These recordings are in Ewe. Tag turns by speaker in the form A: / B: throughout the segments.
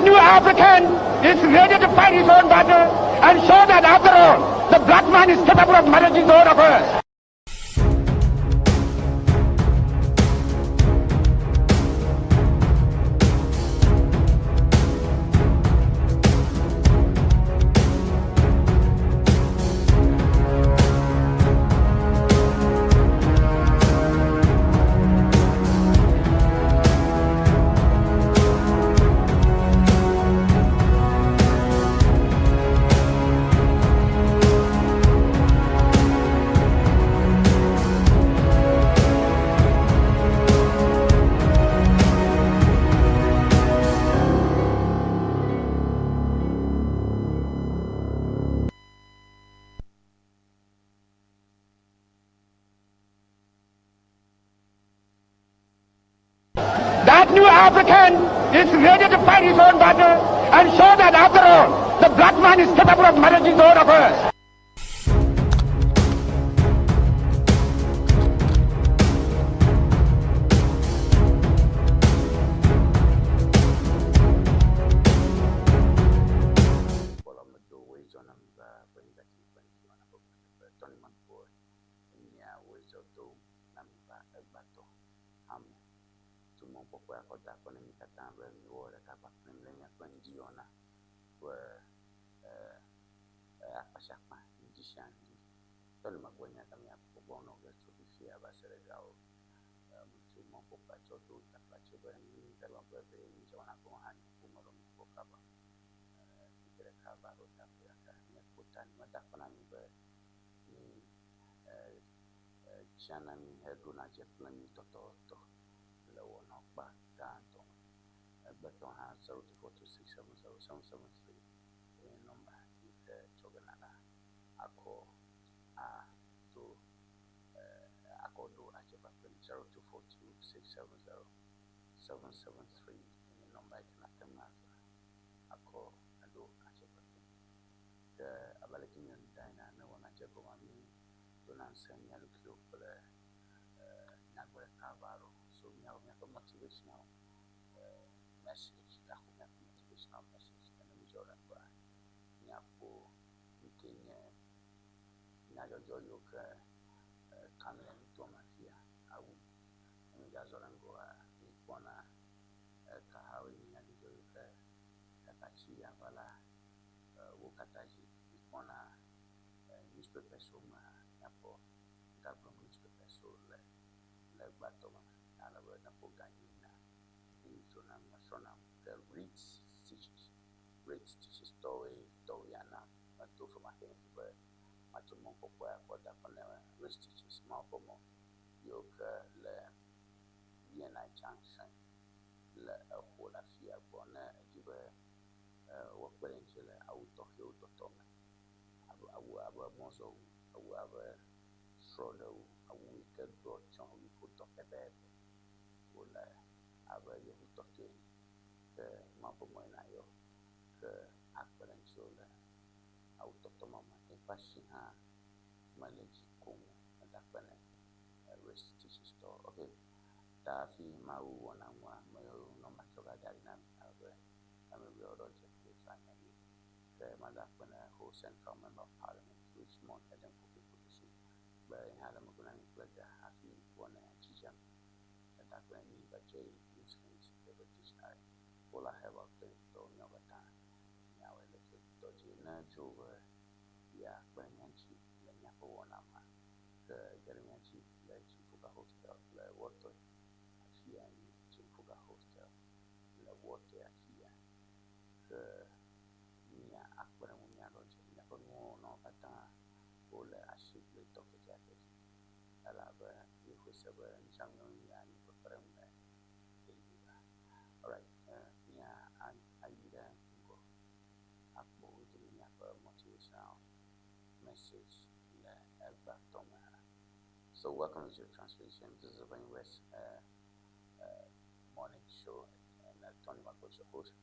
A: new African is ready to fight his own battle and show that after all, the black man is capable of managing his own affairs. That new African is ready to fight his own battle and show that after all, the black man is capable of managing his own affairs.
B: Ame. Tu mɔkpɔkpɔe akɔ da akɔ ne mi katã be miwɔ ɖeka kpakple mi le miaƒe ŋdiwɔna ƒe akpa sia akpa, ŋdi sia ŋdi. Tɔli megbɔ nya ka miakpɔ gbɔ nɔ ge tso fifia va se ɖe gawo. Metu mɔkpɔkpɔa tsɔ do taflatse be mi gava be be ŋdiwɔna gɔme hã miaƒo me ɖo miakpɔ kaba. Ŋkeke ɖeka va ɖo teƒe ɖeka miakpɔ ta meda akɔ na mi be mi tsiana mi heɖona dze kple mi tɔtɔtɔ le wɔnɔkpa gãtɔ me. Egbetɔ hã 0242670773 enye nɔmba yi ke tsɔ ge nala akɔ ato akɔ ɖo adze kpakple mi 0242670773 enye nɔmba yi ke nate ŋu azã akɔ aɖo adze kpakple mi. Ke abe aleke míeyɔnɛ da ene ne wɔna dze egɔmea mi dona ŋusẽ mía ɖokuiwo kple nyagbe ɖeka va ɖo so míawɔ míaƒe motivational message, míaxɔ míaƒe motivational message ke ne mídzɔ ɖe ŋgɔa, míakpɔ nu ke nye nyadzɔdzɔ yiwo ke kam le nutoa me fia awu. Ne míedzazɔ ɖe ŋgɔa, míekpɔna eka hawoe nye nyadzɔdzɔ yiwo ke kaka tsi ava la wo katã dzi. Míekpɔna newspapers wo me hã míakpɔ gagblɔm newspapers wo le le gbãtɔ me ale be ne ƒo ga nyui na mídzona mesrɔ̃na ke read stitches read stitches tɔwoe tɔwoe ana meto femaxe be matsɔ mɔkpɔkpɔe akɔ da akɔ ne read stitches mawo ƒe mɔ yiwo ke le BNI junction le exo le afia gbɔ ne edzi be woakpe ɖe ŋuti le awu tɔxɛwo tɔtɔ me abe awu abe mɔzɔwu, awu abe srɔ̃ɖewu, awu yi ke ɖɔ atsyɔ̃, awu yi ke wotɔ pɛpɛpɛ wole abe yevu tɔtɔe ene. Ke Mawu ƒe mɔe nayɔ ke akpe ɖe ŋutiwò le awu tɔtɔ ma me. Eƒe asi hã mele dzi koŋ o. Meda akpe nɛ. Restitution store. Okay. Ta hafi Mawu wɔna nua, meyɔ nɔmba tsɔ va da ɖi na mi ale be ame biawo ɖɔ dze kple tso anya yi. Ke mada akpe na Ho Central Member of Parliament Richmond Edem Kofi Kudusu be ye hã le megbe na mi kple ga hafi wɔna dzidzem. Meda akpe na mi be J Muslims Favorite Dictionary Polar Herbal Clinic tɔwo miawo katã miawɔe le ke tɔ dzi ne dzro be yeakpe ɖe mía ŋuti le míaƒe wɔna mea ke ge ɖe mía dzi le Tsimfuga Hostel le Wɔtɔe afia nyi Tsimfuga Hostel le Wɔtɔe afia ke mía akpe ɖe ŋu míaɖɔ dze míaƒe nuwɔnawo katã wole asi gblɔetɔ kekeake dzi elabe míexɔe se be nusianu ya nye kpekpeɖeŋu le ɣeyiɣi la. Alright, mía ayi ɖe ŋgɔ akpɔ yi ke nye míaƒe motivational message le egbea tɔ me hã. So welcome to the translation. This is the Brain West morning show, and Tony Marco is your host.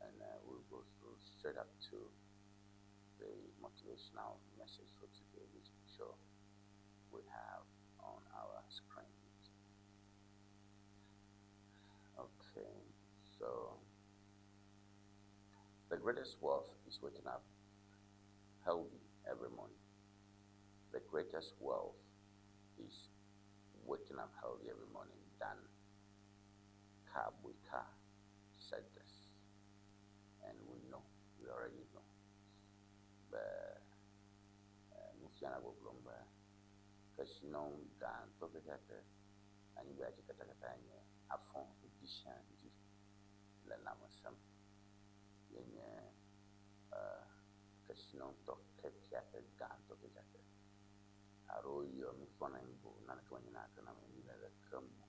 B: And we'll go through straight up to the motivational message for today, which I'm sure we have on our screens. Okay, so greatest wealth is waking up healthy every morning. The greatest wealth is waking up healthy every morning. Dan Kabwika said this, and we know, we already know. Be nufiala gbɔgblɔm be kesinɔnu gãtɔ kekeake le anyigba dzi katakata nye afɔ ŋdi sia ŋdi le lãmesẽ me ye nye kesinɔtɔ kekeake gãtɔ kekeake alo yɔ mi fɔna anyi bo naneke menye naneke na mi le ɖeke me o.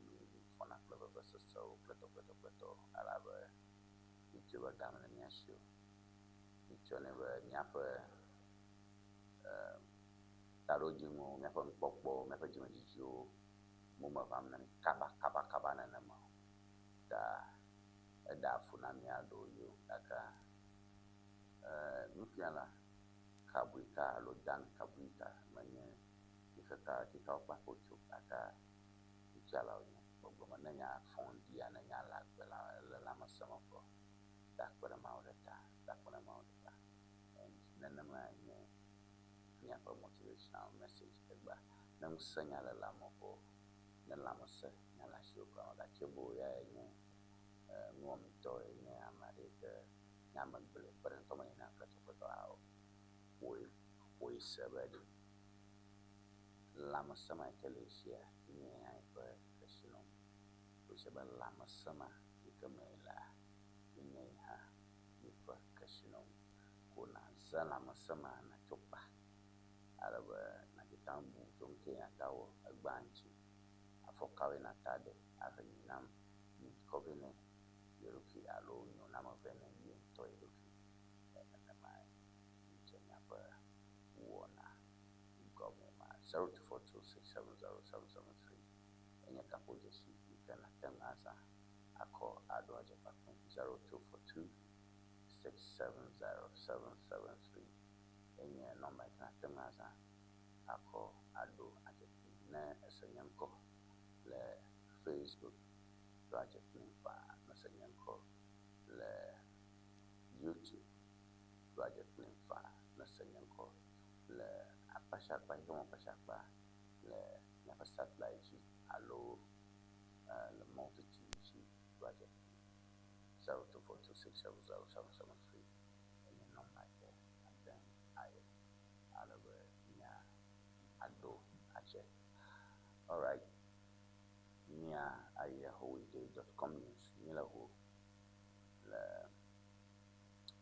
B: Mi fɔna kple vevesesewo kple tɔkpetɔkpetɔ elabe mitsɔe be game le mía si o. Mitsɔnɛ be míaƒe taɖodzinuwo, míaƒe nukpɔkpɔwo, míaƒe dzimedzidziwo momeʋam na mi kaba kaba kaba nenema o. Ta eɖea fu na mía ɖewo gake nufiala Kabwika alo Dan Kabwika menye xixeka xixeawo kpakpa wotso gake nufiala wònye. Gbɔgblɔ me ne nya fɔ ŋdia ne nya le agbe le lãmesẽ me kɔ da akpe ɖe Mawu ɖe ta, da akpe ɖe Mawu ɖe ta. And nenema nye míaƒe motivational message egbea. Ne ŋusẽ nya le lãme kɔ, ne lãmesẽ nya le asiwò kɔ, mègatse bo yae nye nuwɔametɔ ye nye ame aɖe yi ke nye ame gblɔe kpeɖeŋutɔ menye na kpletɔkpletɔ o. Ƒoe ƒoe se be ɖe lãmesẽ ma yi ke le esia nye eƒe kesinɔnu. Ƒoe se be lãmesẽ ma yi ke me lea nye hã yeƒe kesinɔnu. Ko nàzã lãmesẽ ma nàtsɔ kpa ale be nàte ŋu abu tso nu ke nàta wɔ egbea ŋuti. Afɔ kawoe nàta ɖe ahe nyinam nyikɔ vɛ ne ye ɖokui alo nyoname vɛ ne ye ŋutɔ ye ɖokui. Nenemae míedze míaƒe wɔna gɔme ma. 0242670773 enye kaƒodzesi yi ke nàte ŋu azã akɔ aɖo adzeƒe 0242670773 enye nɔmba yi ke nàte ŋu azã akɔ aɖo adzeƒe ne ese nye ŋkɔ le Facebook ɖo adzeƒe faa ne ese nye ŋkɔ le YouTube ɖo adzeƒe faa ne ese nye ŋkɔ le akpa sia akpa yi ke me akpa sia akpa le míaƒe satellite dzi alo le multi TV dzi ɖo adzeƒe 0242670773 enye nɔmba yi ke ate ŋu ayɔ ale be mía aɖo adze. Alright, mía ayi howidday.com news míele ho le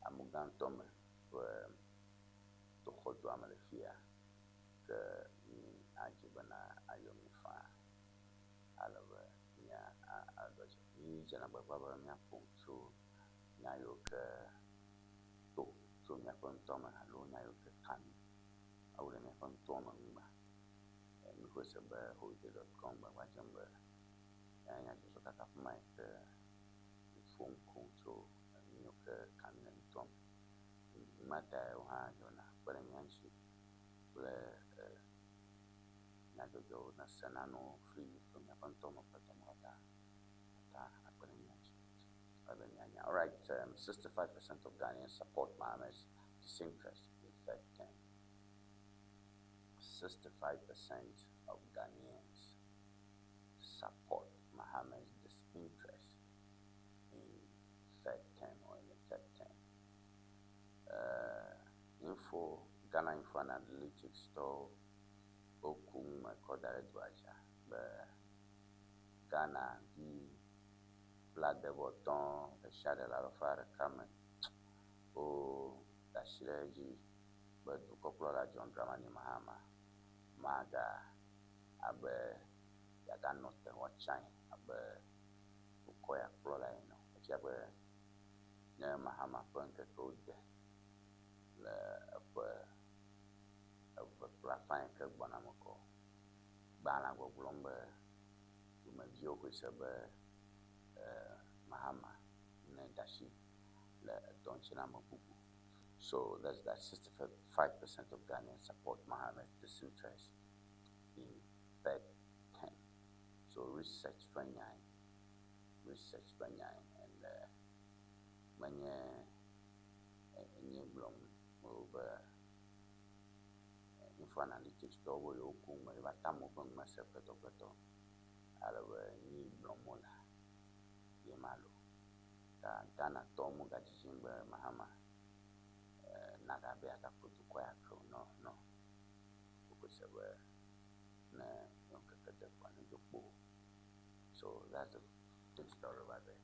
B: amugãtɔ me ƒe toxɔdua me le fia ke mi adzi bena ayɔ mi faa ale be mía aɖo adze. Mi dzena agbagba be míaƒo nu tso nya yiwo ke to tso míaƒe ŋutɔ me alo nya yiwo ke ka mi awu ɖe míaƒe ŋutɔ me ŋgba. Mi xɔe se be howidday.com gbagba dzem be nyadzɔdzɔ kaka ƒe ma yi ke ƒo nu tso nu yiwo ke ka mi le ŋutɔ me. Matae wo hã dzɔna kpe ɖe mía ŋuti kple nyadzɔdzɔwo ne se nanewo fli tso míaƒe ŋutɔ me ƒe dɔme katã ata akpe ɖe mía ŋuti. Ale be míanya. Alright, 65% of Ghanaians support Mahama's disinterest in third term. 65% of Ghanaians support Mahama's disinterest in third term or in the third term. Info, Ghana Info Analytics tɔ woku me kɔ da ɖe dua dzi be Ghana vi blaade-vɔ-atɔ̃ ɖe sia ɖe le alafa ɖeka me wo da asi ɖe edzi be dukɔkplɔla John Dramani Mahama maga abe yeaganɔ te woatsae abe dukɔ ya kplɔla ene o. Efia be ne Mahama ƒe ŋkekewo de le eƒe eve kple afã yi ke gbɔna me kɔ, gbalẽa gbɔgblɔm be dumeviwo xɔe se be Mahama ne da asi le edɔ ŋuti na ame bubu. So that's that 65% of Ghanaians support Mahama's disinterest in third term. So research ƒe nyae, research ƒe nyae and Menye enye gblɔm mewɔ be Info Analytics tɔwo be yewoku ŋme yeva tam woƒe ŋme se kpetɔkpetɔ ale be nyi gblɔm wolea ye ma lo. Ta Ghanatɔwo mogadzidzim be Mahama nagabe yeagaƒo dukɔ ya ke o. No, no. Woxɔe se be ne yewo ŋkeke de kpoa nedzo kpo. So that's the big story over there.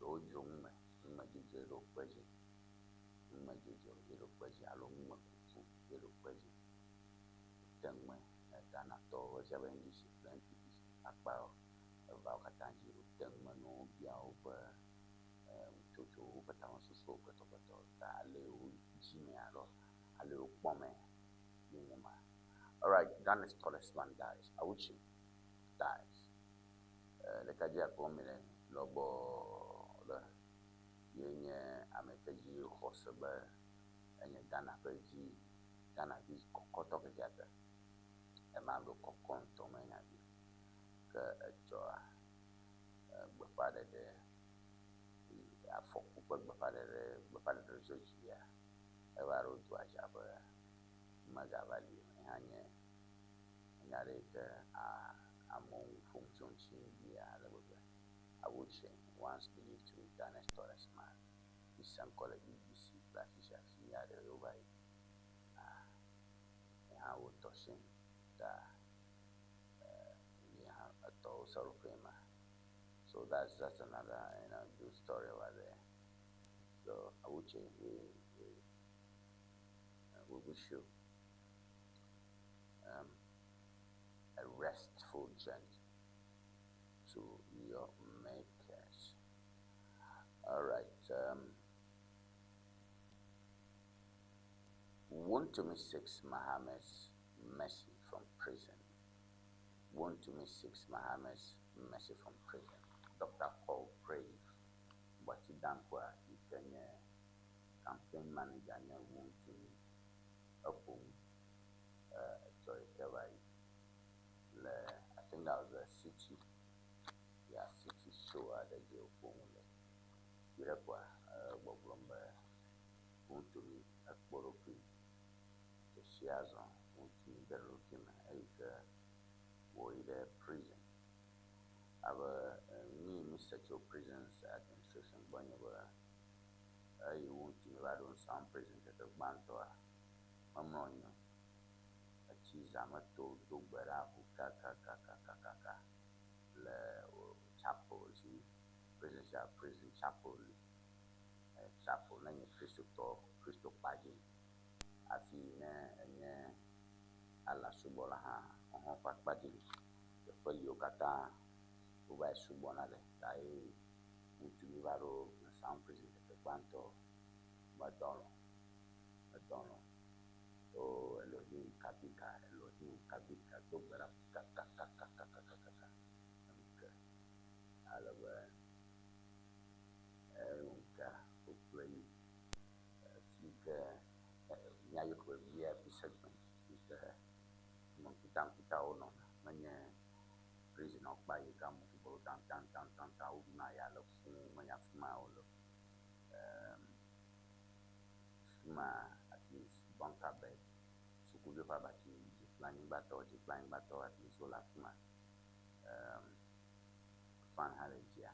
B: Wodzro ŋume, ŋumedzodzroe ɖo kpe dzi. Ŋumedzodzro ye ɖo kpe dzi alo ŋumekuku ye ɖo kpe dzi. Wote ŋume Ghanatɔwo edze abe NDC kple NPP akpa eveawo katã dzi wote ŋume ne wobia woƒe nutsotso, woƒe tamesusuwo kpetɔkpetɔ ta ale wodzi me alo ale wokpɔ me ye nye ma. Alright, Ghana's tallest man dies. Awuchi dies. Ɖekadze akpɔ mi le lɔbɔ ɖe ye nye ame ke dzi xɔ se be enye Ghana ƒe dzi Ghana vi kɔkɔtɔ kekeake. Ema ɖo kɔkɔ ŋutɔ menya vi. Ke etsɔa gbeƒãɖeɖe afɔku ƒe gbeƒãɖeɖe gbeƒãɖeɖe tso dzia eva ɖo dua dzi abe megava li o. Hã nye nya ɖe yi ke amewo nu ƒom tso ŋuti bia ale gbegbe. Awuchi once believed to be Ghana's tallest man. Mise ŋkɔ le BBC kple afi sia afi nya ɖe wova yi. Ye hã wotɔ sim ta ye hã etɔwo seɖoƒee ma. So that's another good story over there. So Awuchi, we wish you a restful journey to your makers. All right. Wontumi seeks Mahama's mercy from prison. Wontumi seeks Mahama's mercy from prison. Dr. Paul Brave, Boakye Dankwa, yi ke nye campaign manager nye Wontumi eƒom etsɔ yi ke va yi le, I think that was a city, yeah, city show aɖe dzi wòƒo nu le. Yi ɖe kpoa gbɔgblɔm be Wontumi ekpɔ ɖokui dzesi azɔ Wontumi ge ɖe ɖokui me eyi ke wòyi ɖe prison. Abe nu yi mi se tso prisons administration gbɔ nye be eyi Wontumi va ɖo Nsawam prison ŋkeke gbãtɔa memlɔ anyi o. Etsi zã me to do gbe ɖa ʋu kakakakakaka le chapel si prison sia prison chapel li. Chapel ne nye kristotɔ kristo kpadzi hafi ne enye Allah subɔla hã wohã ƒe akpa dzi li. Teƒe yiwo katã wova yi subɔna le ta ye Wontumi va ɖo Nsawam prison ŋkeke gbãtɔ medɔ alɔ̃ medɔ alɔ̃. Oh Elohim kabika Elohim kabika do gbe ɖa kakakakakakaka ŋke ale be ŋkea wokplɔe yi fi ke míayɔ be VIP segment yi ke ame ŋkutaŋkutawo nɔna. Menye prison kpa yi ke ame bubuwo taŋtaŋtaŋtaŋ woɖuna ya le fũu menye afi ma wole o. Afi ma at least bunker bed, sukuviwo ƒe abati dzi kple anyigbatɔ dzi kple anyigbatɔ at least wole afi ma. Fan hã le dzia,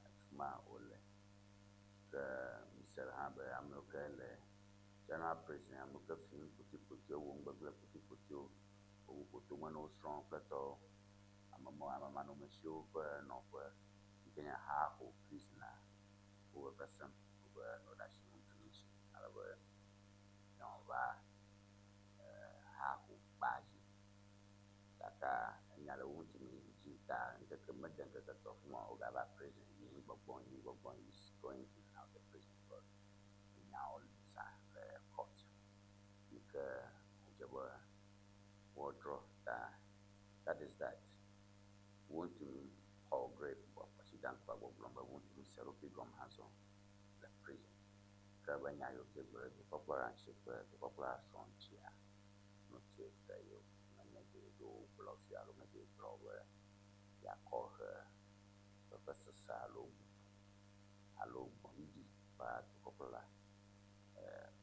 B: afi ma wole. Ke mise hã be amewo ke le general prison, amewo ke fi nu kpotokpotoewo, wɔ nu gbegblẽ kpotokpotoewo, wowu ƒoto me na wo srɔ̃wo kple tɔwo, ame amemanɔmesiwo ƒe nɔƒe yi ke nye Haho prison wo veve sem wobe ne woɖe asi Wontumi ŋuti ale be ne wòava Haho kpa dzi. Gake enya le Wontumi dzi ta ŋkeke mede ŋkeke etɔ̃ fi ma wogava prison yi gbɔgbɔ yi gbɔgbɔ is going in and out the prison because nyawo li za le court yi ke wòdze be woadrɔ̃ ta that is that. Wontumi Paul Grave Boakye Dankwa gbɔgblɔm be Wontumi se eɖokui gɔme azɔ le prison. Ke be nya yiwo ke gblɔ ɖe dukɔkplɔla ŋuti kple dukɔkplɔla srɔ̃ ŋutia ŋuti ke yewo menye ɖe ɖo gblɔ fia alo menye ɖe gblɔ be yeakɔ he vevesese alo bubu alo gbɔ̃ɖiɖi ƒe dukɔkplɔla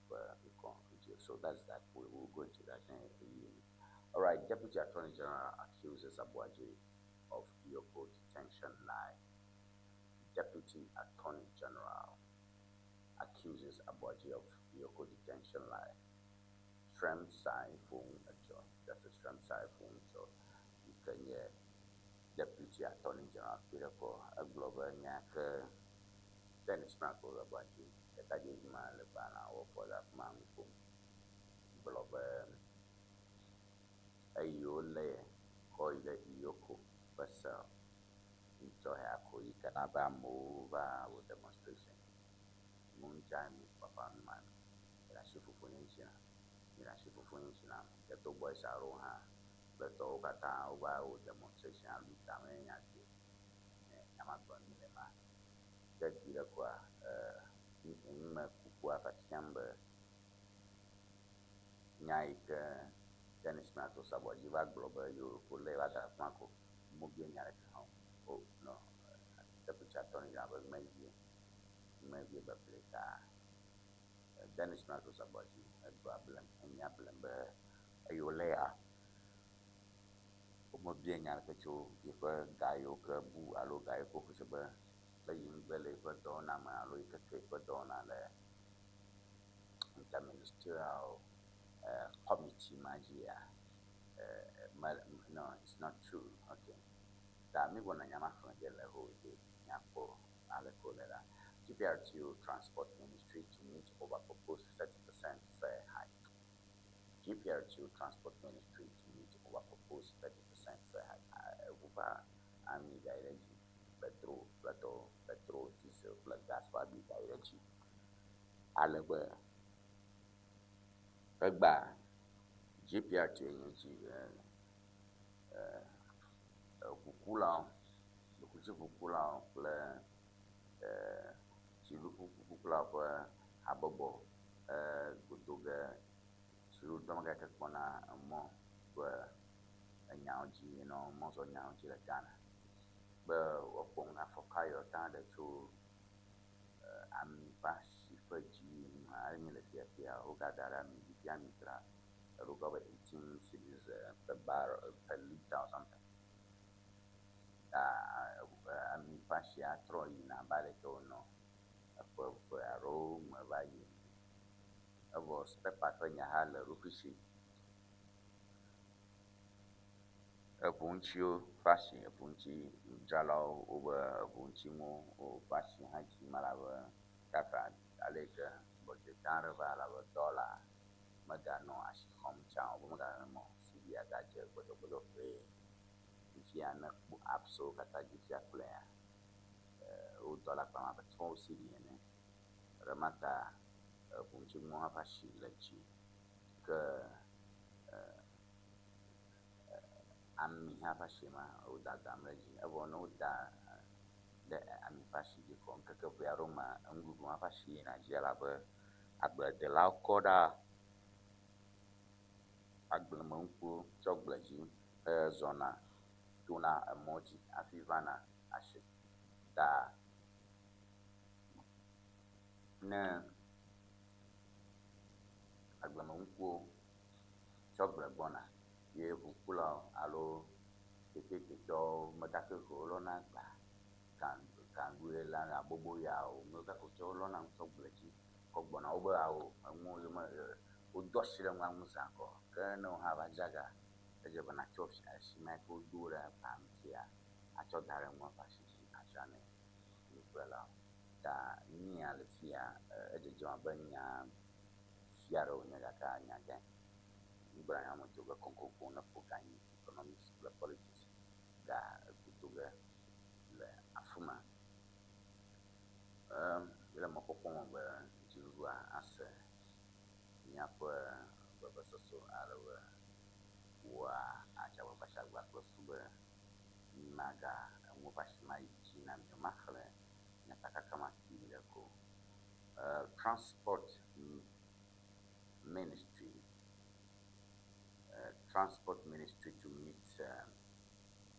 B: ƒe ŋkɔ dzi. So that's that. We will go into that. All right, Deputy Attorney General accuses Aboagye of EOCO detention lie. Deputy Attorney General accuses Aboagye of EOCO detention lie. Srem Sai Fung Acho, Justice Srem Sai Fung Cho, yi ke nye Deputy Attorney General kpe ɖe kɔ egblɔ be nya ke Dennis Michael Aboagye ɖekadzevi ma le gbalẽa wɔƒe le afi ma nu ƒom gblɔ be eyi wolé kɔ yi ɖe EOCO ƒe cell ŋutɔ ya ko yi ke na be amewo va wɔ demonstration. Ŋu mi papa ma mi ɖe asi fofonye ŋuti na mi ɖe asi fofonye ŋuti na ghetto boys aɖewo hã kple tɔwo katã wova wɔ demonstration aɖu ta me nya di nya ma gblɔm mi le ma. Ke kpi ɖe koa numekukua fiam be nya yi ke Dennis Michael Aboagye va gblɔ be yewo wolé va da ɖe afi ma ko womebia nya ɖeke hã o. Oh no, Deputy Attorney General be ŋmevie ŋmevie beble ta Dennis Michael Aboagye egblɔ blem enya blem be eyi wolé ya womebia nya ɖeke tso yeƒe ga yiwo ke bu alo ga yiwo ke woxɔse be le yi ŋugbe le yeƒe dɔwɔna me alo yi keke yeƒe dɔwɔna le interministerial committee ma dzia no, it's not true. Okay. Ta mi gbɔna nya ma xlẽ ge le whole day míakpɔ aleke wòle la. GPRTU Transport Ministry to meet over proposed 30% fare hike. GPRTU Transport Ministry to meet over proposed 30% fare hike. Eʋu ƒe ami ga yi ɖe dzi, petrol kple tɔwo, petrol, diesel kple gas ƒe ami ga yi ɖe dzi. Ale be egbea GPRTU nye dzi ʋukulawo, ɖokuidziʋukulawo kple tsiɖuƒukulawo ƒe habɔbɔ godo ge tsiɖuɖudɔmegã yi ke kpɔna emɔ ƒe enyawo dzi nɔ mɔzɔnyawo dzi le Ghana be woakpɔ afɔ ka yewoate ŋu aɖe tso ami ƒe asi ƒe dzi ŋu ale mi le fiafia wogada ɖe ami dzi fia ami dzra eɖo be 18 cedis per barrel per litre or something. Ta ami ƒe asia trɔ yina abe aleke wònɔ eƒe eve alo me va yi. Evɔ spare part ƒe nya hã le eɖokui si. Eʋu ŋutiwo ƒe asi, eʋu ŋuti dzralawo wobe eʋu ŋutinuwo ƒe asi hã dzim elabe kaka ale yi ke gbɔdzɔe gã aɖe va elabe dɔla meganɔ asi xɔm tsã o, meganɔ cedi agadze gbɔdzɔgbɔdzɔƒee. Fifia ne ekpɔ apps wo katã dzi fia kplɔea, wo dɔla kpam abe 12 cedi ene. Ɖema ta eʋu ŋutinuwo hã ƒe asi le dzi ke ami hã ƒe asi ma wo dadam ɖe edzi. Evɔ ne woda ɖe ami ƒe asi dzi kɔ ŋkeke ʋɛ aɖewo mea, enuɖuɖu hã ƒe asi yina dzi elabe agbledelawo kɔ ɖa agblemenukuwo tsɔ gble dzi hezɔna tona emɔ dzi hafi vana asi. Ta ne agblemenukuwo tsɔ gble gbɔna ye ʋukulawo alo keteketɔwo megake wolɔna agba gaŋgoe la aboboyawo megake tsɔ wolɔna nu tsɔ gble dzi kɔ gbɔna wobe awo enuwo yome wodo asi ɖe nua ŋu zã kɔ ke ne wo hã va dzaga edze be natsɔ asi ma yi ke wodo ɖe agba ŋutia atsɔ da ɖe nua ƒe asi dzi adzra nɛ nuƒlelawo. Ta nu ya le fia edzedzem abe nya vi aɖe wònye gake nya gãe. Nugblẽla me do ge koŋkoŋkoŋ ne ƒo ga anyi economics kple politics ga godo ge le afi ma. Míele mɔkpɔkpɔ me be dziɖuɖua ase míaƒe vevesese ale be woadze agbagba sia agbagba kple susu be maga enuwo ƒe asi mayi dzi na mi o. Maxlẽ nyatakaka ma kpui ɖe ko. Transport Ministry to meet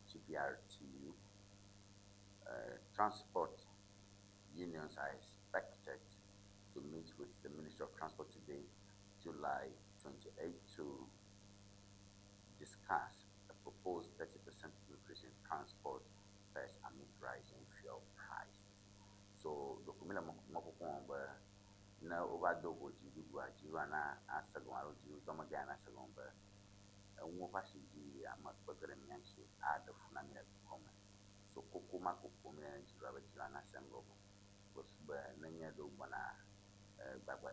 B: GPRTU. Transport Unions are expected to meet with the Ministry of Transport today, July 28, to discuss a proposed 30% increase in transport fares amid rising fuel prices. So, ɖeko mi le mɔ kpɔkpɔ be ne wova do go dziɖuɖua, dziɖuɖua na ase gɔme alo dziɖuɖudɔmegã na se gɔme be enuwo ƒe asi dzi ame kpe ge ɖe mía ŋuti aɖe fu na mi le dukɔ me. So koko ma koko mi le ne dziɖuɖua be dziɖuɖua na se ŋgɔ be be nenye ɖewo gbɔna gbagba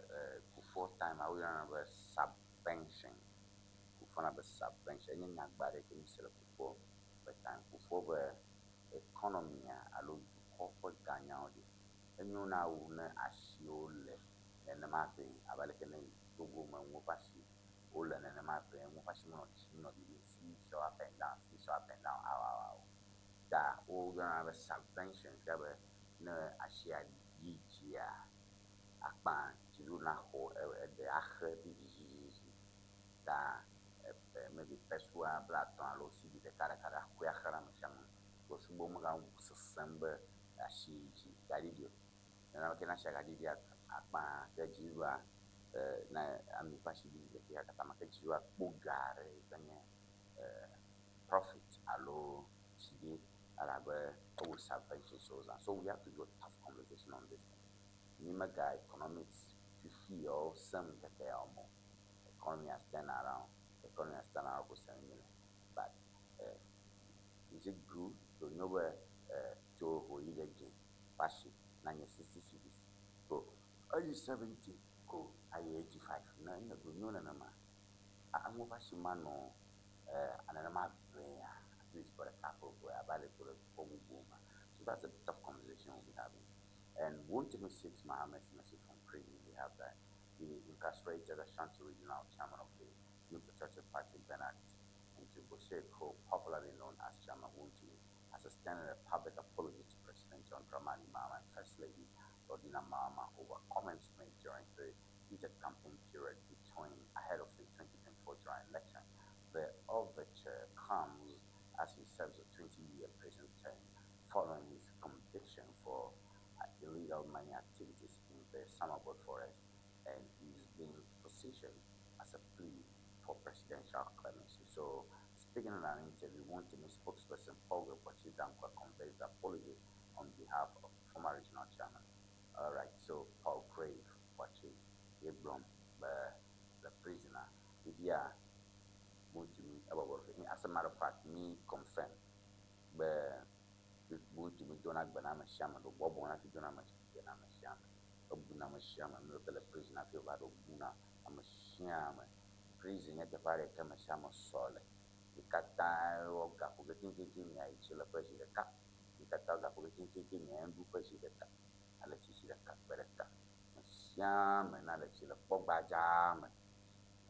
B: Kufuor time woyɔna be subvention. Kufuor na be subvention enye nyagba ɖe ke mi se le Kufuor ƒe time. Kufuor be economia alo dukɔ ƒe ganyawo ɖi enyo na wu ne asiwo le nenema ƒe abe aleke ne Togo me nuwo ƒe asi wole nenema ƒe nuwo ƒe asi menɔ tsim nɔ ɖiɖim seesaw up and down, seesaw up and down awo awo awo. Ta woyɔna be subvention fia be ne asia yi dzia akpa dziɖuɖu naxɔ eɖe axe vivivivi ta maybe pesewa 50 alo cedi ɖeka ɖeka ɖe axɔe axe ɖe ame sia ame. Sugbɔ mega sesẽm be asi yi dzi gaɖiɖi o. Nenema ke ne asia gaɖiɖi akpa ke dziɖuɖua ne ami ƒe asi ɖiɖi le xexea katã me ke dziɖuɖua kpɔ ga ɖe yi ke nye profit alo viɖe elabe ewu subvention so zã. So we have to do a tough conversation on this. Mi mega economics fifi yawo sem ŋkeke yawo me o. Economy has turned around. Economy has turned around ko sem mi le. But is it good to know be tso ho yi ɖe dzi ƒe asi nanye 60 cedis to eyi 70 ko ayi 85 ne ne do nyo nenema amewo ƒe asi manɔ nenema ʋɛa at least ƒe ɖeka ƒe eve abe ale ke le dukɔ bubuwo me. So that's a tough conversation we'll be having. And Wontumi seeks Mahama's mercy from prison. We have that. The incarcerated Ashanti Regional Chairman of the New Patriotic Party, Bernard Antwi-Boasiako, popularly known as Chairman Wontumi, has extended a public apology to President John Dramani Mahama and First Lady Lordina Mahama over comments made during the heated campaign period between ahead of the 2024 general election. The overture comes as he serves a 20-year prison term following his conviction for illegal mining activities in the Samreboi Forest, and he's being positioned as a plea for presidential clemency. So, speaking in an interview, Wontumi spokesperson Paul Kwakye Dankwa conveys the apology on behalf of former regional chairman. All right, so Paul Grave Kwakye Ebrom, the prisoner, if Wontumi, as a matter of fact, me confirm, but Wontumi dona gbe na ame sia ame ɖo bɔbɔ na fi dona ame gbe na ame sia ame ebuna ame sia ame nu ke le prison hafi wòva ɖo buna ame sia ame. Prison nye teƒe aɖe ke ame sia ame sɔ le. Yi katã wɔ gaƒo ke keŋkeŋkeŋ miayi tsi le ƒe zi ɖeka. Yi katã wɔ gaƒo ke keŋkeŋkeŋ miayi nuɖu ƒe zi ɖeka. Ale tsi zi ɖeka kpe ɖeka. Ame sia ame na le tsi le kpɔ gbadzaa me.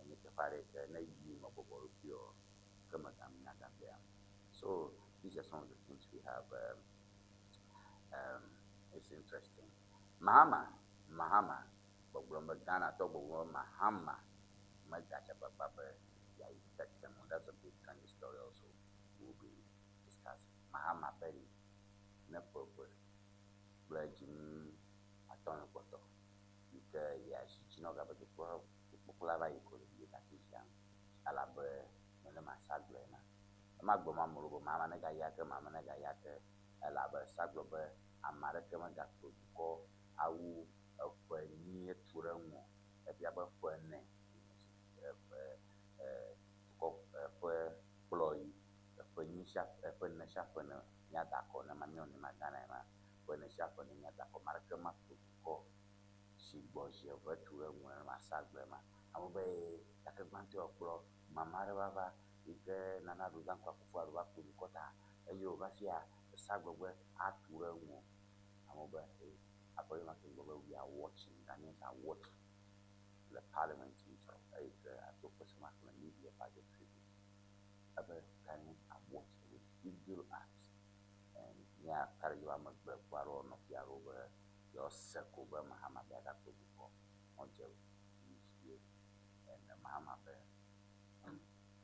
B: Enye teƒe aɖe ke ne yi me bɔbɔ ɖokui o ke meganya gagbea. So these are some of the things we have. It's interesting. Mahama, Mahama, gbɔgblɔm be Ghana tɔ gbɔgblɔm be Mahama megadze agbagba be yeayi third term o. That's a big trending story also we'll be discussing. Mahama be ne ƒe eve kple dzinu atɔ̃ le kpɔtɔ yi ke yeazi dzi na wogabe dukplɔla va yi ko ye gate zia elabe nenema sagblɔe ena. Ema gblɔm amewo be Mahama negayi ake, Mahama negayi ake elabe sagblɔ be ame aɖeke megakplɔ dukɔ awu eƒe enyi etu ɖe eŋu o. Efia be ƒe ene dukɔ ƒe kplɔɣi eƒe enyi sia eƒe ene sia ƒe ene míada akɔ ne ma míawɔ nema Ghana ma ƒe ene sia ƒe ene míada akɔ. Ame aɖeke makplɔ dukɔ si gbɔ zi eve tu ɖe eŋu nenema sagblɔe ma. Amewo be gake gbãtɔe wòkplɔ mama aɖe va va yi ke Nana Addo Dankwa Akufo-Addo va kplɔ dukɔ ta eye wòva fia sagblɔ be atu ɖe eŋu. Amewo be ee akpɔ ma ke gblɔ be we are watching, Ghanaians are watching le parliament ŋutɔ eyi ke ato kpese ma xlẽ media ƒe adzɔ tribune ebe Ghanaians are watching with eagle eyes and míaka ɖe yewoa megbe kpɔ alo nɔƒe aɖewo be yewoase ko be Mahama be yeagakplɔ dukɔ wodze vie and Mahama be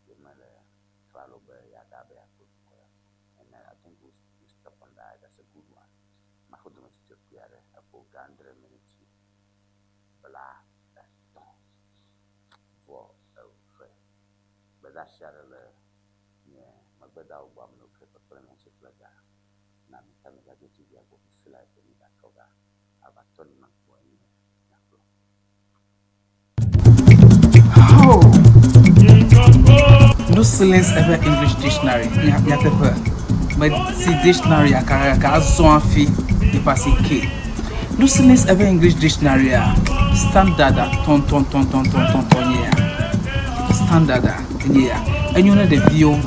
B: yemele klalo be yeada be yeakplɔ dukɔ ya and I think we'll stop on that. That's a good one. Maxɔ dometɔtɔ kpui aɖe. gaadre miniti blaetɔ̃ vɔ eve. Gbedeasi aɖe le nye megbedawo gbɔ ame ke kpekpe ɖe mía kple ga na mi ta migadzo TV gbɔ fifi la eye migatrɔ ga ava tɔ ni makpɔ enye miakplɔ.
C: Oh. No silence ever English dictionary. Nyateƒe. Meti dictionary kakaka azɔ hafi nipa si ke. No silence ever English dictionary a standard a tɔntɔntɔntɔntɔntɔn nye ya. Standard a enye ya. Enyo ne ɖeviwo,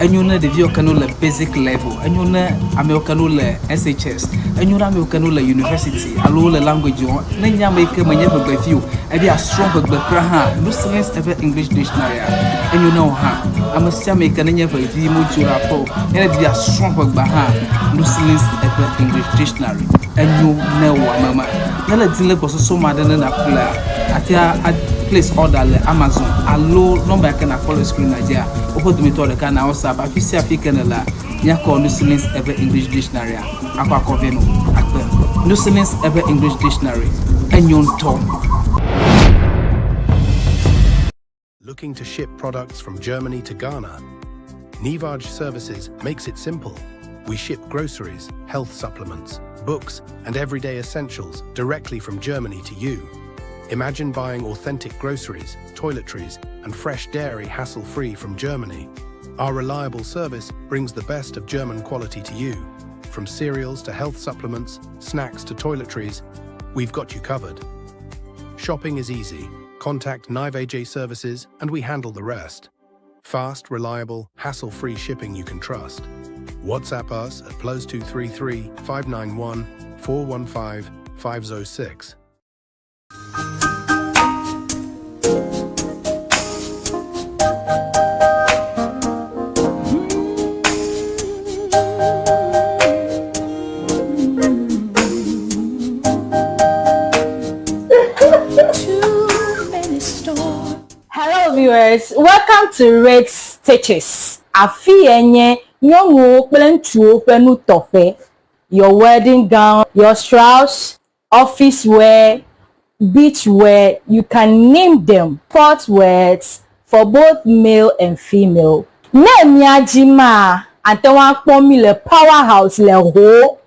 C: enyo ne ɖeviwo ke no le basic level, enyo ne amewo ke no le SHS, enyo ne amewo ke no le university alo le language wɔm. Ne nye ame yi ke menye ʋegbevi o, ebi asrɔ̃ ʋegbe kura hã, no silence ever English dictionary a enyo ne wò hã. Ame sia ame yi ke nenye ʋevi modzo ɖe aƒe o, ne ebi asrɔ̃ ʋegbea hã, no silence ever English dictionary enyo ne wò ame ma. Ne le di le gbɔsɔsɔ ma ɖe ne nàƒlea, àte a place order le Amazon alo nɔmba yi ke nàkpɔ le screen dzia, woƒe dometɔ ɖeka na WhatsApp. Afi sia afi ke nèlea, míakɔ No Silence Ever English Dictionary a akɔ akɔ vɛ nɔ akpe. No Silence Ever English Dictionary enyo ŋutɔ.
D: Looking to ship products from Germany to Ghana? Nivaj Services makes it simple. We ship groceries, health supplements, books, and everyday essentials directly from Germany to you. Imagine buying authentic groceries, toiletries, and fresh dairy hassle-free from Germany. Our reliable service brings the best of German quality to you. From cereals to health supplements, snacks to toiletries, we've got you covered. Shopping is easy. Contact Nivaj Services and we handle the rest. Fast, reliable, hassle-free shipping you can trust. WhatsApp us at +233 591 415 506.
E: Hello viewers, welcome to Red Stitches. Afi ye nye nyɔnuwo kple ŋutsuwo ƒe nutɔƒe. Your wedding gown, your shrouds, office wear, beach wear, you can name them. Sport wears for both male and female. Ne mía dzi maa, ate ŋu akpɔ mí le Power House le Ho.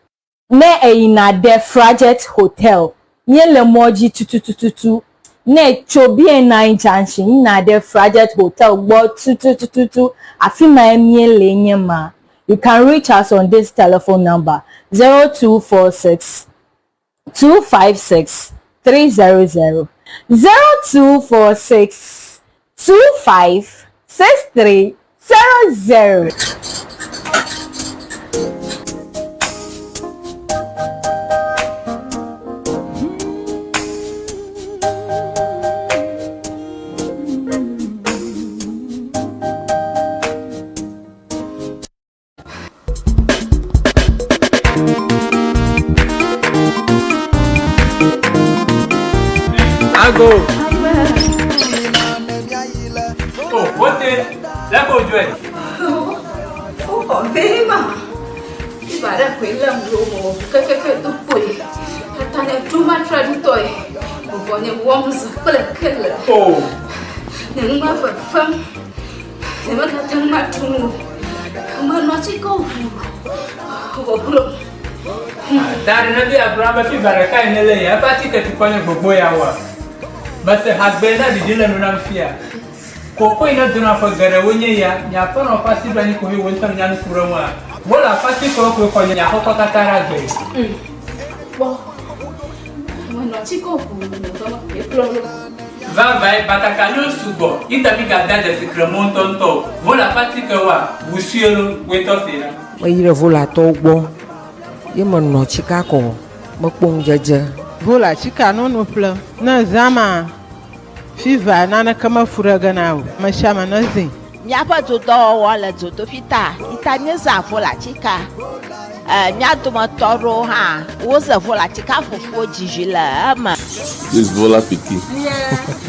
E: Ne èyina ɖe Frajet Hotel, míele mɔ dzi tutututu. Ne ètso BNI Junction yina ɖe Frajet Hotel gbɔ tutututu, afi mae míele nye ma. You can reach us on this telephone number 0246 256 300 0246 25 63 00.
F: Ago. Oh, wote, lẹ́kọ̀ọ́ ojú ẹ̀.
G: Ó bema. Ibara kwela mlomo kekeke to poe. Atane tuma tradutoy. Obonye worms kple kele.
F: Oh.
G: Ne numa fefem. Ne mekate ŋu matu nu o. Menɔ atike ʋu. Wòglo.
F: Da ɖe ne bi Abraham be fiva ɖeka yi ne le ya eƒe atike tukɔ nye gbogbo ya wɔa. Mese hagbe na ɖiɖi le nu nam fia. Koko yi ne dona ƒe geɖewo nye ya, nye aƒenɔ ƒe asi ɖo anyi ko he wò ŋutɔ nya nu ku ɖe ŋua. Wole aƒe atikewo koe xɔ nye aƒekɔ katã ɖe agbe.
G: Kpɔ. Menɔ atike ʋu ekplɔ ɖo.
F: Vavae, batakaliwo sugbɔ, yi ta mi gada dzesi kremɔ ŋutɔŋutɔ o. Vɔ le aƒe atikewoa, ʋu sue lo, woe tɔ se ɖa.
H: Meyi ɖe Volatɔwo gbɔ ye menɔ tsika kɔ mekpɔ ŋudzedze.
I: Vola tsika nono ƒle ne zã ma fiva naneke mefu ɖe ge na o. Ame sia ame ne zĩ.
J: Míaƒe dodɔwɔwɔ le dzodoƒi ta yi ta míezã vola tsika. E, mía dometɔ ɖewo hã woze vola tsika fufuwo dzidzi le eme.
K: This Vola pikin.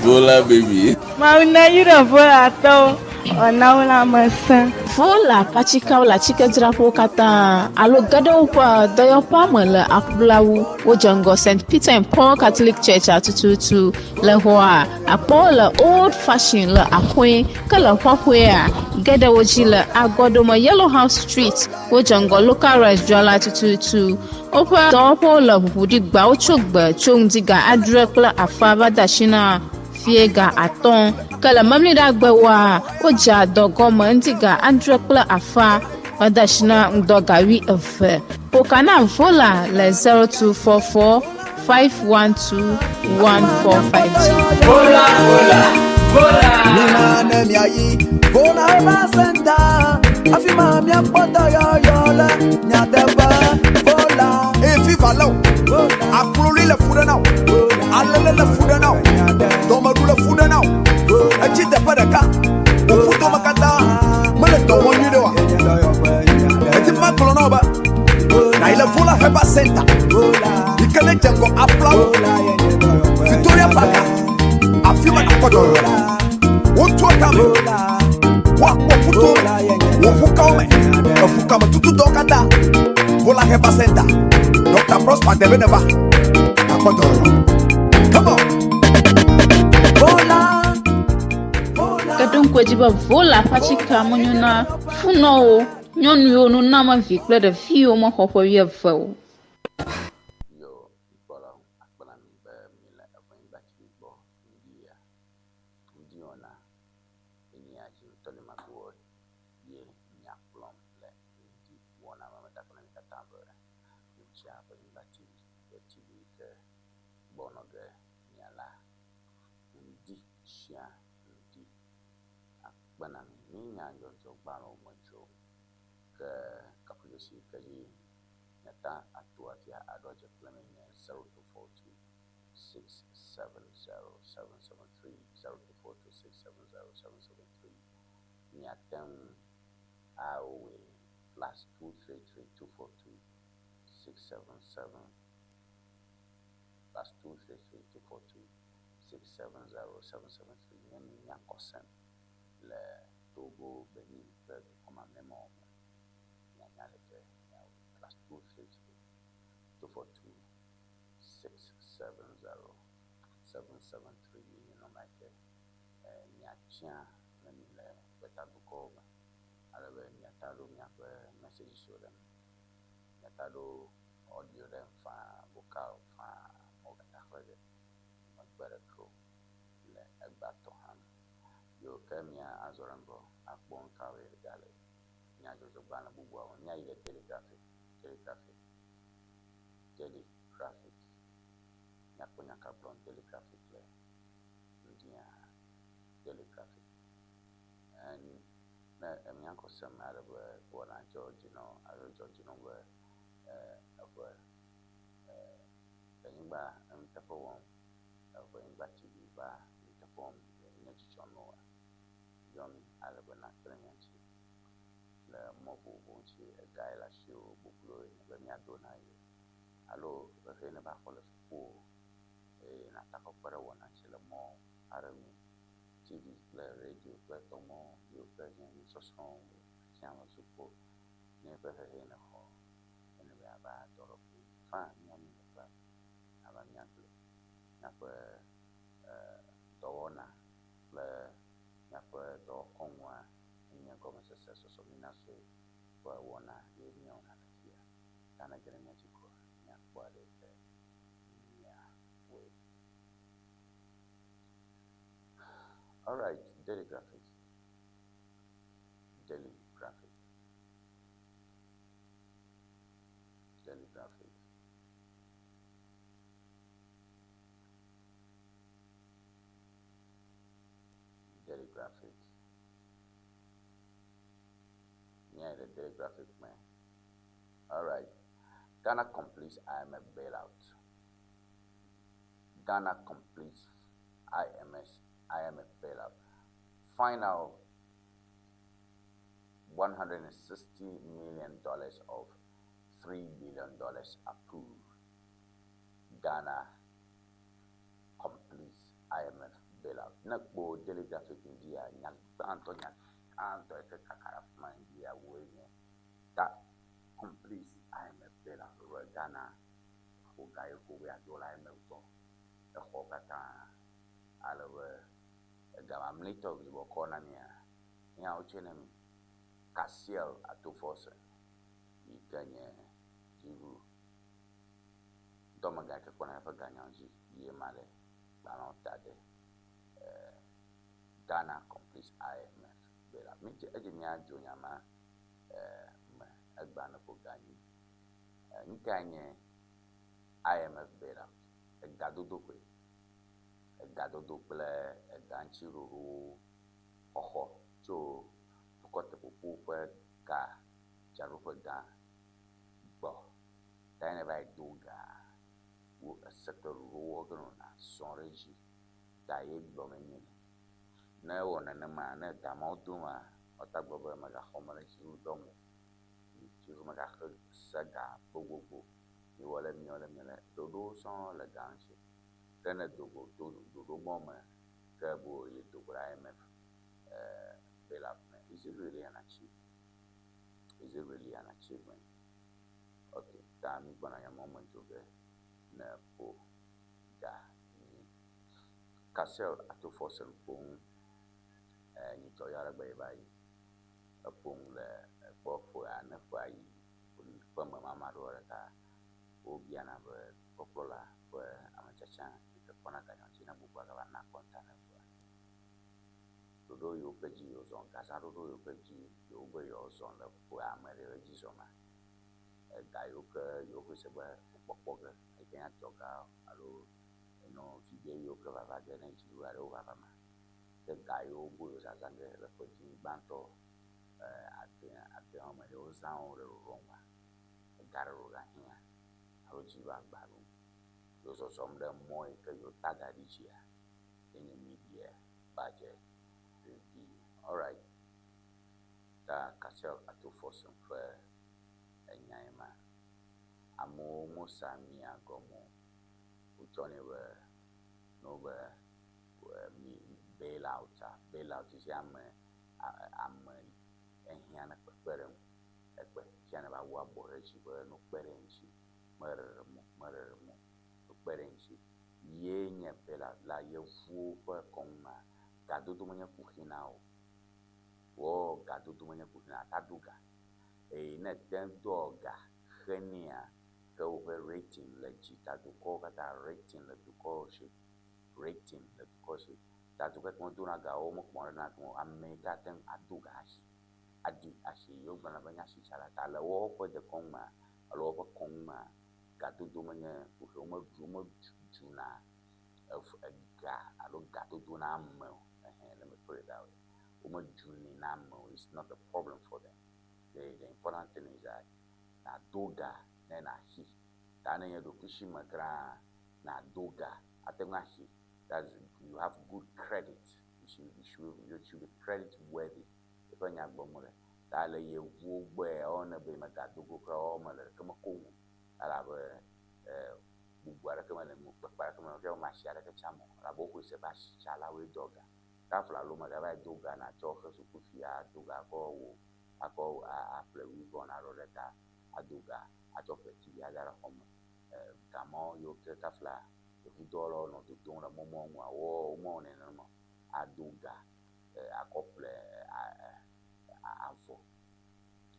K: Vola baby.
I: Mawu na yi ɖe Volatɔwo.
K: Wòna wo lãmesẽ.
L: Vola ƒe atikewo le atikedzraƒewo katã alo ge ɖe woƒe dɔyɔƒea me le aƒlawu. Wodze ŋgɔ St. Peter and Paul Catholic Church tututu le xɔa akpɔ le Old Fashion le Axoe ke le Ƒaƒoea ge ɖe wo dzi le Agɔɖome Yellow House Street. Wodze ŋgɔ Local Rice dzrala tututu. Woƒe dɔwɔƒewo le ʋuʋu ɖi gbawo tso gbe tso ŋdi ga adre kple afã va de asi na fie ga atɔ̃. Ke le Memleɖagbewoa, wodzea dɔ gɔme ŋdi ga adre kple afã va de asi na ŋdɔ ga wuieve. Ƒo ka na Vola le 0244 512 145 dzi.
F: Vola, vola, vola.
M: Mina ne miayi Vola Herbal Center, afi ma miakpɔ dɔyɔyɔ le nyateƒe. Vola.
N: Eye fifa lé wò, akloli le fu ɖe na wò, alele le fu ɖe na wò, dɔmeɖu le fu ɖe na wò, etsi teƒe ɖeka, wò ƒudome katã mele dɔ wɔm nyuie ɖe oa? Edi be magblɔ na wò be nàyi le Vola Herbal Center yi ke nedze ŋgɔ aƒlawo Victoria Park, afi ma nàkpɔ dɔyɔyɔ le. Wotua kame, woakpɔ ƒuto me, wò ƒukawo me, eƒukame tutudɔwo katã. Vola Herbal Center, Dr. Prosper Debe neva, nàkpɔ dɔyɔyɔ. Come on.
L: Ke ɖo ŋku edzi be Vola ƒe atikea menyo na funɔwo, nyɔnuwo, nunɔame vi kple ɖeviwo mexɔ ƒe wuieve o.
B: Yo kpɔlawo akpe na mi be miele Eʋenyigba TV gbɔ ŋdi ya. Ŋdi wɔna enyi ya dzi ŋutɔ li magoɔ ye miakplɔm le ŋdi wɔna me. Meda akpe na mi katã be mietsia Eʋenyigba TV ƒe TV yi ke gbɔ nɔ ge miala ŋdi sia ŋdi. Akpe na mi. Mi nyadzɔdzɔgbalẽwo me dzrom ke kaƒodzesi yi ke dzi miata ato afia aɖo adze kple mi nye 0242 670 773, 0242 670 773. Miate ŋu awɔe +233 242 677, +233 242 670 773 ne mi nyakɔ sem le Togo, Benin kple dukɔ mamlɛ mawo me. Mianya leke miawɔe +233 242 670 773 ye nye nɔma yi ke miatia ne mi le gbetadukɔwo me ale be miata ɖo miaƒe messages wo ɖem, miata ɖo audio ɖem faa, vocal faa, mɔ katã xlẽ ge megbe ɖeke o le egba tɔ hã me. Yo ke mia azɔ ɖe ŋgɔ akpɔ nukawoe gale nyadzɔdzɔgbalẽ bubuawo me. Míayi ɖe Daily Graphic, Daily Graphic, Daily Graphic. Míakpɔ nya ka gblɔm Daily Graphic le ŋdia. Daily Graphic. En ne emia ŋkɔ sem ale be wɔna dzɔ dzi nɔ alo dzɔ dzi nɔ be eƒe anyigba nuteƒe wɔm, eƒe anyigba TV va nuteƒe wɔm nye dzidzɔ nɔ wa. Yɔ mi ale be nakpe ɖe mía ŋuti le mɔ vovovowo ŋuti, ega ye le asiwò, boblo ye be míado na ye alo hehe ne va xɔ le suku o eye nàte akɔ kpe ɖe wɔna ŋuti le mɔ aɖe nu. TV kple radio kple tɔmɔ yiwo ke nye nusɔsrɔ̃wo fia le suku ne eƒe hehe nèxɔ ene be yeava dɔwɔƒe faa míawo mi le kpla ava míagblɔe. Míaƒe dɔwɔna kple míaƒe dɔwɔkɔnua enye gɔmesese sɔsɔmina sue ƒe wɔna ye míewɔna le fia. Ta ne ge ɖe mía dzi koa, míakpɔ ale yi ke míawɔe. Alright, Daily Graphic. Daily Graphic. Daily Graphic. Daily Graphic. Yeah, the Daily Graphic man. All right. Ghana completes IMF bailout. Ghana completes IMS IMF bailout. Final $160 million of $3 billion approved. Ghana completes IMF bailout. Ne kpɔ Daily Graphic ŋdi nya gbãtɔ nya gãtɔ yi ke kaka ɖe afi ma ŋdi ya woe nye ta complete IMF bailout be Ghana ƒo ga yi ko be yeado le IMF gbɔ. Exɔ katã ale be ega mamlɛtɔ yibɔ kɔ na mia, mía wotsɔe na mi. Cassiel Ato Forson yi ke nye dziɖuɖu dɔmegã yi ke kpɔna eƒe ganyawo dzi ye ma le gbalẽwo ta de Ghana Complete IMF bailout. Mi dze edze míadzo nya ma me egbea ne ƒo ga nyi. Nu kae nye IMF bailout? Egadodo koe. Egadodo kple ega ŋuti ɖoɖowo xɔxɔ tso dukɔteƒoƒo ƒe ga dzraɖoƒe gã gbɔ. Ta ne va yi do ga wo ese kple ɖoɖowo wɔ ge nɔna zɔ ɖe edzi. Ta ye gblɔm míele. Ne ewɔ nenema, ne ga mawo doma, woate gblɔ be megaxɔ me ɖe dziɖuɖu dɔ me o. Dziɖuɖu megaxe se ga gbogbogbò. Miwɔ ɖe miwɔ ɖe miwɔ ɖe. Ɖoɖowo sɔŋ le ga ŋuti. Ke ne do go to ɖoɖo mɔ me ke bu yi do go ɖe IMF bailout me. Is it really an achievement? Is it really an achievement? Okay, ta mi gbɔna nya mɔ me dzo ge ne ƒo ga nyi. Cassiel Ato Forson ƒo nu nyitsɔ ya ɖe gbe yi va yi. Eƒo nu le ekpɔ ƒea ne ƒea yi ƒe me mama ɖoa ɖeka wobiana be dukɔkplɔla ƒe ametsatsa yi ke kpɔna ganya ŋuti ne gbogbo agava na akɔnta ne ƒea. Ɖoɖo yiwo ke dzi yewo gazã ɖoɖo yiwo ke dzi yewo be yewoazɔ le ƒea me ɖe edzi zɔ ma. Ega yiwo ke yewo xɔe se be wokpɔkpɔ ge eyi ke nye adzɔga alo enɔ viɖe yiwo ke vava ge ne dziɖuɖu aɖewo vava ma. Ke ga yiwo bu yewo zazã ge le ƒe dzi gbãtɔ ade adeawo me yewo zã wo ɖe ɖoɖoa nua, ega ɖe ɖo gahiã alo dziɖuɖu agba ɖo. Yewo zɔzɔm ɖe mɔ yi ke yewo ta da ɖi dzia, ye nye mid-year budget review. Alright. Ta Cassiel Ato Forson ƒe enyae ma. Amewo mosa mia gɔme o. Wotsɔnɛ be ne wobe mi bailout a, bailout si ame ame ehiã ne kpekpeɖeŋu. Ekpe fia ne va wu abɔ ɖe edzi be no kpe ɖe ŋuti. Meɖeɖe mo, meɖeɖe mo, no kpe ɖe ŋuti. Ye nye bailout la yevuwo ƒe kɔnu gadodo menye kuxi na o. Wɔ gadodo menye kuxi na ata do ga. Eye ne te doa ga xenɛa ke woƒe rating le dzi ta dukɔwo katã rating le dukɔwo si. Rating le dukɔwo si. Ta dukɔ ke medona ga o womekpɔ ɖe na o. Ame yi ke ate ŋu ado ga asi adi asi ye wogblɔna be nye asitsala ta le woƒe dekɔnu mea alo woƒe kɔnu mea gadodo menye kuxi womeɖu womedzuna ega alo gadodo na ame o. Ɛhɛn, let me put it that way. Womedzunɛ na ame o. It's not a problem for them. The important thing is that nàdo ga ne nàxi. Ta ne nye ɖokuisi me kura nàdo ga ate ŋu axi. That's you have good credit. You should be credit worthy. Eƒe nya gblɔm wole. Ta le yevuwo gbɔe ewɔnɛ be megado go kura wɔme le ɖeke meko ŋu o. Elabe bubu aɖeke mele ŋu, kpekpe aɖeke mele ŋu, wome asi aɖeke tsam o. Elabe woxɔe se be asitsalawoe doa ga. Kafla alo megava yi do ga natsɔ xe sukufi ado ga akɔ wɔ akɔ aƒle weave-on aɖo ɖe ta, ado ga atsɔ ƒle TV ada ɖe xɔme. Ga mawo yiwo ke kafla yevudɔwɔlawo nɔ dodom ɖe mɔmɔ nua wo womewɔnɛ nenema o. Ado ga akɔ ƒle avɔ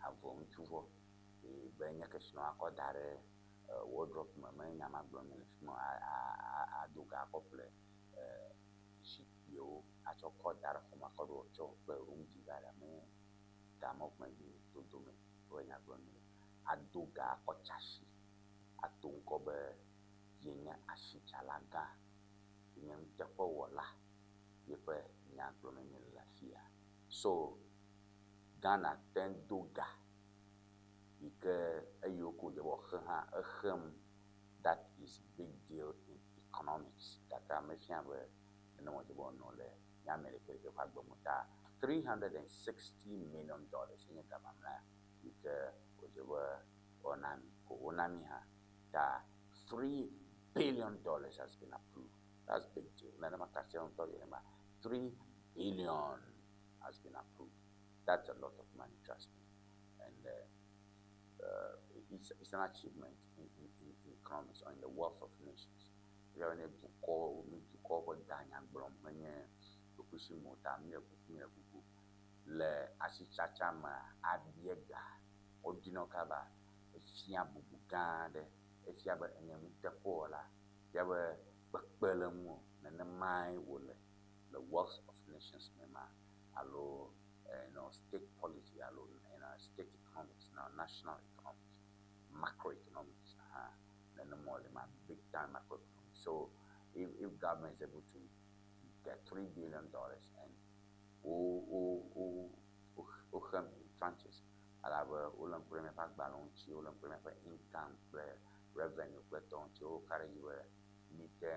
B: avɔ ŋutsuvɔ be nye kesinɔ akɔ da ɖe wardrobe me menye nya ma gblɔm mele fi ma o. Ado ga akɔ ƒle zikpuiwo atsɔ kɔ da ɖe xɔme akɔ ɖo atsɔ kple room divider menye ga mawo ƒomevi dodo me woƒe nya gblɔm mele. Ado ga akɔ tsa asi ato ŋkɔ be yenye asitsala gã, yenye nuteƒewɔla yeƒe nya gblɔm míele le afia. So Ghana te ŋu do ga yi ke eyiwo ke wòdze be wòaxe hã exem. That is big deal in economics. Gake mefia be nenema wòdze be wòanɔ le nye ame ɖekɛɖekɛ ƒe agbe me ta $360 million nye ga mamlɛa yi ke wòdze be woana mi ko wona mi hã ta $3 billion has been approved. That's big deal. Nenema kasia ŋutɔ ye ma 3 billion has been approved. That's a lot of money, trust me. And it's an achievement in economics or in the wealth of nations. Efia be ne dukɔ dukɔ ƒe ganya gblɔm menye ɖokuisi ta mi le kuku mi le kuku le asitsatsa mea abia ga woɖina wo kaba efia bubu gã aɖe efia be enye nuteƒewɔla efia be kpekpe le ŋuwò nenemae wòle le wealth of nations me ma alo state policy alo state economics na national economics macroeconomics nenema wòle ma big time macroeconomics. So if government is able to get $3 billion and wo wo wo woxe tranches alabe wole ŋku ɖe míaƒe agbalẽwo ŋuti wole ŋku ɖe míaƒe income kple revenue kple tɔwo ŋuti woka ɖe edzi be mí te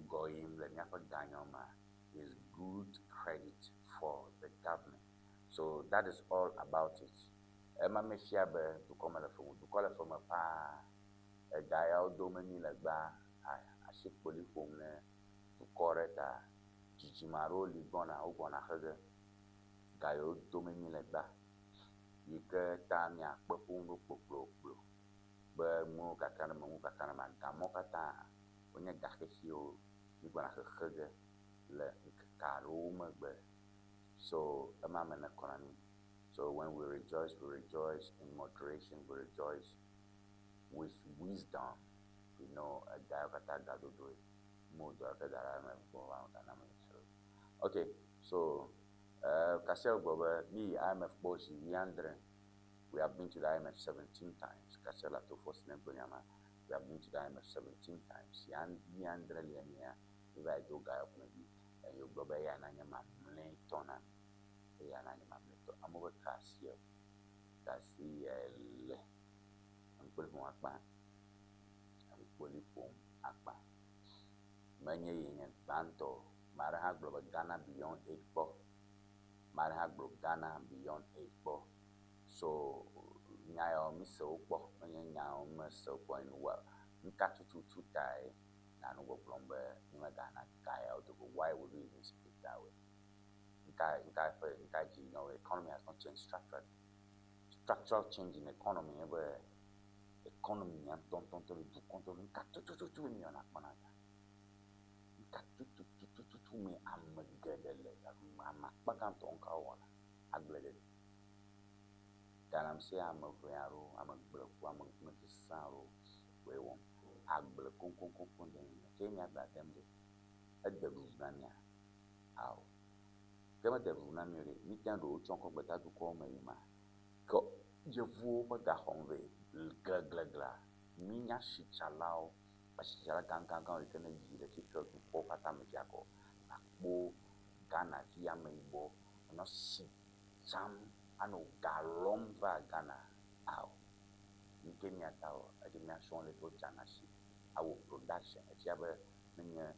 B: ŋgɔ yim le míaƒe ganyawo mea is good credit for the government. So that is all about it. Ema mefia be dukɔ mele fe me o. Dukɔ le fe me paa. Ega yawo dome mí le gbea asikpoli ƒom ne dukɔ ɖe ta. Dzidzime aɖewo li gbɔna wogbɔna xe ge. Ga yiwo dome mí le gbea yi ke ta míakpe ƒom ɖo kpokplokplo be nuwo kaka ɖe eme nuwo kaka ɖe eme. Gamɔwo katã wonye ga xexiwo mígbɔna xexe ge le ŋkeke aɖewo megbe. So ema me nekɔ na mí. So when we rejoice in moderation, we rejoice with wisdom. We know ega yawo katã gadodoe. Mo dɔ ke da ɖe eme gbɔ va gana me. So okay, so kasia gblɔ be mi yi IMF kpɔ zi wuiadre. We have been to the IMF 17 times. Kasia la to force ne gblɔ nya ma. We have been to the IMF 17 times. Wuiadre lia nyia mi va yi do ga yawo ƒomevi eye wògblɔ be eya nanye mamlɛtɔ na mi. Eya nanye mamlɛtɔ. Amewo be ka asi o. Ka asi le ŋkpoli ƒom akpa. Ŋkpoli ƒom akpa. Menye ye nye gbãtɔ. Ame aɖe hã gblɔ be Ghana Beyond Aid kpɔ. Ame aɖe hã gblɔ Ghana Beyond Aid kpɔ. So nya yawo mi se wo kpɔ. Menye nyawo mese wo kpɔ ene wa. Nuka tututu tae na nu gbɔgblɔm be mi megana ga yawo do go? Why would we even speak that way? Nka nka ƒe nka dzi no economy has not changed structurally. Structural change in economy nye be economy nya ŋutɔŋutɔŋutɔ le dukɔ ŋutɔ nuka tututu mi wɔna kpɔna ga. Nuka tututututu me ame geɖe le ame akpa gãtɔ ŋka wɔna agbledede. Galamsey ame ʋɛ aɖewo, ame gblẽku, ame ŋkume sesẽ aɖewo woe wɔm. Agble koŋkoŋkoŋkoŋ de nye ke mi agblea dem ɖe. Ede ɖuɖu na mia? Ao. Ke mede ɖuɖu na mi o ɖe, mi te ɖo wotsɔ kɔ gbeta dukɔwo me yi ma. Ke yevuwo ƒe ga xɔm vɛ glegleglea. Mi nye asitsalawo, asitsala gãgãgãwo yi ke ne yi le tsitre dukɔwo katã me fia kɔ. Akpɔ Ghana vi ameyibɔ nɔ si tsam anɔ ga lɔm va Ghana. Ao. Nuke míata o, edze míasrɔ̃ leke wotsana asi awɔ production. Efia be nenye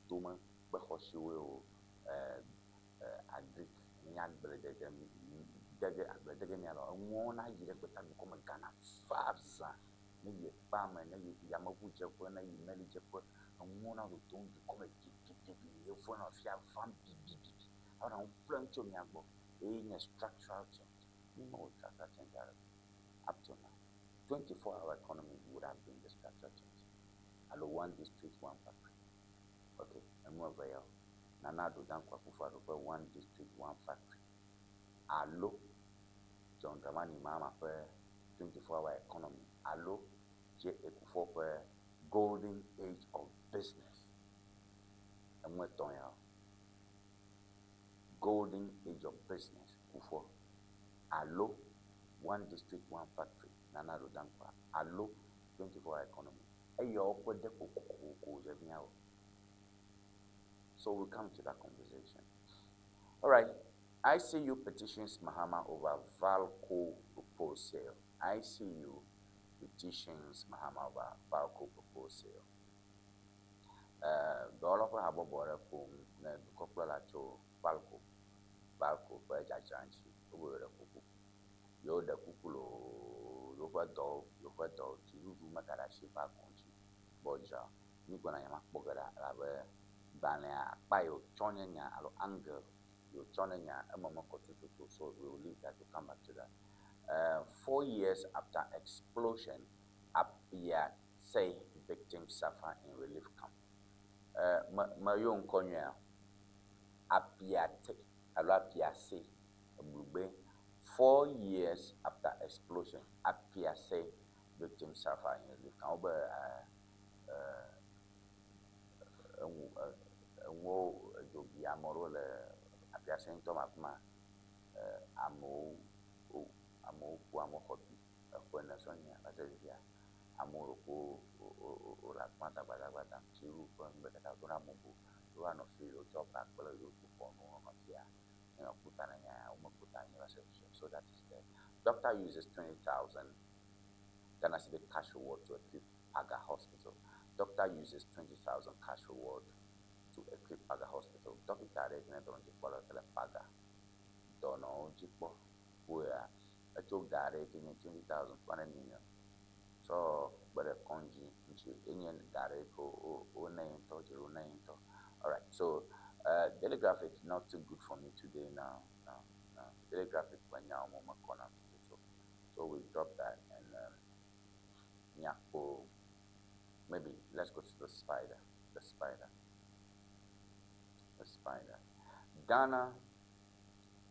B: tome kpe xɔsiwoe o, agric nye agbledede dege agbledege míalɔ enuwo na yi ɖe gbeta dukɔ me Ghana fa zã. Ne yi ekpea me, ne yi yameʋudzeƒe, ne yi melidzeƒe, enuwo na dodom dukɔ me gidigidi. Yevuwo nɔ fia vam bibibibi. Awɔ nu ƒlem tso mía gbɔ. Eye nye structural change. Mi mewɔ structural change aɖeke up to now. 24 hour economy would have been the structural change. Alo one district, one factory. Okay, enu eve yawo. Nana Addo Dankwa Akufo-Addo ƒe one district, one factory. Alo John Dramani Mahama ƒe 24 hour economy. Alo J.A. Kufuor ƒe golden age of business. Enu etɔ̃ yawo. Golden age of business Kufuor. Alo one district, one factory Nana Addo Dankwa. Alo 24 hour economy. Eyawo ƒe ɖe kokokoko dze míawɔ. So we'll come to that conversation. All right. ICU petitions Mahama over Valco proposed sale. ICU petitions Mahama over Valco proposed sale. Dɔwɔlawo ƒe habɔbɔ ɖe ƒom ne dukɔkplɔla tso Valco Valco ƒe dzadzra ŋuti. Wobe yewo ɖe kuku. Yewo ɖe kuku loo yewoƒe dɔ yewoƒe dɔ dziɖuɖu megaɖe asi Valco ŋuti be wodzra o. Mi gbɔna nye makpɔ ge ɖa elabe Gbalẽa akpa yi wòtsɔ nye nya alo angle yi wòtsɔ ne nya eme mekɔ tututu o so we will leave that to come back to that. 4 years after explosion, Appiatse victims suffer in relief camp. Me meyɔ ŋkɔ nyuia? Appiate alo Apiase eblugbe. 4 years after explosion, Appiatse victims suffer in relief camp. Wobe eŋu eŋuwo edzo bi ame ɖewo le Apiase ŋutɔ me afi ma. Amewo wo amewo ku amewo xɔ bi eƒe ene sɔŋ nye va se fifia. Amewo ɖeko wo wo le afi ma dagbadagba dam. Tsiwu ƒe nu katã wodo na amewo wova nɔ fi wotsɔ ba kple yewotu xɔ nuwo nɔ fia. Ne wòku ta na nya womeku ta anyi va se fifia. So that is there. Doctor uses 20,000 Ghana Cedi cash reward to equip Paga Hospital. Doctor uses 20,000 cash reward to equip Paga Hospital. Dɔkita aɖe yi ke nye dɔnɔdzikpɔla ke le Paga dɔnɔwo dzi kpɔ ƒoea etso ga aɖe yi ke nye 20,200 million tsɔ kpe ɖe kɔdzi ŋuti enye ga aɖe yi ke wonɛ ŋutɔ dzi wonɛ ŋutɔ. Alright, so Daily Graphic not too good for me today. No. Daily Graphic ƒe nyawo me mekɔ nam tututu. So we drop that and míakpɔ maybe let's go to the spider. The spider. The spider. Ghana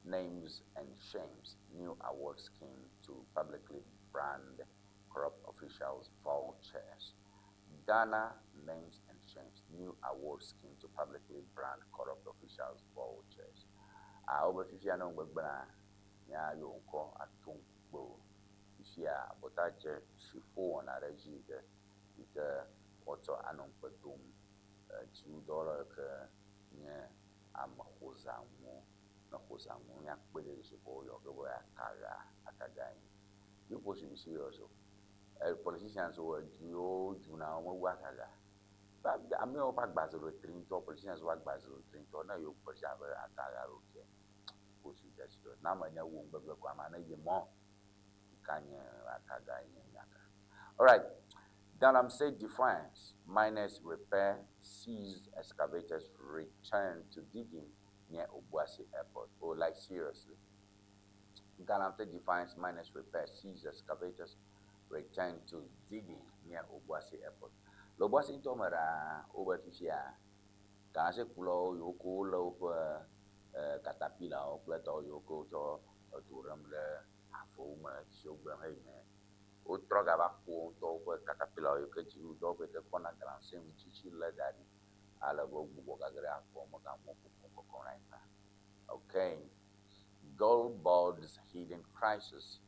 B: names and shames new award scheme to publicly brand corrupt officials vultures. Ghana names and shames new award scheme to publicly brand corrupt officials vultures. Ah, wobe fifia ne ŋgbegblẽa míayɔ ŋkɔ ato ŋkukpe o. Fifia abɔtadze si ƒo wɔna ɖe edzi yi ke yi ke woatsɔ anɔ ŋukpe dom dziɖuɖudɔwɔlawo yi ke nye ameƒozanuwo. Ne ƒozanuwo míakpe ɖe dzi ko woyɔ ge be akaga akaga yi. You people should be serious o. Politicians wo edziwo dzuna womewu akaga. Amewo ƒe agbaze ɖo tri ŋutɔ politicians ƒe agbaze ɖo tri ŋutɔ ne yewo politician ƒe akaga ɖo tse people should get serious. Na ame nye wu ŋgbegble ko amea ne yi mɔ ka nye akaga nye nyaka. Alright. Galamsey defiance miners repair seized excavators return to digging near Obuasi Airport. Oh, like seriously. Galamsey defiance miners repair seized excavators return to digging near Obuasi Airport. Le Obuasi ŋutɔ me ɖaa wobe fifia galamsey kulawo yiwo ke wolé woƒe katapilawo kple tɔwo yiwo ke wotsɔ edo ɖem ɖe avewo me siwo gblẽm heyi ne wotrɔ gava ƒo wo ŋutɔ woƒe katapilawo yiwo ke dziɖuɖudɔwɔƒe yi ke kpɔna galamsey ŋutitsi lé da ɖi ale be wogbugbɔ gage ɖe avɔ me ganuwo ƒoƒom kɔkɔm ɖe anyigba. Okay. Gold Board's hidden crisis.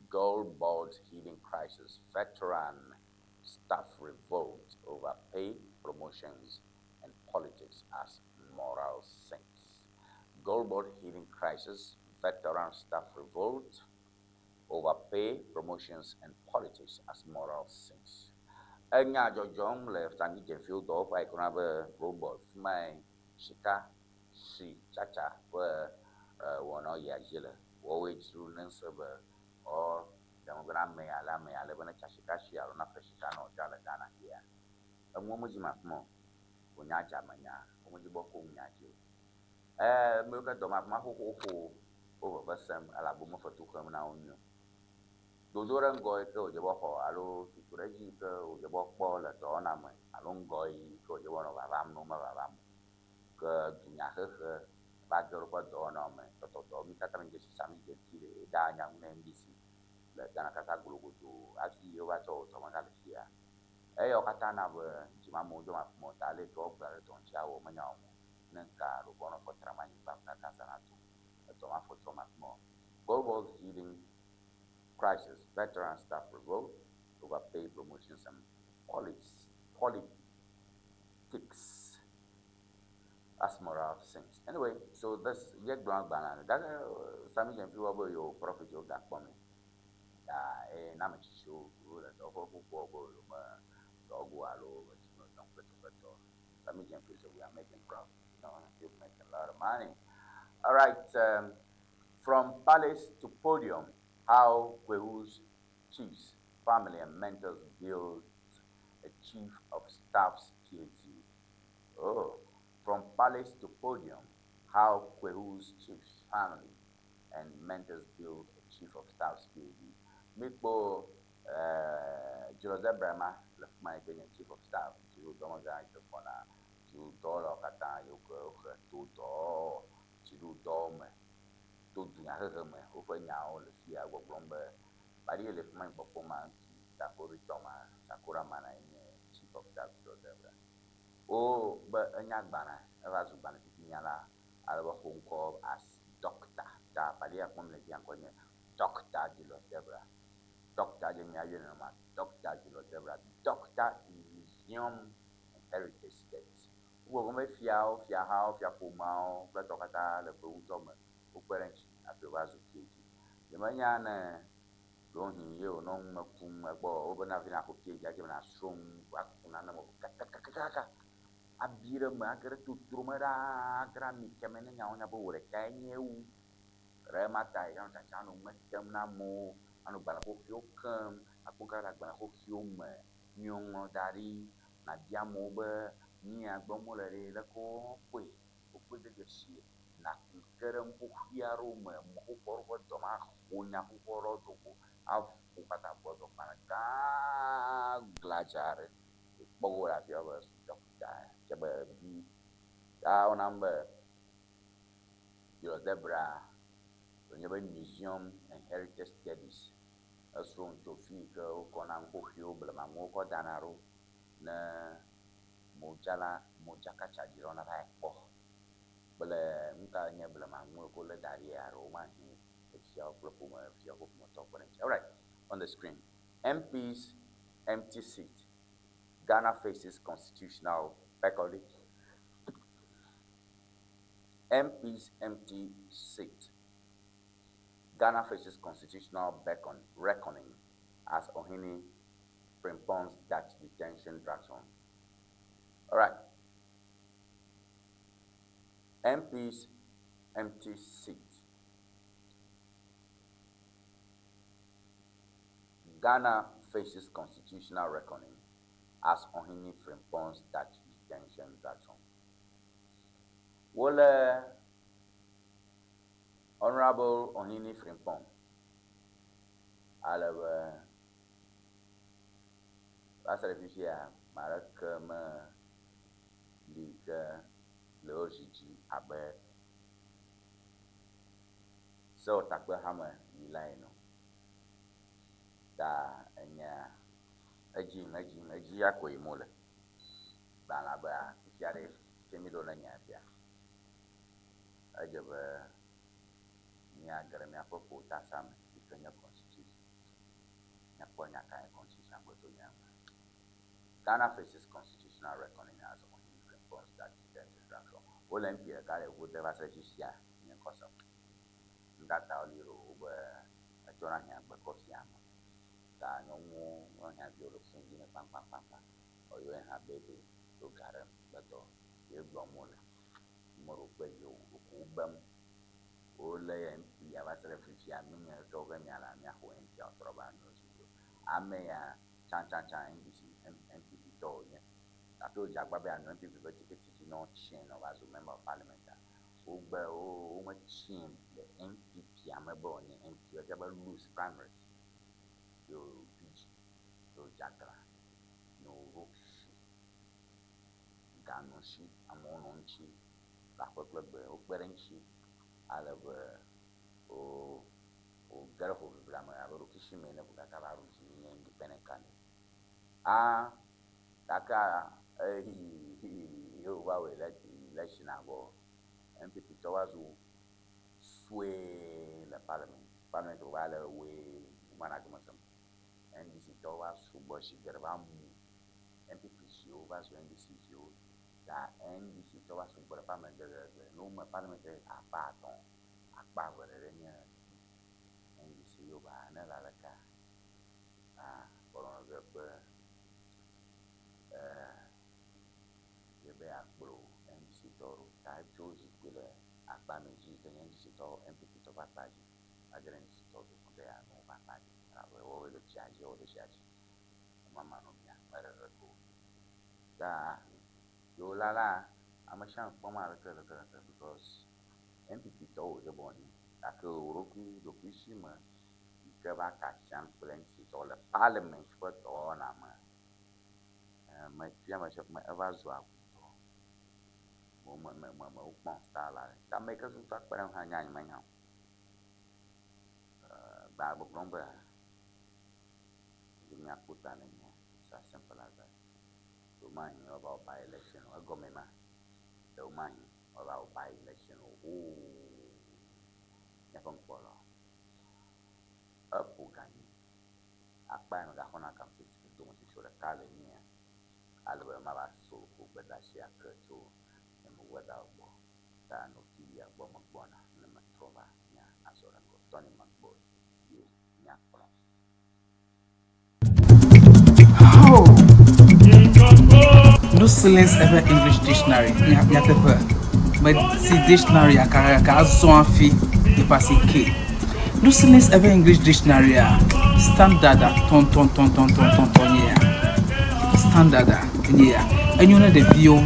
B: Gold Board's hidden crisis. Veteran staff revolt over pay, promotions, and politics as morale sinks. Gold Board hidden crisis. Veteran staff revolt over pay, promotions, and politics as morale sinks. Enya dzɔdzɔm le Sammy Gyamfi dɔwɔƒe yi ke woyɔna be Gold Board. Fi mae sika si tsatsa ƒe wɔnawo yia dzi le. Woawoe dzro ne ŋusẽ be ɔ ɖe megbe na ame ya ale ame ya ale be ne tsa sika si alo ne ƒle sika na wòdzra le Ghana fia. Enuwo medzi ma afi ma o. Wònye adzamenya. Womedzi be woakɔ ŋu nya dzi o. Ame yiwo ke dɔ me afi ma xoxoxo wo veve sem elabe wome fetu xem na wo nyuie o. Dodo ɖe ŋgɔ yi ke wòdze be woaxɔ alo tutu ɖe edzi yi ke wòdze be woakpɔ le dɔwɔna me alo ŋgɔ yi ke wòdze be woanɔ vavam ne wome vavam o. Ke dunyahehe va ge ɖe woƒe dɔwɔnawo me tɔtɔtɔ. Mi katã míedze si Sammy Gyamfi ɖe eɖaa nya ŋu na NDC le Ghana kaka globodo hafi wova tsɔ wò dɔmega le fia. Eyawo katã na be dzimamewo dzɔm afi ma o ta ale yi ke woagblɔ ɖe dɔ ŋuti awɔ menya wɔm o. Ne ŋka ɖo be woanɔ kɔ tram anyigba kaka zã nato edɔ ma fɔ tsɔm afi ma o. Gold Board's hidden crisis, veteran staff revolt over pay, promotions and politics as morale sinks. Anyway, so this ye gblɔ agbalẽ gake Sammy Gyamfi wɔ be yewo profit yewo gakpɔ me. Ya eye na ame tsitsiwo wole dɔwɔƒe xoxoa be yewo me dɔwɔgo alo dzime dɔm kpetɔkpetɔ. Sammy Gyamfi say we are making profit. People making a lot of money. All right, from palace to podium, how Kwahu's chiefs, family, and mentors built a chief of staff's PhD. Oh, from palace to podium, how Kwahu's chief's family and mentors build a chief of staff's PhD. Mikpo eh, Julius Debrah ma le fi ma yi ke nye chief of staff, dziɖuɖudɔmegã yi ke kpɔna dziɖuɖudɔwɔlawo katã yiwo ke wohe to dɔ dziɖuɖudɔwo me to dunyahehe me woƒe nyawo le fia gbɔgblɔm be baɖi ye le fi ma yi kpɔkpɔm ma ŋuti takoɖitɔ ma Sakora Mana ye nye chief of staff Julius Debrah. Wo be enya agbalẽ eva zu gbalẽfifinyala ale be xo ŋkɔ as Doctor ta baɖi ya kpɔm le fia ŋkɔ nye Doctor Julius Debrah. Doctor dze mía yɔe nenema Doctor Julius Debrah, Doctor in Museum and Heritage Studies. Wo gbɔgblɔm be fiawo, fiahawo, fiaƒomeawo kple etɔwo katã le ƒewutɔ me wokpe ɖe eŋuti hafi wòva zu PhD. Nyemenya ne ɖewohĩ ye wònɔ nu me kum egbɔ o. Wobena hafi nàxɔ PhD edze be nàsrɔ̃ nu aku nane me kakakakaka abi ɖe eme age ɖe totro me ɖaa age ɖe ami keme ne nyawo nya be wò ɖekae nye ewu. Ɖe ema ta yi anɔ tsatsa anɔ nu me tem na amewo, anɔ gbalẽ xoxoewo kem, akpɔ nu ka le agbalẽ xoxoewo me, nuyi woŋlɔ da ɖi, nàbia amewo be nu ya gblɔm wole ɖe, leke wokpɔe, wokpɔe de dzesi, nàku ke ɖe nu xoxoe aɖewo me, mɔ xoxo aɖewo ƒe dɔme aho nya xoxo aɖewo do go aƒo katã gbɔ dɔgbalẽ gã gladza aɖe. Kpɔ go le afia be ɖɔkita tse be bi ta wonam be Julius Debrah wònye be Museum and Heritage Studies esrɔ̃ nu tso fi yi ke wokɔna nu xoxoewo, blemanuwo kɔ dana ɖo ne modzala modzakatsaɖilawo nava yi kpɔ kple nu ka nye blemanuwo yi ke wolé da ɖi alo womahi efiawo kple ƒome fiawo ƒe ƒometɔwo kpe ɖe eŋuti. Alright, on the screen, MP's empty seat, Ghana faces constitutional faculty. MP's empty seat. Ghana faces constitutional beckon, reckoning as Ohene Frimpong's Dutch detention drags on. All right. MP's empty seat. Ghana faces constitutional reckoning as Ohene Frimpong's Dutch detention drags on. Wolé Honourable Ohene Frimpong ale be va se ɖe fifia ame aɖeke meli ke le wo zi dzi abe Sewɔtakpehame yila ene o. Ta enya edzi yim edzi yim edzi ya ko yim wole. Gbalẽa be fifia ɖe ke míɖo ne nya sia. Edze be míage ɖe míaƒe ƒotasa me yi ke nye constitution. Míakpɔ nya kae constitution gblɔ tso nya ŋu. Ghana faces constitutional reckoning as Ohene Frimpong's Dutch detention drags on. Wole MP ɖeka ɖe ʋu de va se ɖe fifia nye ŋkɔ sem. Nukata woli ɖo wobe etsɔna hiã gbe kɔ fia ame. Ta nyɔnuwo nyɔnuviwo le fun dzi ne kpaŋkpaŋkpaŋkpaŋ. Ɔyɔe hã bebe ɖo ga ɖe gbetɔ ye gblɔm wole. Meɖo kpe dzi o, ɖeko wobem. Wolé MP ya va se ɖe fifia menye tɔwo ƒe nya la míaxɔ MP ya wòtrɔ va nɔ zi dzi o. Ame ya tsãtsãtsã NDC, NPP tɔ wònye. Gake wòdze agbagba be yeanɔ NPP ƒe tiketi dzi ne wotsiãe ne wòva zu member of parliament a, wogbe wo wometsiãe le NPP me be wòanye MP o. Efia be lose primaries ye wòbi dzi ye wòdze aglã ne wòɖo fi ga nɔ esi, amewo nɔ eŋuti le aƒe kple gbe, wokpe ɖe eŋuti ale be wo wòge ɖe hoʋiʋlia me abe ɖokuisi me ene ko gake ava ɖu dzi nye independent candidate. A gake eyi ye wòva wɔe le election vɔ NPP tɔ va zu sue le parliament. Parliament wòva le woe womana gɔme sem. NDC tɔwo va sugbɔ zi geɖe va mu NPP ziwo va zu NDC ziwo. Ta NDC tɔwo va sugbɔ le parliament geɖe. Ne wome parliament ɖe akpa atɔ̃, akpa eve ɖeɖe nye NDC yo ba ne le alekea, ah, kpɔɖeŋu be eh, ye be yeakplɔ NDC tɔwo ɖo. Ta etso zikpui le akpa mɛ dzi yi ke nye NDC tɔwo, NPP tɔwo ƒe akpa dzi va ge ɖe NDC tɔwo dome be yeanɔ woƒe akpa dzi elabe woawoe le tsia dzi, woawoe le tsia dzi. Emama nɔ mia, meɖe ɖe go. Ta Yo la la ame sia ame kpɔm aleke leke leke because NPP tɔwo wòdze bɔ ni gake wò ɖokui ɖokuisi me yi ke va ka asiam kple NDC tɔwo le parliament ƒe dɔwɔna me me fia me sia me eva zu agutɔ. Wo me me me me wokpɔm star la ta ame yi ke tutu akpe ɖe ŋu hã nya nye menya o. Gba gbɔgblɔm be míakpɔ ta ne nye. It's as simple as that. Ɖewomahi woava wɔ by election o. Egɔme ma. Ɖewomahi woava wɔ by election o. Oo, míaƒe ŋkpɔlawo. Eƒo ga nyi. Akpa ya megaxɔna gam tso dometsotso ɖeka le nyia. Ale be mava so ko gbedeasi ake tso nye nuwɔdawo gbɔ. Ta no TV-a gbɔ megbɔna ne metrɔ va nya azɔ ɖe ŋgɔ. Tɔnye megbɔ ye míakplɔ.
C: Oh! No silence eƒe English dictionary nyateƒe meti dictionary yakayaka azɔ hafi yeƒe asi ke. No silence eƒe English dictionary a standard tɔntɔntɔntɔntɔntɔntɔ nye ya. Standard nye ya. Enyo ne ɖeviwo,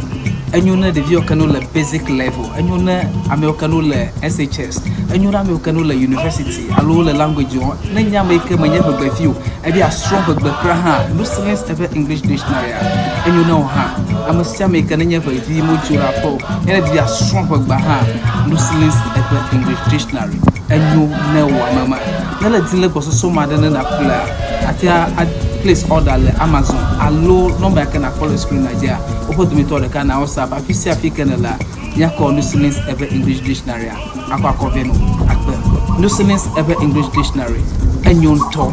C: enyo ne ɖeviwo ke no le basic level, enyo ne amewo ke no le SHS, enyo ne amewo ke no le university alo wole language wɔm. Ne nye ame yi ke menye ʋegbevi o, ebe yeasrɔ̃ ʋegbe kura hã, Lucilius eƒe English Dictionary-a, enyo na wò hã. Ame sia ame yi ke nenye ʋevi medzo ɖe aƒe o, ye ne di be yeasrɔ̃ ʋegbea hã, Lucilius eƒe English Dictionary, enyo ne wò ame ma. Ne èle dim le gbɔsɔsɔ me aɖe ne nàƒlea, àte ŋu a place order le Amazon alo nɔmba yi ke nàkpɔ le screen-a dzia, woƒe dometɔ ɖeka na WhatsApp. Afi sia afi ke nèlea, míakɔ Lucilius eƒe English Dictionary-a. Akɔ akɔ vɛ no akpe. Nusilis eƒe English Dictionary enyo ŋutɔ.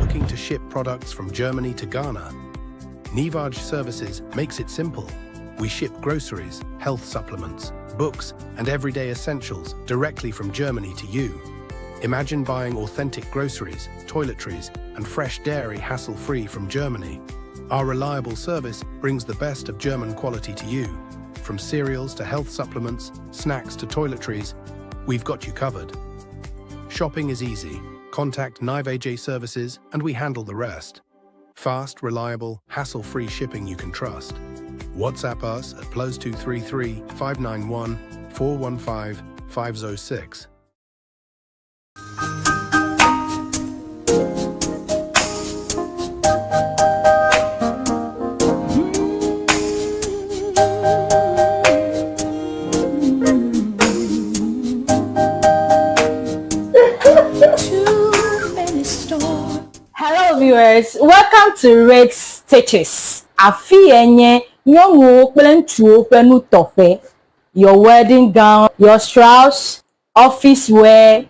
D: Looking to ship products from Germany to Ghana? Nivaj Services makes it simple. We ship groceries, health supplements, books, and everyday essentials directly from Germany to you. Imagine buying authentic groceries, toiletries, and fresh dairy hassle-free from Germany. Our reliable service brings the best of German quality to you. From cereals to health supplements, snacks to toiletries, we've got you covered. Shopping is easy. Contact Nivaj Services and we handle the rest. Fast, reliable, hassle-free shipping you can trust. WhatsApp us at +233 591 415 506.
E: Hello viewers, welcome to Red Stitches. Afi ye nye nyɔnuwo kple ŋutsuwo ƒe nutɔƒe. Your wedding gown, your shrouds, office wear,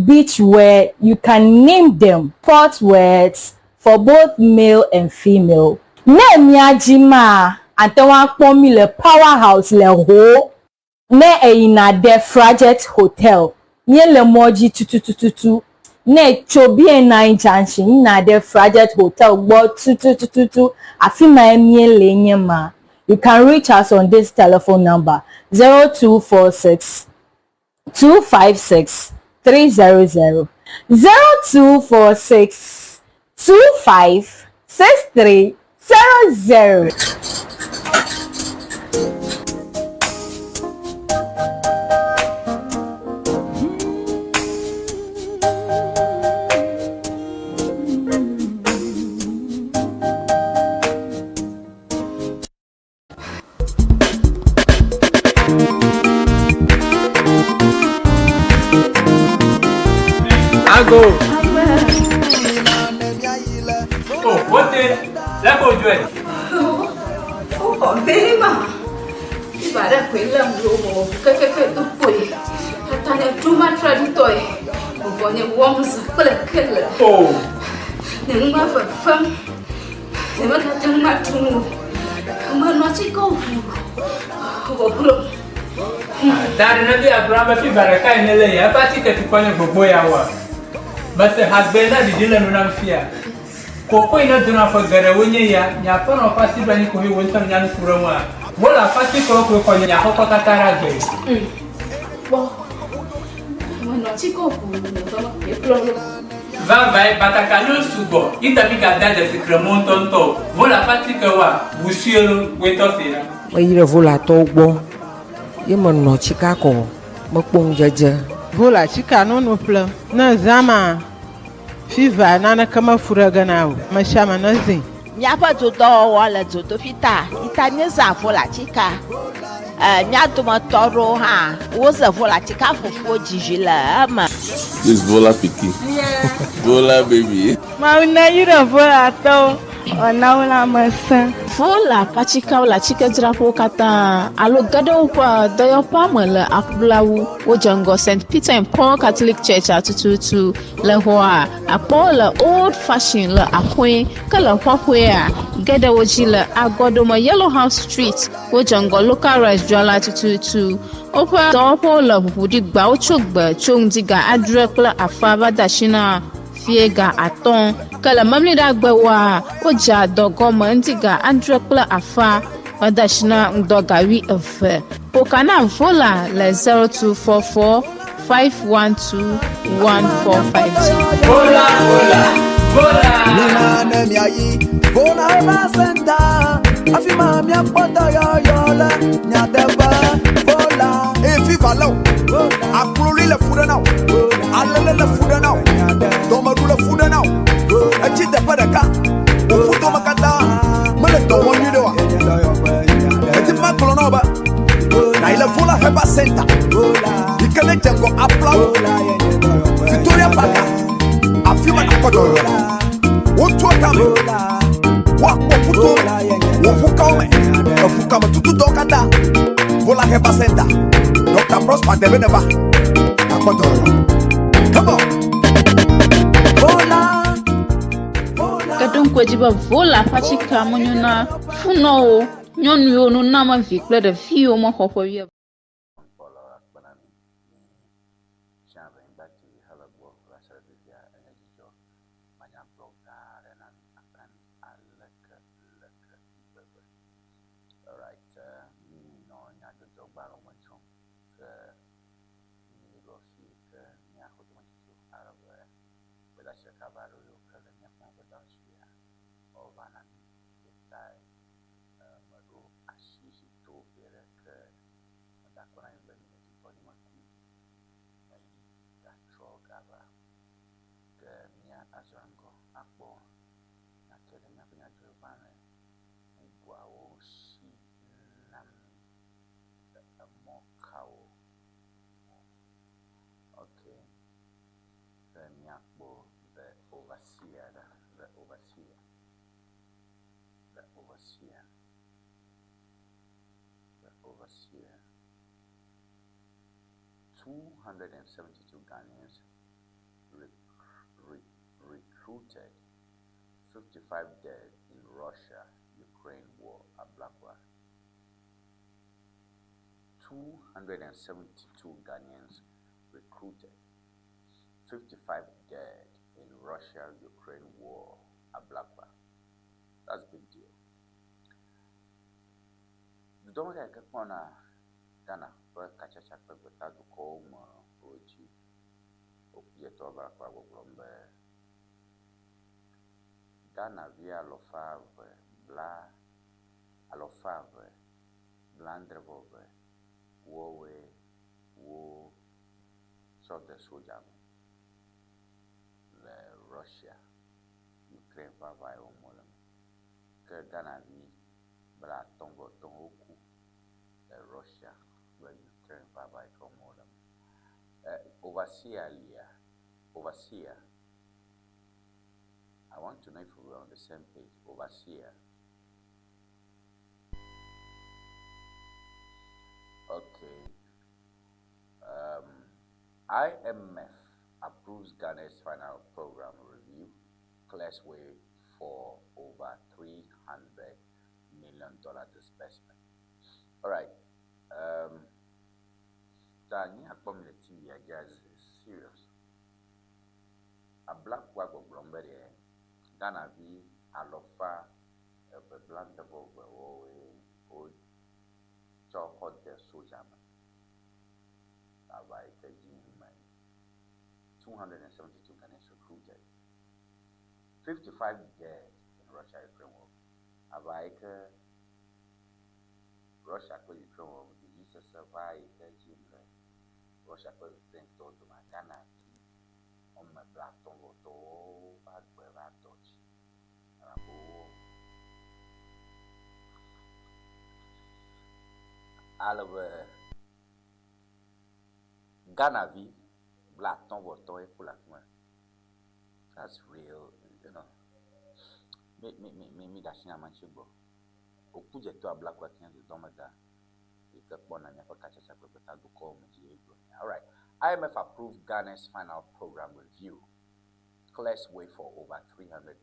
E: beach wear, you can name them, sport wears for both male and female. Ne mía dzi maa, ate ŋu akpɔ mí le Power House le Ho. Ne èyina ɖe Frajet Hotel, míele mɔ dzi tutututu. Ne ètso BNI Junction yina ɖe Frajet Hotel gbɔ tutututu, afi mae míele nye ma. You can reach us on this telephone number, 0246 256 300 0246 25 63 00.
F: Ago. Oh, wote. Lẹ́kọ̀ọ́ ojú ẹ̀.
G: Ó kọ̀ bẹ́ẹ̀ mà. Ibà rẹ̀ pé lẹ́mu ló wọ̀ kẹ́kẹ́kẹ́ tó pò yìí. Àtàlẹ̀ dúmá traditọ̀ yìí. Òbọ̀ ni wọ́n ń sàn kpẹ̀lẹ̀kẹ̀lẹ̀.
F: Oh.
G: Ní ń gbà fẹ̀fẹ́m. Nyemegate ŋu aɖu nu o. Menɔ atike ʋuu wòglo.
F: Da ɖe ne bia gblɔ be fiva ɖekae nèle ya, eƒe atike tukɔ nye gbogbo ya woa? Mese hagbe na ɖiɖi le nu nam fia. Koko yi nedona ƒe geɖewo nye ya, nye aƒenɔ ƒe asi ɖo anyi koe wò ŋutɔ nènya nu ku ɖe ŋua? Wole aƒe atikewo koe xɔ nye aƒekɔ katã ɖe agbe.
G: Kpɔ, menɔ atike ʋuu nye ƒe me koe kplɔ ɖo.
F: Vavãe, batakaliwo sugbɔ yi ta mígadea dzesi kremɔ ŋutɔŋutɔ o. Vola ƒe atikewoa, ʋu sue loo, wòe tɔ see ɖa.
H: Meyi ɖe Volatɔwo gbɔ ye menɔ tsika kɔ mekpɔ ŋudzedze.
I: Vola tsika nono ƒlem. Ne zã ma, fiva naneke mefu ɖe ge na o. Amesiame nezĩ.
J: Míaƒe dodɔwɔwɔ le dzodoƒi ta yi ta míezã volatika. E, mía dometɔ aɖewo hã woze volatika fufuwo dzizi le eme.
K: This Vola pikin. Vola baby.
O: Mawu neyra Volatɔwo wòana wo lãmesẽ.
L: Vola ƒe atikewo le atsikedzraƒewo katã alo ge ɖe woƒe dɔyɔƒea me le Aƒulawu. Wodze ŋgɔ St. Peter and Paul Catholic Church tututu le xɔa akpɔ le Old Fashion le Axɔe ke le Xɔxɔea ge ɖe wo dzi le Agɔdome Yellow House Street. Wodze ŋgɔ Local Rice dzrala tututu. Woƒe dɔwɔƒewo le ʋuʋu ɖi gbawo tso gbe tso ŋdi ga adre kple afa va de asi na fie ga atɔ̃. Ke le memleɖagbewoa, wodzea dɔ gɔme ŋdi ga adre kple afa va de asi na ŋdɔ ga wuieve. Ƒo na Vola le 0244 512 1452.
F: Vola, vola, vola.
M: Mina ne miayi Vola Herbal Center. Afi ma miakpɔ dɔyɔyɔ le nyateƒe. Vola.
N: Eye fiva lé o akloli le fu ɖe na o alele le fu ɖe na o dɔmeɖu le fu ɖe na o etsi teƒe ɖeka wò ƒu dome katã mele dɔ wɔm nyuie ɖe oa eti ma gblɔ na wo be na yi le Vola Herbal Center yi ke ne dze ŋgɔ aplawo Victoria Park afi ma nakpɔ dɔyɔyɔ wotu tame woakpɔ ƒuto me wò ƒukawo me eƒukame tututɔwo katã Vola Herbal Center Dr. Prosper Debe ne va nakpɔ dɔyɔyɔ come on.
M: Vola.
L: Ke ɖo ŋku edzi be Vola ƒe atikea menyo na funɔwo, nyɔnuwo, noname vi kple ɖeviwo mexɔ ƒe wuieve.
B: Kpɔlɔ akpena mi mi tsã Anyigba TV hele gbɔ va se ɖe fifia enye dzidzɔ manyagblɔ gã aɖe na mi akpena mi aleke leke gbegbe. Alright, mi nɔ nyadzɔdzɔgbalẽwo me dzrom ke mi ɖo fi ke míaxɔ dometsotso ale be gbedeasi ɖeka va ɖo yiwo ke le míaƒe gbedeasia wova na mi tae meɖo asi si to vi ɖe ke meda akɔ na mi be mi le tutɔ nye meku meyi gatrɔ gava ke mía azɔ ŋgɔ akpɔ nake ɖe míaƒe nyadzɔdzɔgbalẽ bubuawo si na mi le emɔ kawo. Okay, ke míakpɔ the overseer ɖa, the overseer, the overseer, the overseer. 272 Ghanaians recruited, 55 dead in Russia-Ukraine war at Blackwell. 272 Ghanaians recruited, 55 dead in Russia-Ukraine war at Blackwell. That's a big deal. Dudɔme ka ke kpɔna Ghana ƒe katsatsa kple gbetadukɔwo me wodzi wokudzɛtɔ va kpɔ gbɔgblɔm be Ghana vi alɔfa eve bla alɔfa eve blaadre vɔ eve woawoe wo tsɔ de sodza me le Russia Ukraine ƒe aʋa yi wɔm wole me. Ke Ghana vi blaatɔ̃ vɔ etɔ̃ woku le Russia kple Ukraine ƒe aʋa yi ke wɔm wole me. Overseer lia, overseer. I want to know if we are on the same page. Overseer. Okay. IMF approves Ghana's final program review, clears way for over $300 million disbursement. All right. Ta nye akpɔ mi le TV guys is serious. Ablakua gbɔgblɔm be ɖe Ghana vi alɔfa eve blaadre vɔ eve wowoe wotsɔ kɔ de sodza me. Aʋa yi ke dzi yim me. 272 Ghanaians recruited. 55 dead in Russia-Ukraine war. Aʋa yi ke Russia kple Ukraine wɔ vivisese ʋa yi ke dzi yim le Russia kple Ukraine tɔwo dome Ghana vi wɔme blatɔ̃ vɔ tɔwo ƒe agbe va tɔ tsi elabe wo ale be Ghana vi blatɔ̃ vɔ tɔ̃ ye ku le afi ma. That's real, you know. Mi mi mi mi mi ɖe asi nya ma ŋuti gbɔ. Woku dze to abla kura tiɲɛ dodɔme da yi ke kpɔna míaƒe katsatsa kple gbetadukɔwo me dzi ye gblɔ nya. Alright. IMF approved Ghana's final program review. Clears way for over 300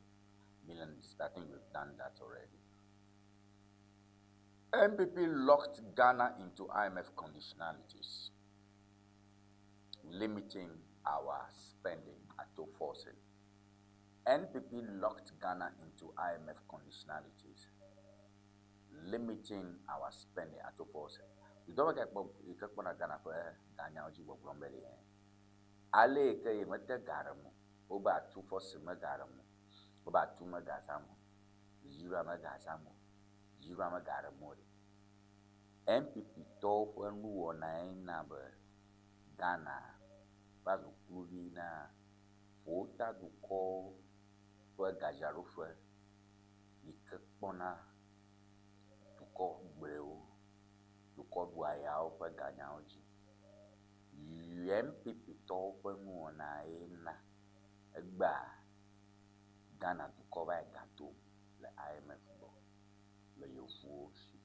B: million. I think we've done that already. NPP locked Ghana into IMF conditionalities, limiting our spending at forcing. NPP locked Ghana into IMF conditionalities, limiting our spending at forcing. Dɔwɔ ke kpɔ yi ke kpɔna Ghana ƒe ganyawo dzi gbɔgblɔm be ɖe ale yi ke yi mete ga ɖe mo wobe atu fɔsi mega ɖe mo wobe atu megazã mo zero megazã mo zero mega ɖe mo ɖe. NPP tɔwo ƒe nuwɔnae na be Ghana va zu kluvi na ƒowotadukɔwo ƒe gadzraɖoƒe yi ke kpɔna dukɔ gblɔewo, dukɔ ɖuayawo ƒe ganyawo dzi. NPP tɔwo ƒe nuwɔnae na egbea Ghana dukɔ va yi ga dom le IMF gbɔ le yevuwo si.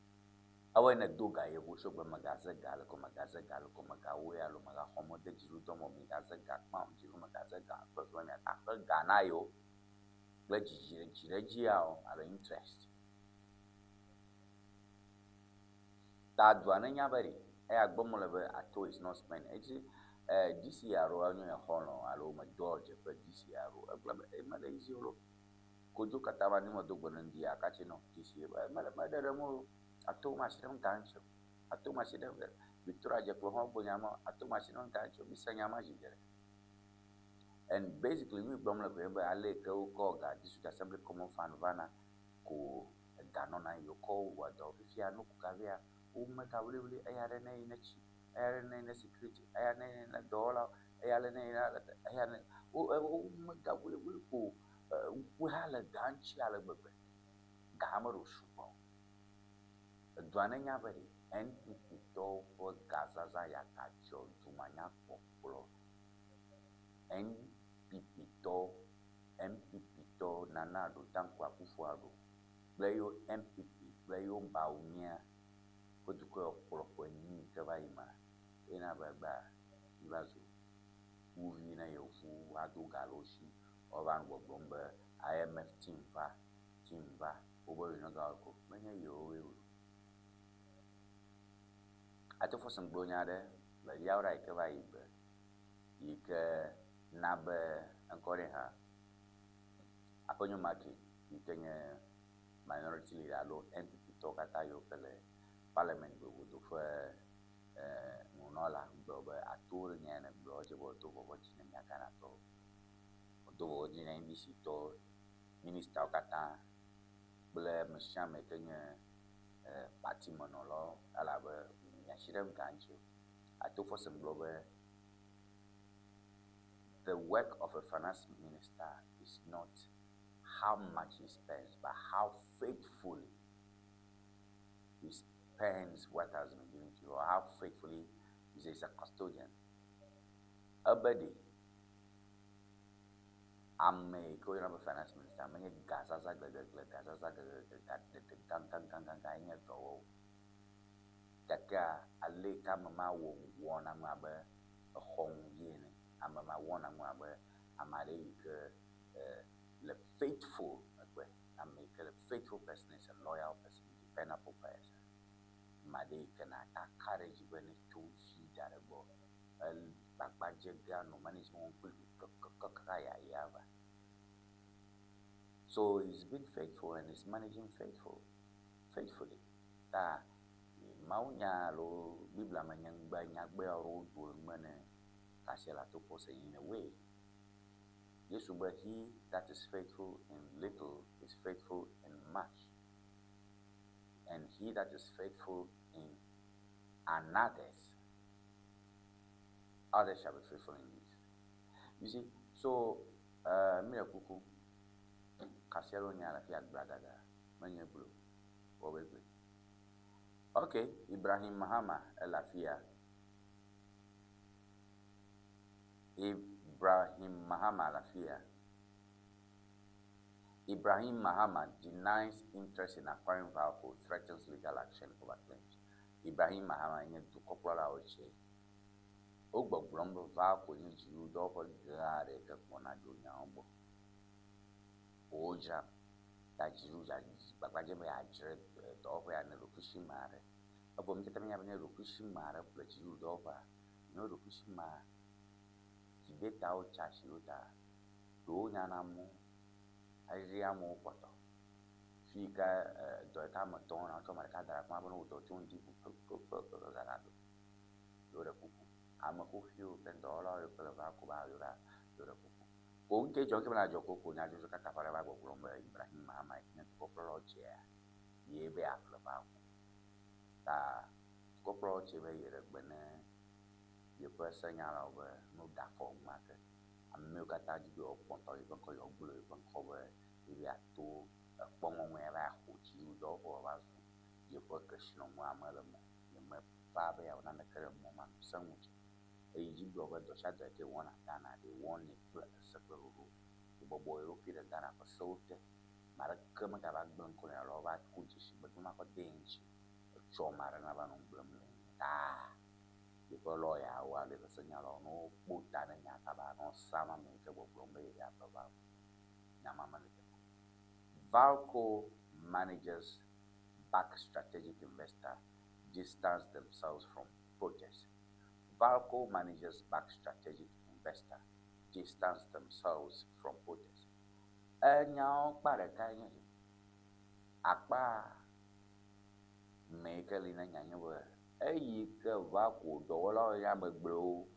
B: Ewɔe ne do ga yevuwo si wogblɔ megaze ga le ko megaze ga le ko megawoe alo megaxɔ mɔ de dziɖuɖudɔ me o migaze ga kpã o dziɖuɖu megaze ga kple be miaxe ga na yewo kple dzidziɖedzia o alo interest. Ta dua nenya be ɖe eya gbɔ mele be Ato is not spend. Edzi eh, DC alo enye xɔlɔ̃ alo medɔ dzeƒe DC alo egblɔ be eh, mele easy o lo. Kodzo katã va ni medo gbe ne ŋdi akatsi nɔ DC be mele meɖe ɖem o. Ato masi ɖem ga ŋuti o. Ato masi ɖem Victoria Dzeklo hã gblɔ nya ma ato masi ɖem ga ŋuti o. Mi se nya ma zi geɖe. And basically nu gblɔm le koe be ale yi ke wokɔ ga District Assembly Common Fund vana ko ega nɔna yi wokɔ wɔa dɔ fifia nu ku gavea womega wliwli eya ɖe ne yi ne tsi eya ɖe ne yi ne security eya ne yi ne dɔwɔlawo eya ɖe ne yi ne eya ne wo womega wliwli ko ŋku hã le ga ŋuti ale gbegbe. Ga meɖo sugbɔ o. Edua ne nya be ɖe NPP tɔwo ƒe gazazã yakadzɔ dumanyakpɔkplɔ NPP tɔwo NPP tɔwo Nana Addo Dankwa Akufo-Addo kple yewo NPP kple yewo Bawumia ƒe dukɔ yawo kplɔ ƒe enyi yi ke va yi ma ye na be egbea mi va zu kluvi na yevuwo ado ga le wo si woava nɔ gbɔgblɔm be IMF team va team va wobe yewo ga ko menye yewoe o. Ato Forson gblɔ nya aɖe le yawoɖa yi ke va yi gbe yi ke na be ŋkɔ ɖe hã Apenyo Maki yi ke nye minority leader alo NPP tɔwo katã yiwo ke le parliament gbegodo ƒe nunɔla gblɔ be ato ɖe nya ne gblɔ edze be wòdo vɔvɔ dzi na mía Ghanatɔwo. Wòdo vɔvɔ dzi na NDC tɔwo, ministawo katã kple ame sia ame yi ke nye party menɔlawo elabe miasi ɖe ga ŋuti o. Ato Forson gblɔ be the work of a finance minister is not how much he spends, but how faithfully he spends what has been given to you, or how faithfully he is a custodian. Ebe ɖe ame yi ke woyɔna be finance minister menye gazaza gleglegle, gazaza gleglegle, gaɖeɖe gãgãgãgã ye nye dɔwɔwɔ. Gakea ale yi ke ame ma wɔ wɔna nu abe exɔ ŋuvi ene. Ame ma wɔna nu abe ame aɖe yi ke le faithful egbe. Ame yi ke le faithful person is a loyal person, dependable person. Ame aɖe yi ke na aka ɖe edzi be ne tso fi da ɖe gbɔ kpakpadze ge anɔ management wɔm kpli kekekeke yaya va. So he's been faithful and he's managing faithfully. Ta mawunya alo Biblia me nyagbe nyagbe aɖewo do ŋugbe ne Cassiel Ato Forson in a way. Yesu be he that is faithful in little is faithful in much and he that is faithful in another's others shall be faithful in his. You see, so uh, mi le kuku kasia ɖo nya le fi agblagada menye blu wɔ be gbe. Ok, Ibrahim Mahama ele afia. Ibrahim Mahama le afia. Ibrahim Mahama denies interest in acquiring Valco, threatens legal action over claims. Ibrahim Mahama nye dukɔkplɔlawo tse. Wogbɔgblɔm be Valco nye dziɖuɖudɔwɔƒe gã aɖe yi ke kpɔna dzonyawo gbɔ. Wodzram ta dziɖuɖu gbagba dzem be yeadzre dɔwɔƒe ya ne ɖokuisime aɖe. Evɔ mi katã míenya be ne ɖokuisime aɖe ƒle dziɖuɖudɔwɔƒea, ne ɖokuisimea dzidetawo tsa asi ɖo ta, ɖewo nyana amewo, eɖia amewo kpɔtɔ. Fi yi ke dɔ ɖeka ame etɔ̃ wɔna wotsɔ ame ɖeka da ɖe afi ma be ne wò dɔ tso ŋdi ŋu kpekpekpe zãna do. Yewo ɖe kuku. Ame xoxiwo kple dɔwɔlawo yiwo ke le va ko va yewo ɖa yewo ɖe kuku. Ko ŋke dzɔ ŋke mele adzɔ koko nyadzɔdzɔ kaka ƒe ɖe va gbɔgblɔm be Ibrahim Mahama yi ke nye dukɔkplɔlawo tsea ye be yeaƒle va ko. Ta dukɔkplɔlawo tse be yeɖe gbe ne yeƒe senyalawo be no da afɔ ŋua ke. Amewo katã dzi be yewoakpɔ ŋutɔ yeƒe ŋkɔ, yewoagblɔ yeƒe ŋkɔ be yebe yeato ekpɔ ŋɔŋɔe ava axo dziɖuɖudɔwɔƒe wòava zu yeƒe kesinɔnu ame le eme o. Yemeva be yeawɔ naneke ɖe mɔ ma nu sẽŋu dzi. Eyi dzi gblɔ be dɔ sia dɔ yi ke yewɔna Ghana ɖe yewɔnɛ kple ese kple ɖoɖo. Yebɔbɔ ye ɖokui ɖe Ghana ƒe sewo te. Ame aɖeke megava gblẽ ŋkɔ nɛ alo ava ku dzesi gbegblẽ ma kɔ de ye ŋuti etsɔ ame aɖe nava nɔ nu gblẽm le eŋu o. Taa yeƒe lɔyawo alo yeƒe senyalawo ne wokpɔ ta ne nya kaba ne wosam ame yi ke gbɔgblɔm be yeɖe aƒe va o. Nya ma mele teƒe o. Valco managers back strategic investor distance themselves from protest. Valco managers back strategic investor distance themselves from protest. Enyawo kpa ɖekae nye esi. Akpa me yi ke li ne nya nye be eyi ke Valco dɔwɔlawo nye ame gblɔewo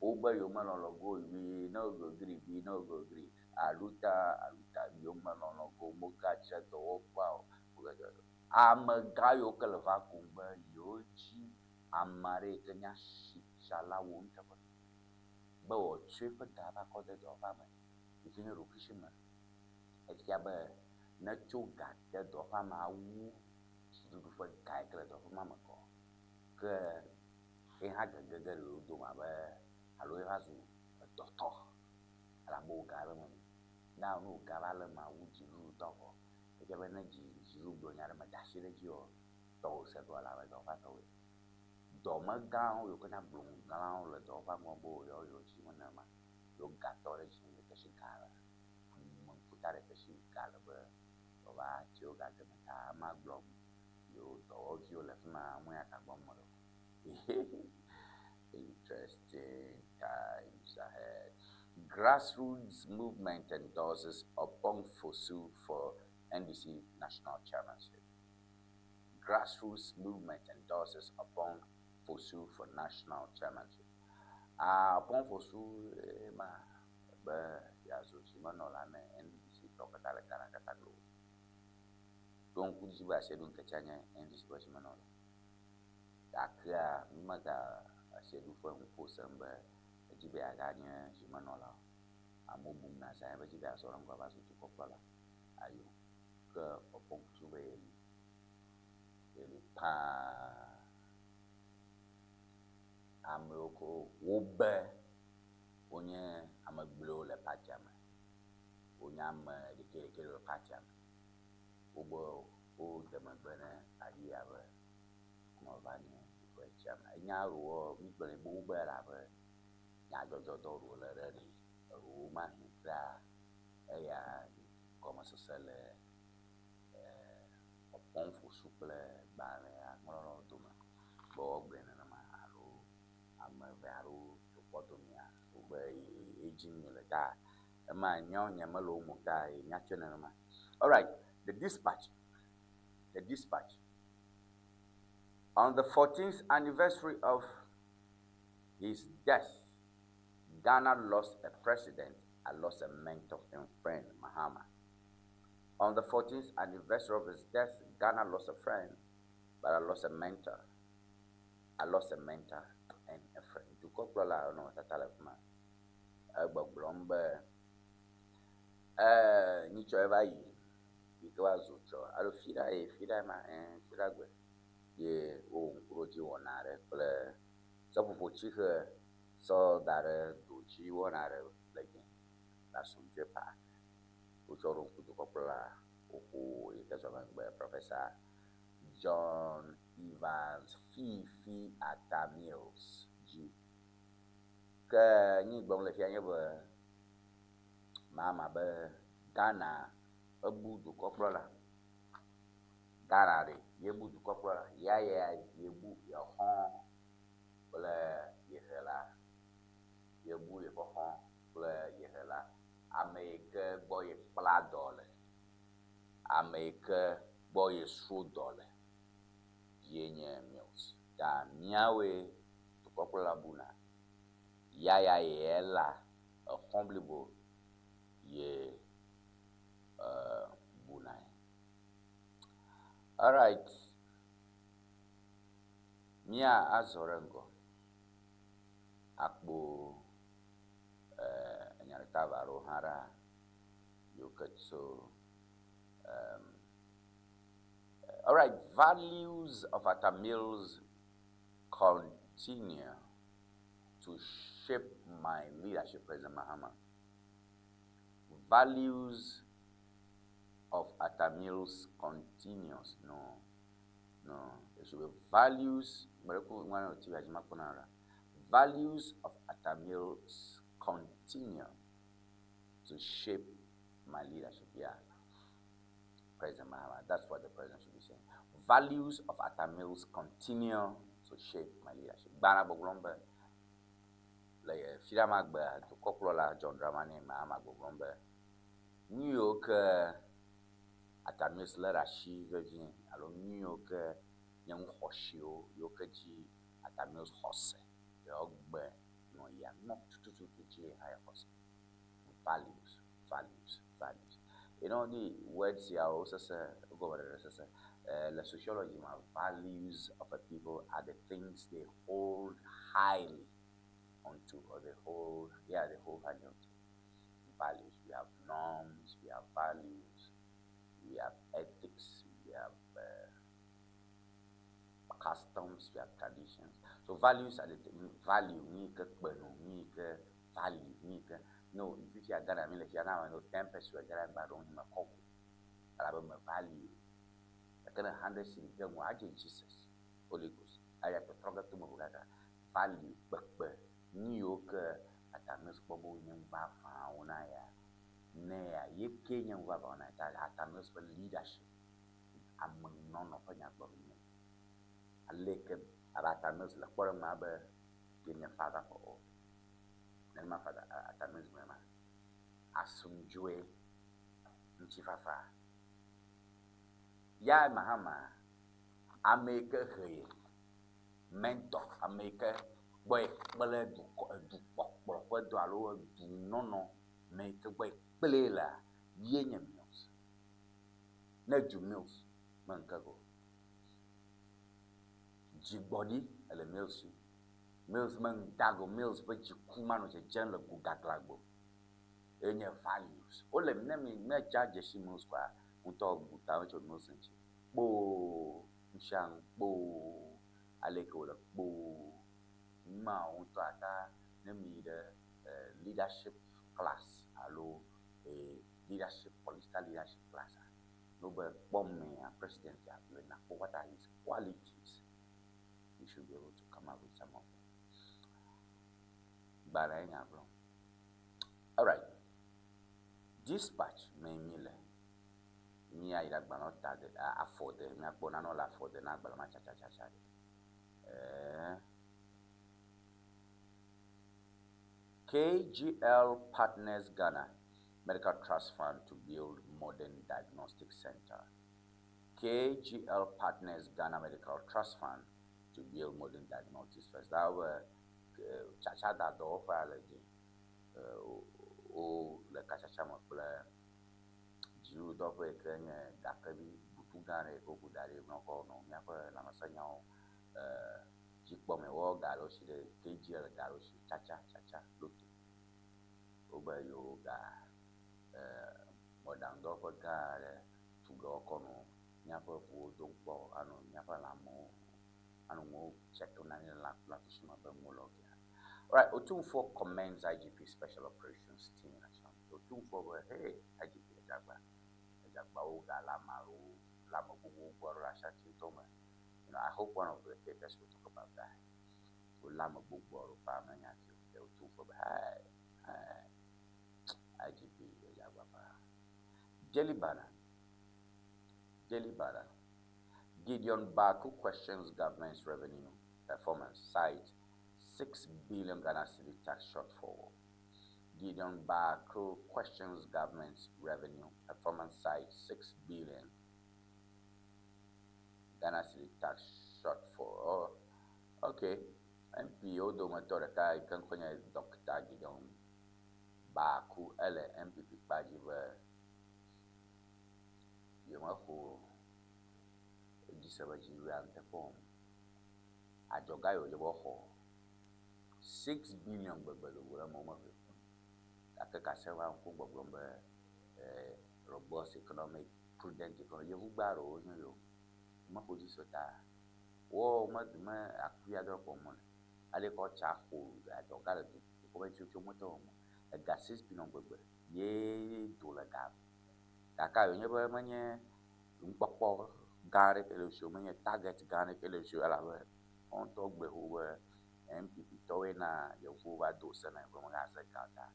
B: wobe yewomelɔlɔ go we no go gree, we no go gree, aluta aluta yewomelɔlɔ go mogadze dɔwɔƒea o. Amegã yiwo ke le Valco be yewodzi ame aɖe yi ke nye asitsala wɔnuteƒe be wòatsɔ eƒe ga va kɔ de dɔwɔƒea me yi ke nye ɖokuisi me. Efia be ne etso ga de dɔwɔƒea me awu dziɖuɖu ƒe ga yi ke le dɔwɔƒe ma me kɔ ke ye hã gege ge ɖe yewo dome abe alo ye va zu edɔtɔ elabe wò ga le eme. Ne ne wò ga va le eme wu dziɖuɖu tɔ vɔ, efia be ne dzi dziɖuɖu gblɔ nya ɖe meda asi ɖe edzi o, tɔwò se ɖoa elabe dɔwɔƒea tɔwòe. Dɔmegãwo yiwo ke nye ablɔŋugãwo le dɔwɔƒea gblɔ be yewo yewo dzi nenema, yewo gatɔ ɖe edzi ɖeke si ga le. Ame ŋkuta ɖeke si ga le be yewoava tsi yewo ga deme ta ema gblɔm yewo dɔwɔviwo le fi ma ŋu ya ka gbɔm mele o. Interesting times ahead. Grassroots movement endorses Oppong Fosu for NDC national chairmanship. Grassroots movement endorses Oppong Fosu for national chairmanship. Ah, Oppong Fosu eh, ma be yeazu zimenɔla ne NDC tɔ katã le Ghana katã glo. Ɖo ŋku dzi be Asiedu Nketiah nye NDC ƒe zimenɔla. Gakea mega Asiedu ƒe nuƒo sem be edzi be yeaganye zimenɔla o. Amewo bum nazã be edzi be yeazɔ ɖe ŋgɔ ava zu dukɔkplɔla. Ayo ke Oppong Fosu be yeli. Yeli paa. Amewo ko wobe wonye ame gblɔewo le patia me. Wonye ame ɖekɛɖekɛ le patia me. Wobe wode megbe ne aɖi abe meva nye woƒe chairman. Enya ɖewoa mígblɔnɛ be wobe elabe nyadzɔdzɔdɔ ɖewo le ɖe ɖi. Eɖewo mahi kura eya gɔmesese le Oppong Fosu kple gbalẽa ŋlɔlawo dome be woagblɔe nenema alo ame eve aɖewo tso kpɔdomea wobe edzim míele ta ema míawo nye mele wo me o ta míatsɔe nenema. Alright, the dispatch. The dispatch. On the 14th anniversary of his death, Ghana lost a president I lost a mentor and friend, Mahama. On the 14th anniversary of his death, Ghana lost a friend, but I lost a mentor. I lost a mentor and a friend. Dukɔkplɔla nɔnɔmetata le fi ma. Egbɔgblɔm be ee nyitsɔ eva yi yi ke va zu tsɔ alo fiɖa ye fiɖa ma ɛ fiɖa gbe ye wowɔ ŋkuɖodzi wɔna aɖe kple seƒoƒotsihe sɔ da ɖe do dzi wɔna aɖe le dzi le Asomdwoe Park. Wotsɔ ɖo ŋku dukɔkplɔla xoxo yi ke zɔ megbe Professor John Evans Fifi Atta Mills dzi. Ke nyi gblɔm le fia nye be Mahama be Ghana ebu dukɔkplɔla. Ghana ɖe yebu dukɔkplɔla ya ya yebu yexɔ kple yehela. Yebu yeƒe xɔ kple yehela. Ame yi ke gbɔ yekpla dɔ le. Ame yi ke gbɔ yesro dɔ le ye nye Mills. Ta míawoe dukɔkplɔla buna. Ya ya ye la exɔ blibo ye bunae. Alright. Mía azɔ ɖe ŋgɔ. Akpo enya ɖeka eve aɖewo hã ɖa yiwo ke tso alright, values of Atta Mills continue to shape my leadership, President Mahama. Values of Atta Mills continues. No, it should be values. Values of Atta Mills continue to shape my leadership. Yeah. President Mahama. That's what the president should be saying. Values of Atta Mills continue to shape my leadership. Gbana gbɔgblɔm be le fiɖamagbe dukɔkplɔla John Dramani Mahama gbɔgblɔm be nu yiwo ke Atta Mills lé ɖe asi vevie alo nu yiwo ke nye nu xɔasiwo yiwo ke dzi Atta Mills xɔ se yewo gbe nɔ yia nɔ tututu dzi hã xɔ se. Values, values, values. You know the words siawo sese gɔmeɖeɖe sese le sociology ma values of a people are the things they hold highly onto or they hold yeah they hold highly onto. Values. We have norms, we have values, we have ethics, we have customs, we have traditions. So values are the value ni ke kpenu ni ke value ni ke no fifia Ghana mi le fia na no 10 pesewas Ghana gba ɖo me kɔ go elabe me value gake ne 100 cedi de ŋu adze Jesus Holy Ghost aya tɔtrɔ ge to me ʋu kaka value kpekpe nu yiwo ke Atta Mills kpɔ be wonye nu vavãwo na ya ne ya ye ke nye nu vavãwo na ya ta Atta Mills ƒe leadership amenɔnɔ ƒe nyagblɔɖi nye aleke abe Atta Mills le kpɔɖeŋu abe ye nye father for all nenema father Atta Mills gblɔe ma asomdwoe ŋutifafa ya Mahama ame yi ke he ye mentor ame yi ke gbɔ ye kple dukɔ edukpɔkplɔ ƒe dɔ alo edunɔnɔ me yi ke gbɔ ye kple lea ye nye Mills ne du Mills me ŋke go dzigbɔɖi ele Mills si Mills me ŋda go Mills ƒe dziku manɔ dzedzem le go gaglagbo enye values wole ne mi ne dza dzesi Mills koa ŋutɔ bu tame tso Mills ŋuti kpoo ŋutsianu kpoo ale ke wòle kpoo numawo ŋutɔ ata ne mi yi ɖe leadership class alo leadership political leadership class a no be kpɔ mea president ya le nakpɔ what are his qualities you should be able to come up with some of them. Gbalẽ nya gblɔ. Alright. Dispatch me mi le. Mía yi ɖe agbalẽwo ta de afɔ de míakpɔ nanewo le afɔ de na agbalẽ ma tsatsatsa ɖe. KGL Partners Ghana Medical Trust Fund to build modern diagnostic center. KGL Partners Ghana Medical Trust Fund to build modern diagnostic center. That were tsatsadadɔwɔƒe le dzi. Wo Dziɖuɖudɔwɔƒe yi ke nye gakevi butu gã aɖe yi ke woku da ɖi nɔ kɔ nɔ míaƒe lãmesẽnyawo dzi kpɔm. Woawo ga ɖewo si ɖe KGL ga ɖewo si tsatsa tsatsa loto. Wobe yewo ga mɔɖaŋudɔwɔƒe gã aɖe tu ge woakɔ nɔ míaƒe ʋuwo dom kpɔ anɔ míaƒe lãmewo anɔ nuwo check na mí le lãkusi me be nuwo le ok. Alright, Otumfuo commends IGP Special Operations Team in Ashanti. Otumfuo be, hey, IGP Edzagba, Edzagba wo ga le ame alo le ame gbogbo gbɔ ɖo le Ashanti ŋutɔ me. I hope one of the papers will talk about that. Wo le ame gbogbo ɖo pa menya fi o. Otumfuo be, hey, hey, IGP Edzagba pa. Daily Banner. Daily Banner. Gideon Baku questions government's revenue performance, cites 6 billion Ghana cedi tax shortfall. Gideon Baku questions government's revenue performance, cites 6 billion Ghana cedi tax shortfall. Oh, okay. MP wo dometɔ ɖeka yi ke ŋkɔ nye Dr. Gideon Baku ele NPP kpa dzi be yemexɔ edzi se be dziɖuɖua nuteƒe wɔm. Adzɔga yi wòdze be woaxɔ 6 billion gbegbe do go ɖe eme womexɔe o. Gake kase va ŋku gbɔgblɔm be robust economic, prudent economy yevugba ɖewo wonye yewo mexɔ dzi se ta wo me me akuya ɖe kpɔm le ale ke woatsa xɔ adzɔga le dukɔ be tsotso metɔ wɔm ega 6 billion gbegbe ye do le ga me. Gake wònye be menye nukpɔkpɔ gã aɖeke le esi o, menye target gã aɖeke le esi o elabe woawo ŋutɔ gblɔe xoxo be NPP tɔwoe na yevuwo va do se na be megaze ga o ta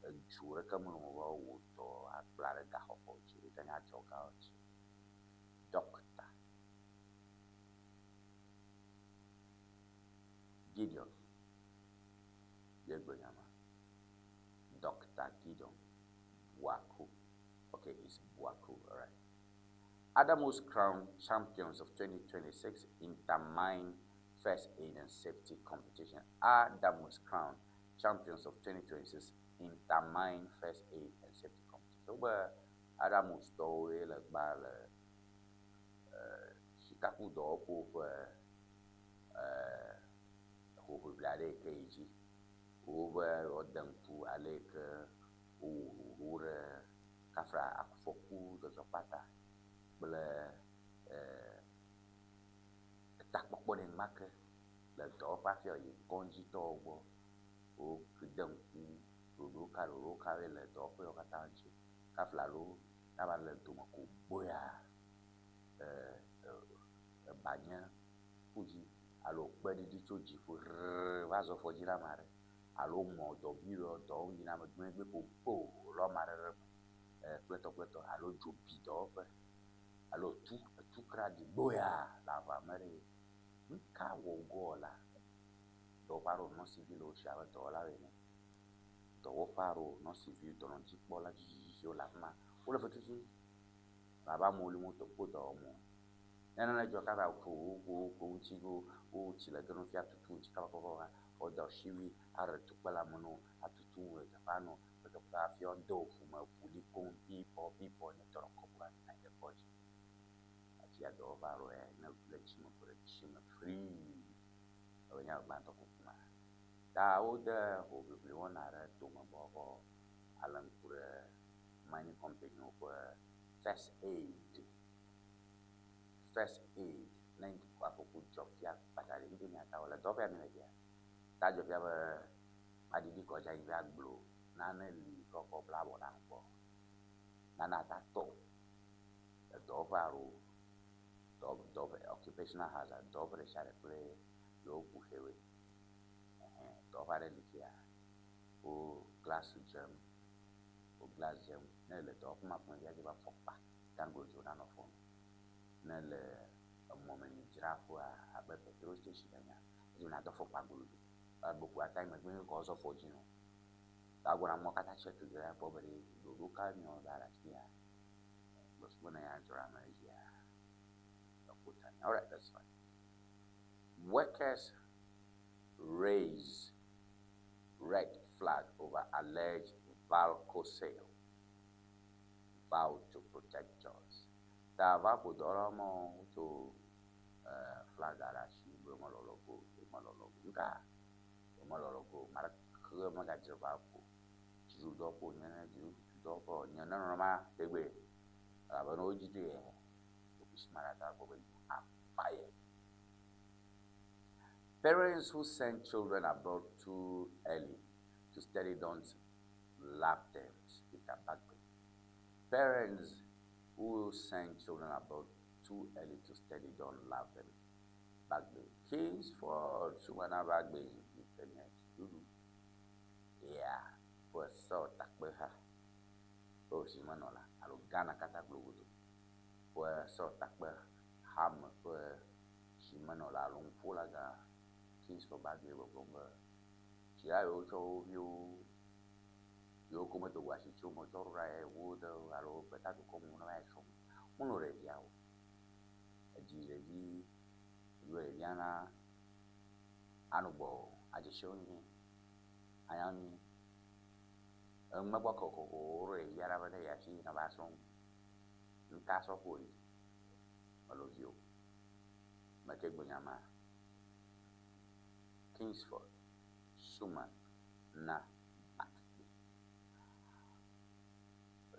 B: edzu ɖeke mele eme be woawɔ dɔ akpla ɖe gaxɔxɔ dzi yi ke nye adzɔgawo dzi. Doctor Gideon ye gblɔ nya ma. Dr. Gideon Boako. Okay, it's Boako, all right. Adamus crowned champions of 2026 Intermine First Aid and Safety Competition. Adamus crowned champions of 2026 Intermine First Aid and Safety Competition. So, but Adamus tɔwoe le gba le sikakudɔwɔƒewo ƒe hoʋiʋli aɖe yi ke yi dzi. Wobe woade ŋku ale yi ke wowɔ ɖoɖo ɖe kafla afɔku dzɔdzɔ kpata kple etakpɔkpɔ nenumake le dɔwɔƒe hafi ayi kɔdzitɔwo gbɔ. Wode ŋku ɖoɖo ka ɖoɖo kawoe le dɔwɔƒewo katã ŋuti. Kafla alo ne ava le dome ko gboya eba nye ƒu dzi alo kpeɖiɖi tso dziƒo rrrr va zɔ afɔ dzi na ame aɖe alo mɔ dɔbi ɖe dɔ wɔm yina megbe ko kpo lɔ ame aɖe ɖe eme kpletɔ kpletɔ alo dzo bi dɔwɔƒe alo tu etu kra ɖi gboya le aʋa me ɖe. Nu ka wɔ gɔ la dɔwɔƒe aɖewo nɔ civil wo si abe dɔwɔlawo ene. Dɔwɔƒe aɖewo nɔ civil dɔnɔdzikpɔla dzidzidziwo le afi ma. Wole fe tutum abe amewo li wotɔ kpo dɔ wɔm o. Ne nane dzɔ kaba ko wo wo ŋuti wo tsi le ge ne fia tutu ŋuti kabakaba woda asiwui aɖe tukpe le ame no atutu le teƒea no kpekpe hafi woade ʋu me ʋu ɖi koŋ bipɔ bipɔ ne tɔ kɔkɔ ayi ɖe kɔdzi. Hafi dɔwɔƒe aɖewo ya ne le tsi me ko ɖe tsi me free ewɔ nye gbãtɔ kuku ma. Ta wode hoʋiʋli wɔna ɖe tome be woakɔ alé ŋku ɖe mining company wo ƒe first aid ne afɔku dzɔ fia kpata ɖe ŋdi nya ta wole dɔwɔƒea mi le fia. Ta dzɔ fia be maɖiɖi kɔdzi anyi va gblɔ nane li kɔ kɔ bla abɔ na ŋkpɔ. Nane ata tɔ le dɔwɔƒe alo dɔ dɔwɔƒe occupational hazard dɔwɔƒe ɖe sia ɖe kple yewo kuxewoe. Ɛhɛn dɔwɔƒe aɖe li fia wo glass dzem wo glass dzem ne le dɔwɔƒe ma ƒomevi adze be afɔkpa ganglodzo nanɔ fɔ ne le emɔmemidzraƒea abe petrol station enea edze be nàdo afɔkpa golodzo ebe ata yi megbe kɔ zɔ fɔ dzi o. Gagbɔna amewo katã check ge akpɔ be ɖe ɖoɖo ka miawɔ da ɖe afi ya. Gbɔsɔsɔ ne ya dzɔ ɖe ame dzia eƒo ta. Alright, that's fine. Workers raise red flag over alleged Valco sale. vowed to protect us. Ta va ƒo dɔ ɖe mɔ wotso flaga ɖe asi be melɔlɔ go, melɔlɔ go. Nuka? Melɔlɔ go. Ame aɖeke megadze va ƒo dziɖuɖudɔ ƒo nye ne dziɖuɖudɔ ƒe nye ne nenema tegbee. Elabena wodzidzee ɖokuisimaɖada gbɔ be you are fired. Parents who send children abroad too early to study don't love them, Speaker Bagbin. Parents who send children abroad too early to study don't love them. Bagbin. Kingsford Sumana Bagbin. Dziɖuɖu ya ƒe sewɔtakpeha ƒe zimenɔla alo Ghana katã globodo ƒe sewɔtakpehame ƒe zimenɔla alo nuƒolagã Kingsford Bagbin gbɔgblɔm be dzila yiwo tsɔ wo viwo yiwo ko medo go asi tso me tsɔ ɖo ɖa wo de alo gbetadukɔ me ne va yi srɔ̃ wonɔ ɖeviawo. Edzi ɖevi yiwo ɖevia na anɔ gbɔ adzesiwo nyuie anya nyuie. Enumegbɔ kokoko woɖo ɖevia ɖa be ne yi afi ne va srɔ̃ nu. Nuka sɔ ƒo ɖi melo vi o. Meke gbe nya ma. Kingsford Suman na Bagbin.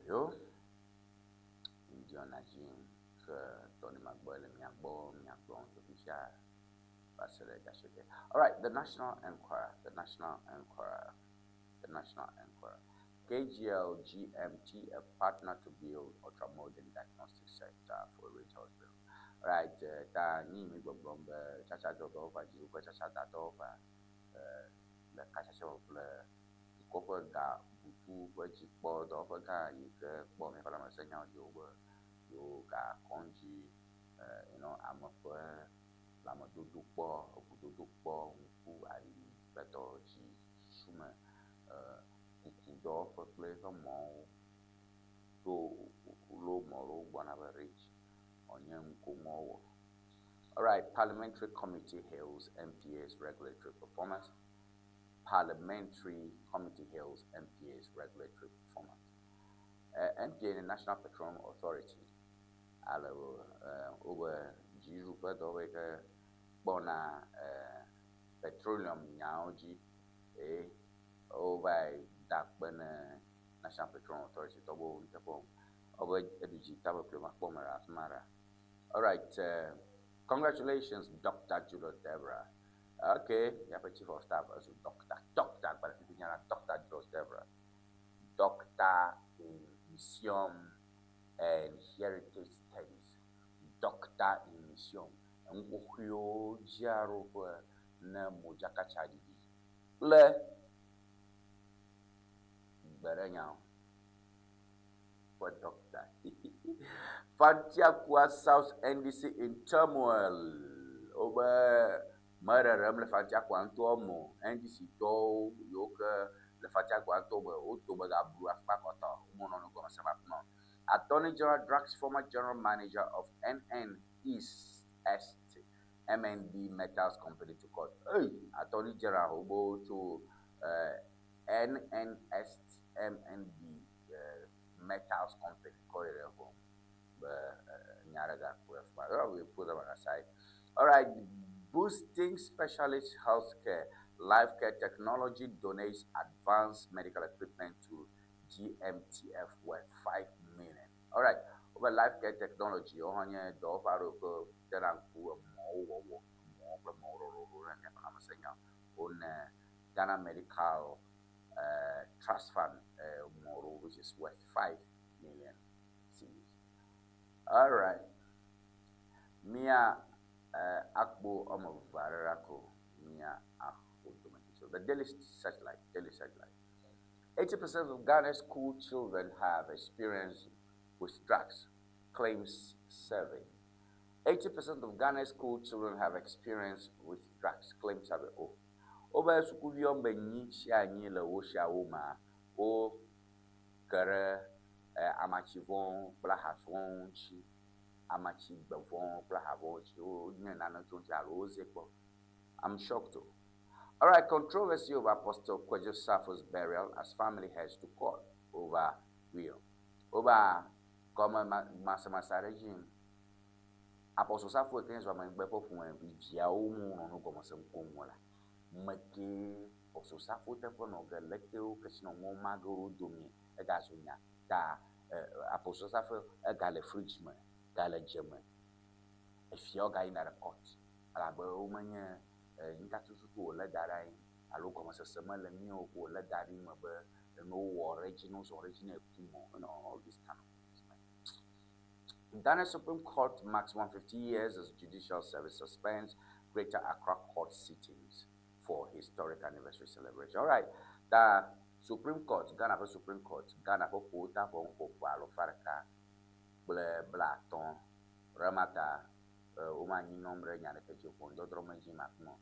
B: Yo ŋdiɔ na dzi ke tɔni magbɔ le mia gbɔ mia kplɔ tso fifia va se ɖe gaseke. All right, the National Enquirer, the National Enquirer, the National Enquirer. KGL GMT, a partner to build ultra-modern diagnostic center for Ridge Hospital. All right, ta nyi mi gbɔgblɔm be tsatsa dɔdɔwɔƒe, dziɖuƒe tsatsa dadɔwɔƒe le katsatsa kple dukɔ ƒe ga butu ƒe dzikpɔdɔwɔƒe gã yi ke kpɔ míaƒe lãmesẽnyawo dzi wobe yewo ga kɔndzi ame ƒe lãmedodo kpɔ, eʋudodo kpɔ, ŋku, ayi kple dɔ dzi susu me kuku dɔwɔƒe kple eƒe mɔwo to lo mɔ ɖewo gbɔna be Ridge wònye ŋkomɔwo wɔ. All right, Parliamentary Committee hails NPA's regulatory performance. Parliamentary Committee hails NPA's regulatory performance. NPA, the National Petroleum Authority, ale wobe dziɖuɖu ƒe dɔwɔƒe yi ke kpɔna petroleum nyawo dzi eye wova yi da akpe ne National Petroleum Authority tɔ be wo nuteƒe wɔm. Wobe eɖu dzi ta be ƒle makpɔ me le afi ma ɖa. All right, congratulations, Dr. Julius Debrah. Okay, míaƒe chief of staff ezu doctor, doctor agbalẽfifinyala Dr. Julius Debrah. Doctor in Museum and Heritage Studies. Doctor in Museum. Enuxoxoewo dziaɖoƒe ne modzakatsaɖiɖi kple gbeɖenyawo ƒe doctor. Fantiakua South NDC in turmoil. Wobe meɖeɖem le Fantiakua ŋutɔ me o. NDC tɔwo yiwo ke le Fantiakua ŋutɔ me woto be gablu afi kɔtɔ womenɔ nu gɔme sem afi ma o. Attorney General drags former general manager of NN East Est MND Metals Company to court. Hey, Attorney General wobe tso NNS MND Metals Company kɔ yi ɖe home be nya ɖe gakpɔe afi ma. We put them aside. All right, boosting specialist healthcare. Life Care Technology donates advanced medical equipment to GMTF worth 5 million. All right, over Life Care Technology, wohã nye dɔwɔƒe aɖewo ke tena ŋku emɔwo wɔwɔ, emɔwo kple mɔwo ɖɔɖɔɖo ɖe míaƒe lãmesẽnyawo. Wone Ghana Medical Trust Fund mɔ ɖewo which is worth 5 million cedis. All right, mía akpo ɔme eve aɖe ɖa ko mía axɔ dometɔ. The Daily Searchlight, Daily Searchlight. 80% of Ghana's school children have experience with drugs, claims survey. 80% of Ghana's school children have experience with drugs, claims survey. Oh, wobe sukuvi woame enyi sia anyi le wo siawo mea, wo ke ɖe amatsi vɔ̃wo kple aha vɔ̃wo ŋuti. Amatsi gbe vɔ̃wo kple aha vɔ̃wo ŋuti. Wonye nane tso ŋuti alo woze kpɔ. I'm shocked. Oh. All right, controversy over Apostle Kwadwo Safo's burial as family heads to court over will. Over Gɔme masemase aɖe dzi yim. Apostle Safo yi ke nye zɔamegbe ƒe ƒome viawo ŋu nɔ nu gɔme sem koŋ o la, mekee Apostle Safo teƒe nɔ ge, leke wo kesinɔnuwo ma ge wo domee, egazu nya ta Apostle Safo egale fridge me, gale dze me. Efiawo gayina ɖe court elabe womenye nuka tututu wòlé da ɖe anyi alo gɔmesese mele nu yiwo ke wòlé da ɖi me be ne wowɔ ɖe edzi, ne wozɔ ɖe edzi ne eku me o. You know, all this kind of things, man. Ghana Supreme Court marks 150 years as judicial service suspends Greater Accra Court sittings for historic anniversary celebration. All right, the Supreme Court, Ghana ƒe Supreme Court, Ghana ƒe ƒowota ƒe ŋkɔ ƒe alafa ɖeka kple blaatɔ̃. Ɖe womanyi nɔm ɖe nya ɖeke dzi o, ʋɔnudɔdrɔ̃ medzi ma kuma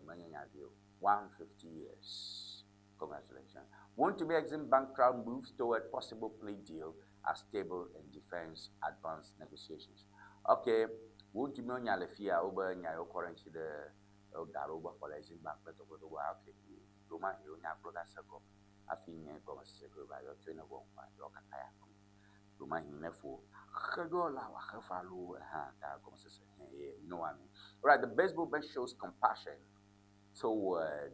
B: menye nya vi o. 150 years. Congratulations. Wontumi Exim Bank trial moves toward possible plea deal as stable and defense advanced negotiations. Okay, Wontumi nya le fia wobe nya yiwo kɔ ɖe ŋuti ɖe ga ɖewo be xɔ le Exim Bank kple tɔkpɔtɔkpɔ okay, ɖomahi wonya gblɔ gase gɔme hafi nye gɔmesese ke va yɔ tsoe ne ʋɔ ŋkua yɔ kaka ya gɔme. Ɖomahi ne fo xeɖɔ la wòaxe fa alo hã ta gɔmesese hẽ ye you know what I mean. All right, the baseball bench shows compassion towards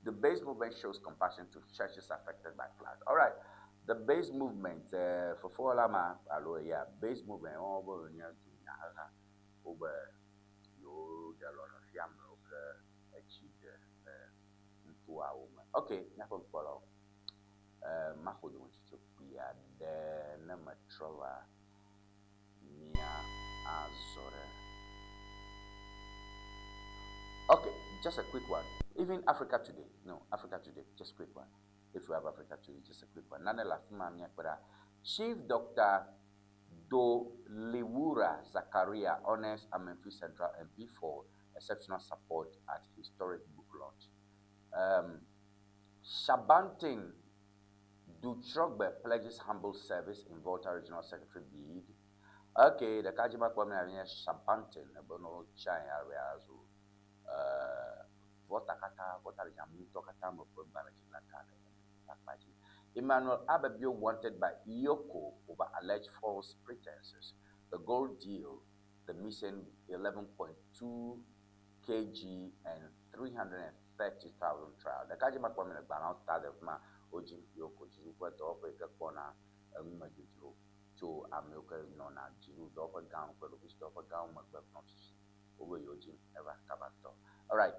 B: the base movement shows compassion to churches affected by flood. All right, the base movement for lama alo yeah, base movement wɔn be nye dunyaheha wobe yewo ɖe lɔlɔ fia amewo ke etsi ɖe le nutoawo me. Okay, míaƒe nukpɔlawo, maxɔ dometsotso kpui aɖe ne metrɔ va mía azɔ ɖe. Okay, just a quick one. Even Africa Today. No, Africa Today, just quick one. If you have Africa Today, just a quick one. Nane la fima míakpɔ ɖa. Chief Doctor Doliwura Zakaria honors Amenfi Central MP for exceptional support at historic book launch. Shabantin Dutrogbe pledges humble service in Volta Regional Secretary bid. Okay, the Kajima Kwame Shabantin, Bono Chai Azu, Volta Kata, Volta Regional katã me ƒe gbalẽ la ta le akpa dzi. Emmanuel Ababio wanted by EOCO over alleged false pretenses. The gold deal, the missing 11.2 kg and 330,000 trial. Ɖekadze makpɔ mi le gbalẽwo ta le fi ma wodzi EOCO dziɖuƒe dɔwɔƒe yi ke kpɔna enumedzodzro tso amewo ke nɔna dziɖuɖudɔwɔƒe gãwo kple ɖokuisidɔwɔƒe gãwo megbe nɔ fifi wobe yewo dzi eva kaba ŋutɔ. Alright.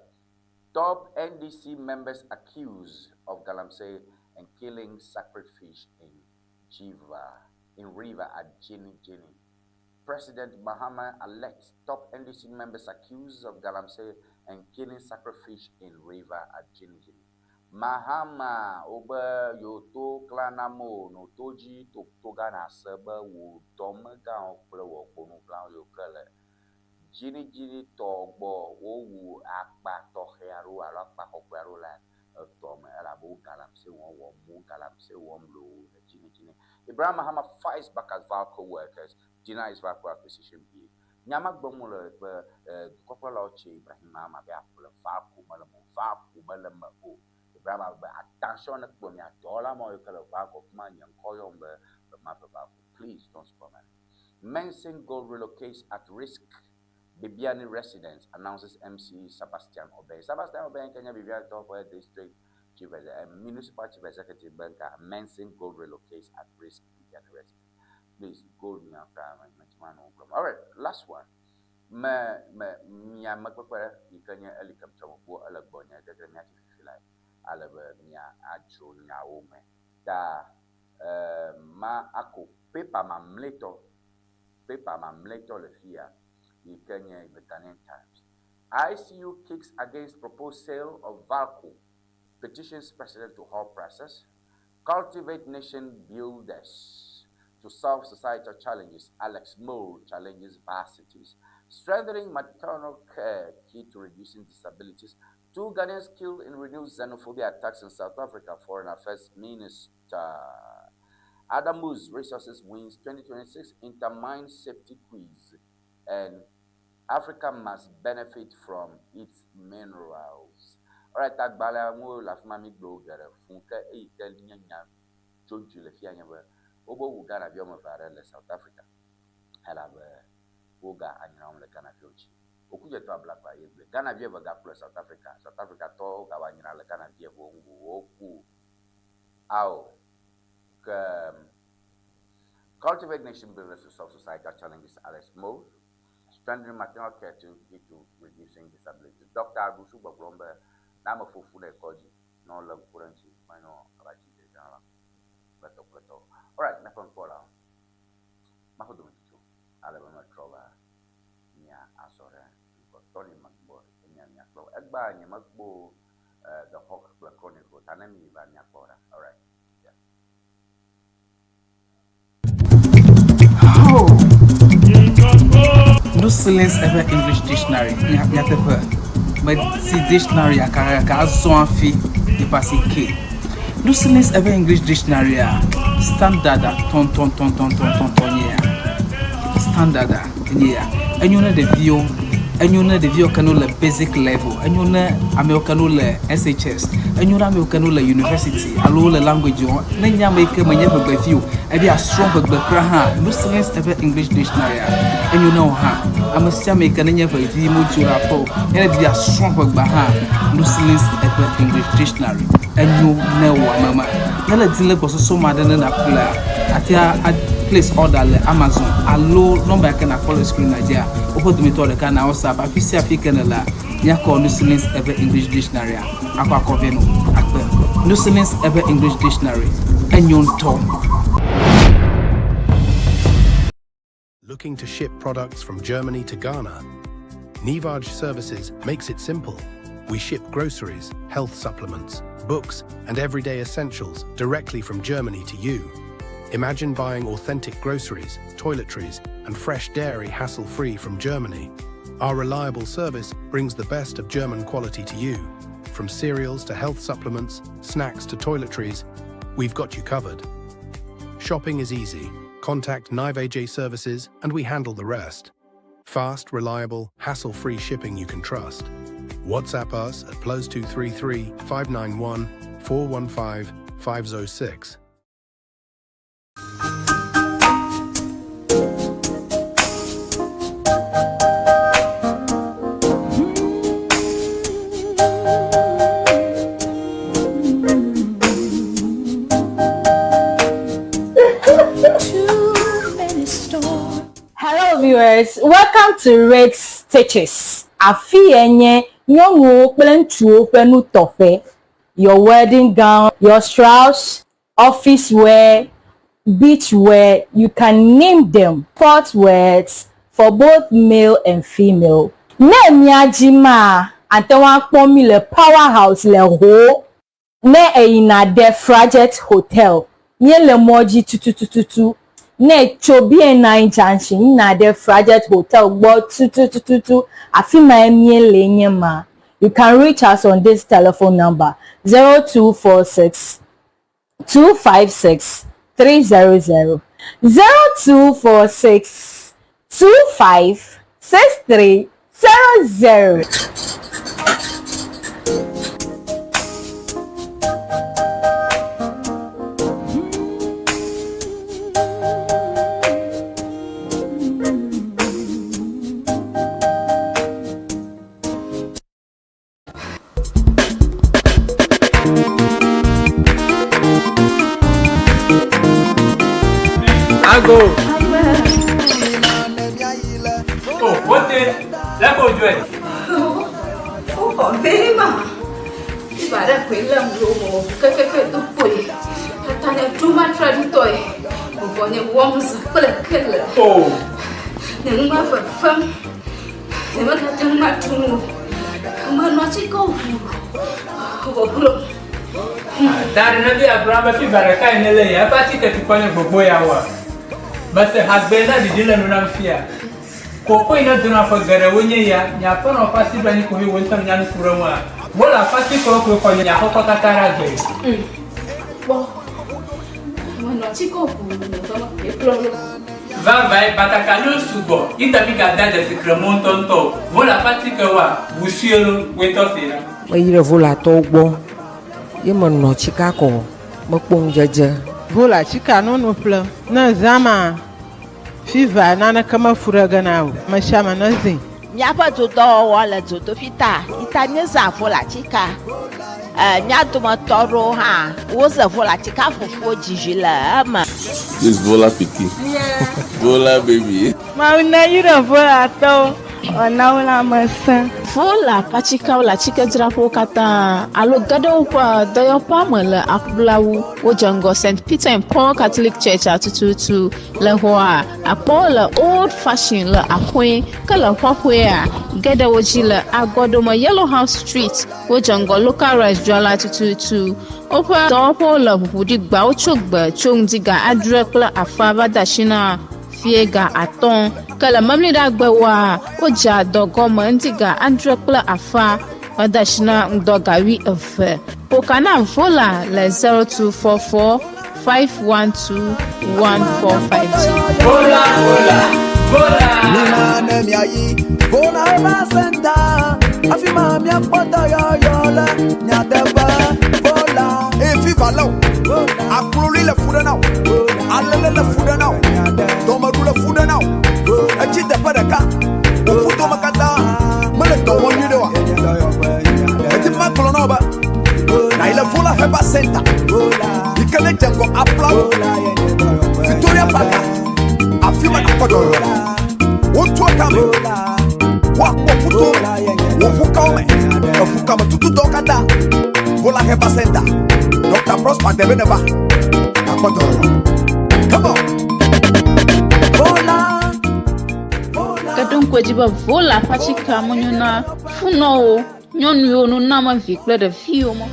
B: Top NDC members accused of galamsey and killing sacred fish in Jiva, in river at Jinijini. President Mahama alerts top NDC members accused of galamsey and killing sacred fish in river at Jinijini. Mahama wobe yewoto klanamo no to dzi to to Ghana se be wò dɔmegãwo kple wò gbonugãwo yiwo ke le Jinijini tɔ gbɔ wowu akpa tɔxɛ aɖewo alo akpa kɔkɔe aɖewo le etɔ me elabe wo galamsey wɔm wɔm wo galamsey wɔm loo le Jinijini. Ibrahim Mahama fights back at Valco workers, denies Valco acquisition bid. Nyama gblɔm wole be dukɔkplɔlawo tse Ibrahim Mahama be aƒle Valco mele me o, Valco mele me o. Ibrahim be attention ne kplɔ mia dɔwɔla mawo yi ke le Valco fi ma nye ŋkɔ yɔm be be maƒle Valco. Please don't spoil my name. Menson Gold relocates at risk. Bibiani residents announces MC Sebastian Obeng. Sebastian Obeng, Kenya Bibiani Top District Chief Municipal Chief Executive Banker. Menson Gold relocates at risk. Bibiani residents. Please gold me after All right, last one. Me me mia me kpekpe yi ke nye eli kem tsɔ me bu ele gbɔnye gege mia tsi fifi la ale be mia adzro nyawo me ta ma ako paper mamlɛtɔ paper mamlɛtɔ le fia yi ke nye The Ghanaian Times. ICU kicks against proposed sale of Valco, petitions president to halt process, cultivate nation builders to solve societal challenges. Alex Moore challenges varsities. Strengthening maternal care, key to reducing disabilities. Two Ghanaians killed in renewed xenophobia attacks in South Africa. Foreign Affairs Minister Adamus Resources wins 2026 Intermine Safety Quiz. And Africa must benefit from its minerals. Alright, agbalẽa ŋu le afi ma mi gblɔ geɖe fũ ke eyi ke nye nya tso dzi le fia nye be Wobe wowu Ghana vi woame eve aɖe le South Africa elabe woga anyra wɔm le Ghana viwo ŋuti. Woku dze to ablakpa ye gblɔe. Ghana vi eve gaku le South Africa. South Africa tɔwo gawɔ anyra le Ghana vi evewo ŋu woku. Ao ke Cultivate Nation Builders to Solve Societal Challenges Alex Mose, Strengthening Maternal Care to Key to Reducing Disability. Ɖɔkta Aɖusu gbɔgblɔm be ne ame ƒo fu ɖe kɔdzi ne wolé ŋku ɖe eŋuti menyo abe atsi dzedzem la kple tɔ kple tɔwo. Alright, míaƒe ŋkpɔlawo, maƒe dometsotso ale be metrɔ va mía azɔ ɖe ŋgɔ. Tony McBoy enye mía kplɔ. Egbea nyemekpɔ eh, The Hawk kple Chronicle ta ne mi va míakpɔ ɖa. Alright. Yeah.
C: Oh! No silence ever English dictionary. Nyateƒe. Meti dictionary gake azɔ hafi yeƒe asi ke. No silence ever English dictionary a standard a tɔntɔntɔntɔntɔntɔn nye ya. Standard a enye ya. Enyo ne ɖeviwo, enyo ne ɖeviwo ke no le basic level, enyo ne amewo ke no le SHS, enyo ne amewo ke no le university alo wole language wɔm. Ne nye ame yi ke menye ʋegbevi o, ebe yeasrɔ̃ ʋegbe kura hã, no silence eƒe English dictionary a, enyo ne wò hã. Ame sia ame yi ke nenye ʋevi modzo ɖe aƒe o, ne edi be yeasrɔ̃ ʋegbea hã, no silence eƒe English dictionary enyo ne wò ame ma. Ne le di le gbɔsɔsɔ me aɖe ne nàƒlea, àte a place order le Amazon alo nɔmba yi ke nàkpɔ le screen dzia, woƒe dometɔ ɖeka na WhatsApp. Afi sia afi ke nèlea, míakɔ Nusilis eƒe English Dictionary akɔ akɔ vɛ nɔ akpe. Nusilis eƒe English Dictionary enyo ŋutɔ.
D: Looking to ship products from Germany to Ghana? Nivaj Services makes it simple. We ship groceries, health supplements, books, and everyday essentials directly from Germany to you. Imagine buying authentic groceries, toiletries, and fresh dairy hassle-free from Germany. Our reliable service brings the best of German quality to you. From cereals to health supplements, snacks to toiletries, we've got you covered. Shopping is easy. Contact Nive Services and we handle the rest. Fast, reliable, hassle-free shipping you can trust. WhatsApp us at +233 591 415 506.
E: Hello viewers, welcome to Red Stitches. Afi ye nye nyɔnuwo kple ŋutsuwo ƒe nutɔƒe. Your wedding gown, your shrouds, office wear, beach wear, you can name them, sport wears for both male and female. Ne mía dzi maa, ate ŋu akpɔ mí le Power House le Ho. Ne èyina ɖe Frajet Hotel, míele mɔ dzi tutututu. Ne ètso BNI Junction yina ɖe Frajet Hotel gbɔ tutututu, afi mae míele nye ma. You can reach us on this telephone number 0246 256 300 0246 25 63 00.
F: Ago. Oh, wote, lé ko dzɔe.
G: Woxɔ be ma. Iba ɖe koe lém ɖo mɔ kekeke do kpoe. Tata nye ɖo matre ŋutɔe. Vɔvɔ nye wɔm zã kple kele.
F: Oh.
G: Nye nu ma fefem. Nyemegate ŋu aɖu nu o. Menɔ atike ʋu vɔvlɔ.
F: Da ɖe ne bi agblɔ be fiva ɖeka yi ne le ya eƒe atike tukɔ nye gbogbo ya wa. Mese hagbe na ɖiɖi le nu nam fia. Koko yi ne dona ƒe geɖe wo nye ya, nye aƒenɔ ƒe asi ɖo anyi koe wo ŋutɔ nya nu ku ɖe ŋua. Wo le aƒe atikewo koe xɔ nye aƒekɔ katã ɖe agbe.
G: Kpɔ. Menɔ atike ʋu vɔvlɔ.
F: Vavãe, batakaliwo sugbɔ yi ta migada dzesi kremɔ ŋutɔŋutɔ o. Vola ƒe atikewoa, ʋu sue lo, woe tɔ see ɖa.
H: Meyi ɖe Volatɔwo gbɔ ye menɔ tsika kɔ mekpɔ ŋudzedze.
I: Vola atsika nono ƒlem. Ne zã ma, fiva naneke mefu ɖe ge na o. Ame sia ame nezĩ.
J: Míaƒe dodɔwɔwɔ le dzodoƒi ta yi ta míezã volatika. E, mía dometɔ aɖewo hã woze volatika fufuwo dzizi le eme.
K: This Vola pikin. Vola baby.
O: Mawu neyra Volatɔwo wòana wo lãmesẽ.
L: Vola ƒe atikewo le atikedzraƒewo katã alo ge ɖe woƒe dɔyɔƒea me le Aƒulawu. Wodze ŋgɔ St. Peter and Paul Catholic Church tututu. Le xɔa, akpɔ wo le Old Fashion le Axoe, ke le xɔxɔea, ge ɖe wo dzi le Agɔɖome Yellow House Street. Wodze ŋgɔ Local Rice dzrala tututu. Woƒe dɔwɔƒewo le ʋuʋu ɖi gbawo tso gbe tso ŋdi ga adre kple afã va de asi na fiẽ ga atɔ̃. Ke le Memleɖagbewoa, wodzea dɔ gɔme ŋdi ga adre kple afã va de asi na ŋdɔ ga wuieve. Ƒo ka na Vola le 0244 512 145 dzi.
F: Vola, vola, vola.
M: Mina ne miayi Vola Herbal Center, afi ma miakpɔ dɔyɔyɔ le nyateƒe. Vola.
N: Eye fiva lé wò, akloli le fu ɖe na wò, alele le fu ɖe na wò, dɔmeɖu le fu ɖe na wò, etsi teƒe ɖeka, wò ƒudome katã mele dɔ wɔm nyuiɖe oa? Medi be magblɔ na wò be nàyi le Vola Herbal Center yi ke ne dze ŋgɔ Aplawo, Victoria Park, afi ma nàkpɔ dɔyɔyɔ le. Wotua tame, woakpɔ ƒuto, wò ʋukawo me, eʋukametutudɔwo katã. Vola Herbal Center, Dr. Prosper Debe neva, nàkpɔ dɔyɔyɔ. Come on.
M: Vola.
L: Ke ɖo ŋku edzi be Vola ƒe atikea menyo na funɔwo, nyɔnuwo, nunɔamevi kple ɖeviwo me.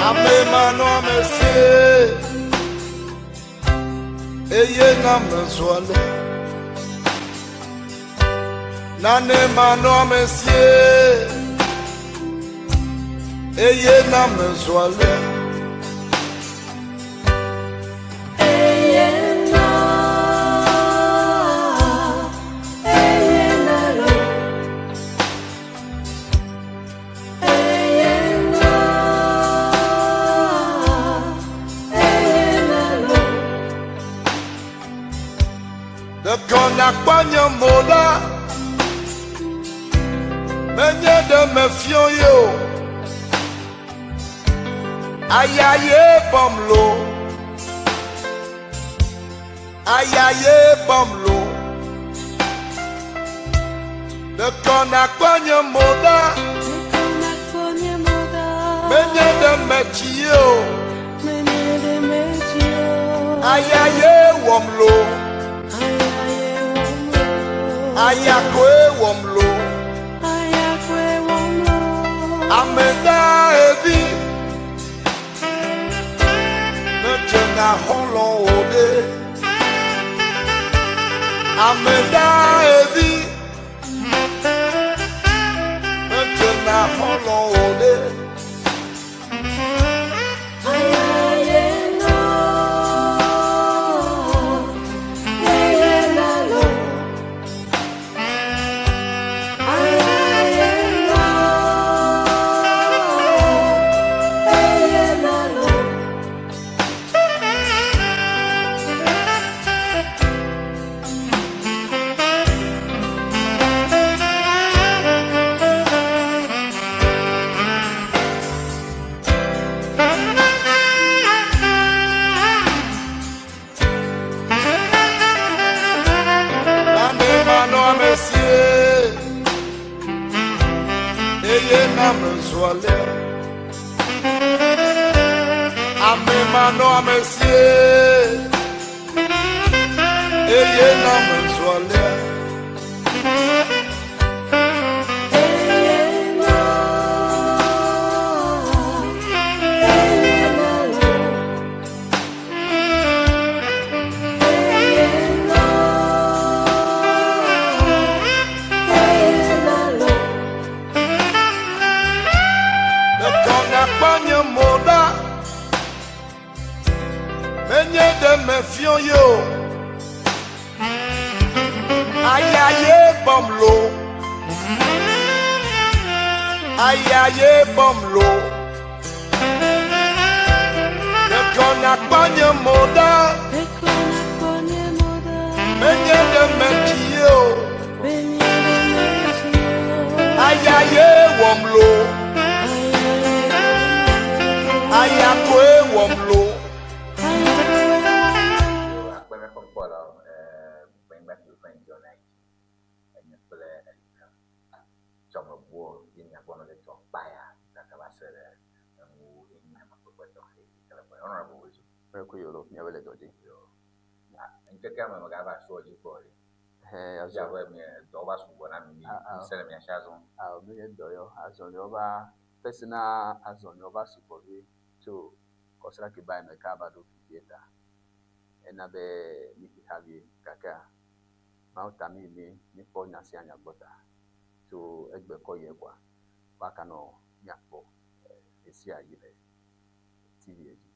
P: Ame manɔamesi eye na mezu ale. Nane manɔamesi eye na mezu ale. Ɖeko nakpɔ nye mo ɖa, menye ɖe mefiɔ ye o. Aya ye bɔm lo, aya ye bɔm lo. Ɖeko nakpɔ nye mo ɖa, menye ɖe metsi ye o. Aya ye wɔm lo. Aya koe wɔm lo. Ame dahevi medzena xɔlɔ̃ o ɖe. Ame dahevi medzena xɔlɔ̃ o ɖe. Nane manɔamesi eye na mezu alea. Ame manɔamesi Eye na mezɔ alea. Ɖeko nakpɔ nye mo ɖa. Menye ɖe mefiɔ ye o. Aya ye gbɔm lo. Aya ye gbɔm lo. Ɖeko nakpɔ nye mo ɖa. Menye ɖe metsi ye o. Aya ye wɔm lo. Aya koe wɔm lo.
B: Akpe míaƒe ŋkpɔlawo gbɛngbɛ ke woƒe ŋdi ɔna dzi enye kple elika tsɔmebuo ye miagbɔ nɔ le tsɔ kpaya kaka va se ɖe enuwo ye nye amekpekpe tɔxɛ yi ke le gbɔ. Honorable Wezo.
Q: Mɛku yolo, miabe le dɔ dzi.
B: Yo. Ŋkekea me megava sɔ dzi kpɔ ɖe.
Q: He,
B: azɔ. Fia be mie dɔ va sugbɔ na mi, mi ŋusẽ le mia si azɔ.
Q: Ao, menye dɔ yɔ, azɔliwo va, personal azɔliwo va sugbɔ vi tso kɔsiɖa ke ba yi me ka va ɖo fifie ta. Ena be mi xixa vie gakea Mawu ta mi mi mikpɔ nya sia nya gbɔ ta. Tso egbe kɔ yie kɔa, woaka nɔ miakpɔ ɣesia ɣi le TV dzi.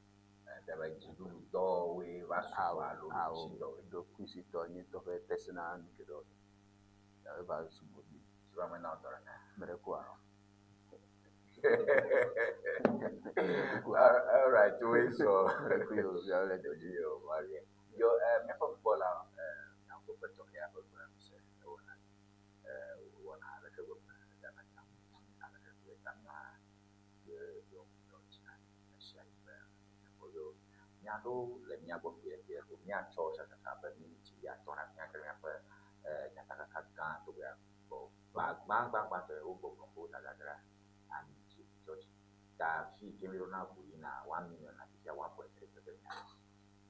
B: Fia be dziɖuɖudɔwoe va sugbɔ alo ɖokuisitɔwoe?
Q: Ɖokuisitɔ nye ŋutɔ ƒe personal nu geɖewo. Eva sugbɔ vi.
B: Si be mena wò dɔ ɖeka.
Q: Meɖe kua.
B: All right, we so. Yo, míaƒe ŋkpɔla, míaƒe tɔxɛ ƒe gbe ŋusẽ ewɔna, wɔna aleke gbegbe gana ta aleke gbegbe ta ma ye yo ŋutɔ tsina esia yi be míaƒe yo nya ɖewo le mía gbɔ kpuie kpuie ko míatsɔ sasasa be miniti atɔ̃ ɖe míadre míaƒe nyatakaka gã tɔgbe gbɔ. Gbãgbãgbãtɔe wogbɔgblɔ be wodadadra ami dzi tsɔtsi. Ta fi yi ke míɖona ʋu yina 1 million na fifia 1.3 pɛpɛ mía.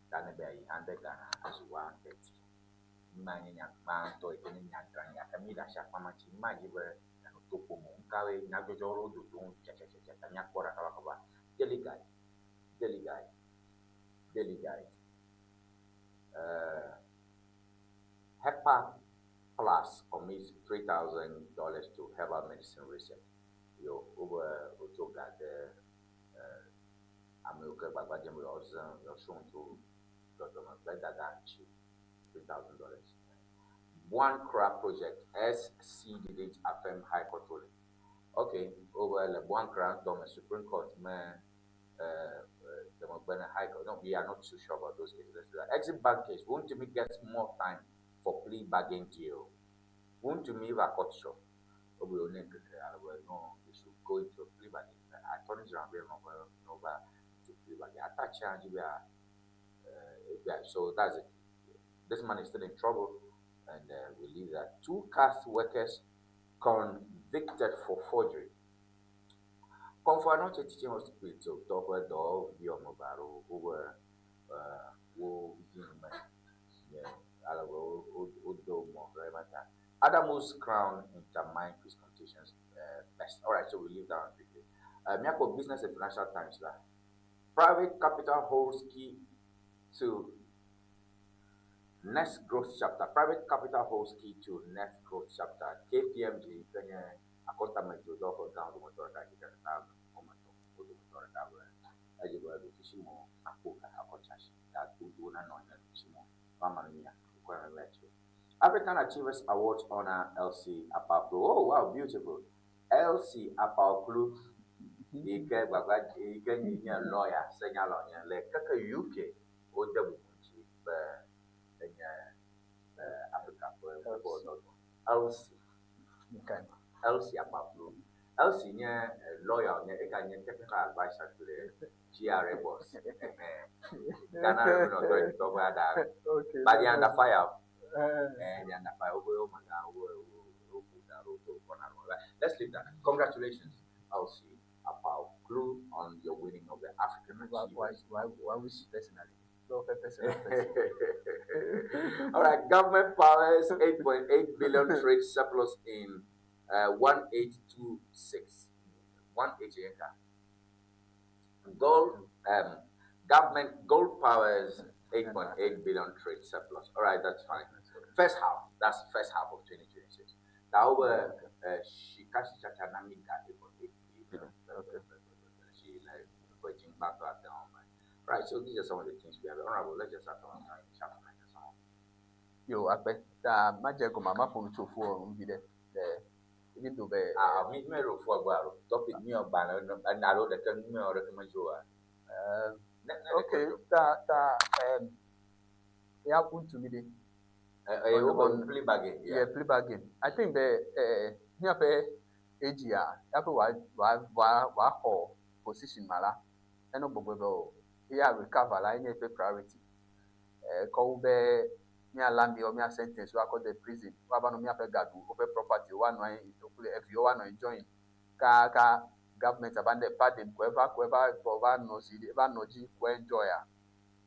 B: Ta ne be ayi 100 Ghana azu 130. Numa nye nya gbãtɔ yi ke nye nya gã gake mi ɖe asi akpa ma dzi. Ma dzi be mianɔ to ƒom o. Nukawoe nyadzɔdzɔ ɖewo dodom tsatsatsatsa ta míakpɔ ɖa kabakaba. Daily Guide, Daily Guide, Daily Guide. Hepa Plus commits $3,000 to herbal medicine research. Yo, wobe wotso ga de ame yiwo ke gbagba dzem be yewoazã yewoasrɔ̃ nu tso dzɔdzɔme gbedada ŋuti $3,000. Boankra project SC didn't affirm High Court ruling. Okay, wobe le Boankra ŋutɔ me Supreme Court me demegbe ne High Court. No, we are not too sure about those cases. Let's do that. Exim Bank case. Wontumi gets more time for plea bargain deal. Wontumi va court show. Wobe wone ŋkeke ale be no, they should go into a plea bargain. Attorney General be no, no va into plea bargain. Attach be yeah, so that's it. This man is still in trouble, and we leave that. Two cast workers convicted for forgery. Komfo Anokye Teaching Hospital tɔ ƒe dɔwɔvi woame eve aɖewo wobe wo vi me ale be wodo mɔ ɖe ema ta. Adamus crown intermine quiz competitions best. All right, so we leave that one quickly. Míakpɔ Business and Financial Times la. Private capital holds key to next growth chapter. Private capital holds key to next growth chapter. KPMG ke nye akɔntamedzrodɔwɔƒe gãwo dometɔ ɖeka yi ke katã wɔme etɔ̃ wo dometɔ ɖeka be edze be ɖokuisimɔ akpo ga akɔ tsi asi ta dodo nanɔ anyi le ɖokuisimɔ mama nu mia wokɔ na be atsi. African Achievers Awards honor Elsie Apaklu. Oh wow, beautiful. Elsie Apaklu yi ke gbagba yi ke nye lawyer senyala wònye le keke UK wode bubu ŋuti be enye Africa ƒe ƒe Elsie. Elsie Apaklu. Elsie nye lawyer wònye ega nye technical adviser to the GRA boss. Ghana Revenue Authority tɔ ƒe aɖa. But they are under fire. They are under fire. Wobe wo mega wo wo wo da ɖo to kɔna ɖo. Let's leave that. Congratulations, Elsie Apaklu, on your winning of the African
Q: Why,
B: Achievers.
Q: why wish personally? No, personal person.
B: All right, government powers 8.8 billion trade surplus in 1826. 18 yɛnka. Gold, government gold powers 8.8 billion trade surplus. All right, that's fine. First half, that's first half of 2026. That over shika shichacha na mi ga 8.8 billion. Okay. She like waiting back to down. Right, so these are some of the things we have. Honorable, let's just have to some.
Q: Yo, akpe ta madze gɔme ma ƒo nu tso fo ŋu vi ɖe. Le even though be.
B: Ah, mi mi ro fo agba topic mi o ba na alo ɖeke mi o ɖeke me dzo wa.
Q: Okay, ta ta ya kuntu mi de.
B: Eh, on plea bargain.
Q: Yeah, plea bargain. I think the míaƒe edzia míaƒe wa wa wa wa xɔ position ma la enɔ gbɔgbɔ be o eya recover la enye eƒe priority. Kɔ wu be míala miwo mía sentence woakɔ de prison woava nɔ míaƒe ga ɖu woƒe property woanɔ anyi kple eviwo woanɔ enjoying kaka government ava ne pardon ko eva ko eva gbɔ va nɔ zi va nɔ dzi ko enjoy a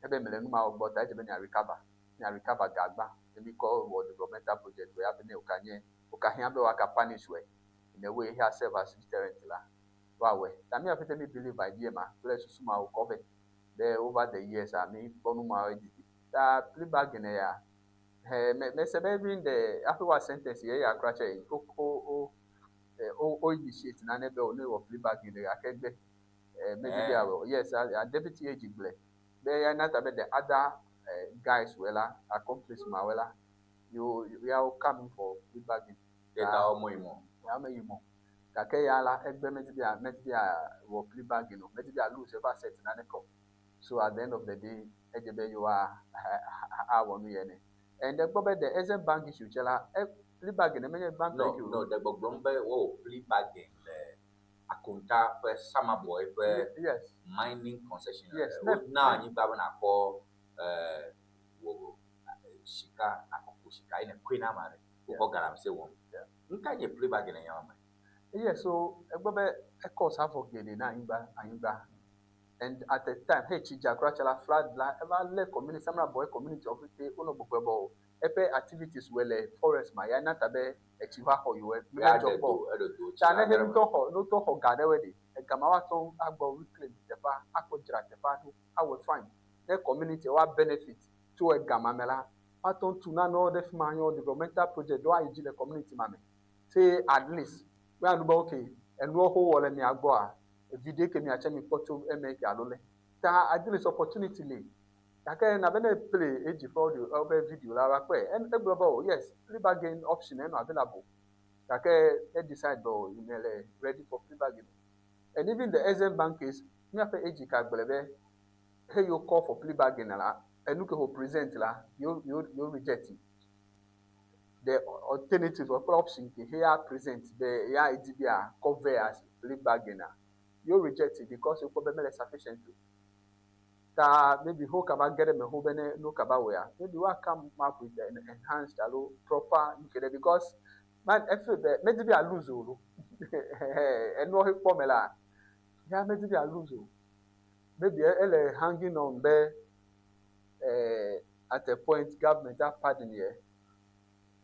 Q: ebe mele nu ma wɔ gbɔ ta edze be mia recover mia recover ga gbã ne mi kɔ wɔ developmental project wɔ ya be ne woka nye woka hiã be woaka punish wɔ in a way here serve as deterrent la woawɔe ta mía ƒete mi believe idea ma kple susu ma wokɔ vɛ be over the years a mi kpɔ nu ma didi ta plea bargain ya he me me se be even the hafi wa sentence ye ya kura tse o o o o o initiate nane be o ne wɔ plea bargain le gake gbe maybe they are yes a deputy AG gblẽ be ya na ta be the other guys wɛ la accomplice ma wɛ la you ya wo coming for plea bargain.
B: Eta wo mo yi mo.
Q: Ya me yi mo gake ya la egbe medi be medi be wɔ plea bargain o medi be lose eƒe asset nane kɔ so at the end of the day edze be yewoa awɔ nu yɛ ne and egbɔ be the Exim Bank issue tse la plea bargain menye bank
B: No, no, de gbɔgblɔm be wɔwɔ plea bargain le Akonta ƒe Samreboi ƒe
Q: yes
B: mining concession.
Q: Yes.
B: Wona anyigba be nakɔ wɔ sika nakɔ ku sika eye ne koe na ame aɖe wokɔ galamsey wɔm. Nuka nye plea bargain le nyawo me?
Q: Yeah, so egbɔ be ecause havoc geɖe na anyigba anyigba and at the time hey tsi dza kura tse la flood la eva lé community Samreboi community wo ƒete wonɔ gbɔgblɔ be o eƒe activities wɔ le forest ma ya na ta be etsi va xɔ yewo
B: Ya
Q: medzɔ
B: ɖe
Q: kpɔ
B: do eɖe do tsi
Q: ta ne
B: la
Q: he
B: ɖe
Q: ŋutɔ xɔ ŋutɔ xɔ ga ɖewoe ɖe egama woatɔ agbɔ reclaim teƒea akɔ dzra teƒea ɖo awɔ fine ne community wa benefit tso egama me la woatɔ tu nanewo ɖe fi ma yɔ developmental project ɖewo ayi dzi le community ma me say at least woanu be okay enuwo ho wɔ le mia gbɔa viɖe ke miatse mi kpɔ tso eme ke alo le ta at least opportunity le gake na be ne play edzi ƒe audio eƒe video la va kpɔe egblɔ be oh yes plea bargain option enɔ available gake e decide be oh me le ready for plea bargain and even the Exim Bank case míaƒe AG ka gblɔ be hey you call for plea bargain la enu ke ho present la yo yo yo reject it. The alternative or option ke he ya present be ya edi bi a cover as plea bargain a yo reject it because ekpɔ be mele sufficient o ta maybe ho kaba get me ho be ne no kaba wea maybe wa come up with an enhanced alo proper nke ɖe because man efe be medi be a lose o lo enuwo he kpɔ me la ya medi be a lose o maybe ele hanging on be at a point government a pardon yɛ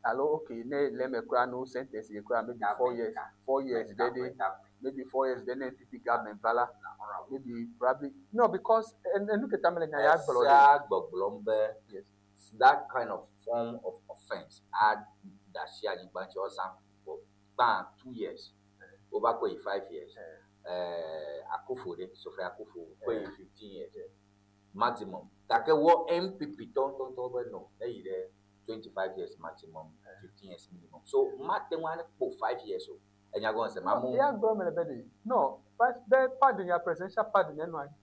Q: alo okay ne le me kura no sentence ye kura maybe 4 years 4 years dede maybe 4 years then NPP government va la maybe probably no because enu ke tame le nya ya gblɔ ɖe
B: Esea gbɔgblɔm be
Q: Yes.
B: that kind of form of offence ada asi anyigba ŋuti woazã for gbã 2 years wova kɔ yi 5 years Akufo ɖe Sophia Akufo kɔ yi 15 years maximum gake wɔ NPP tɔntɔntɔn be no ne yi ɖe 25 years maximum, 15 years minimum so mate ŋu ale kpo 5 years o enya gɔme se mamu.
Q: Ya gblɔ me le be de no be pardon ya presidential pardon enɔ anyi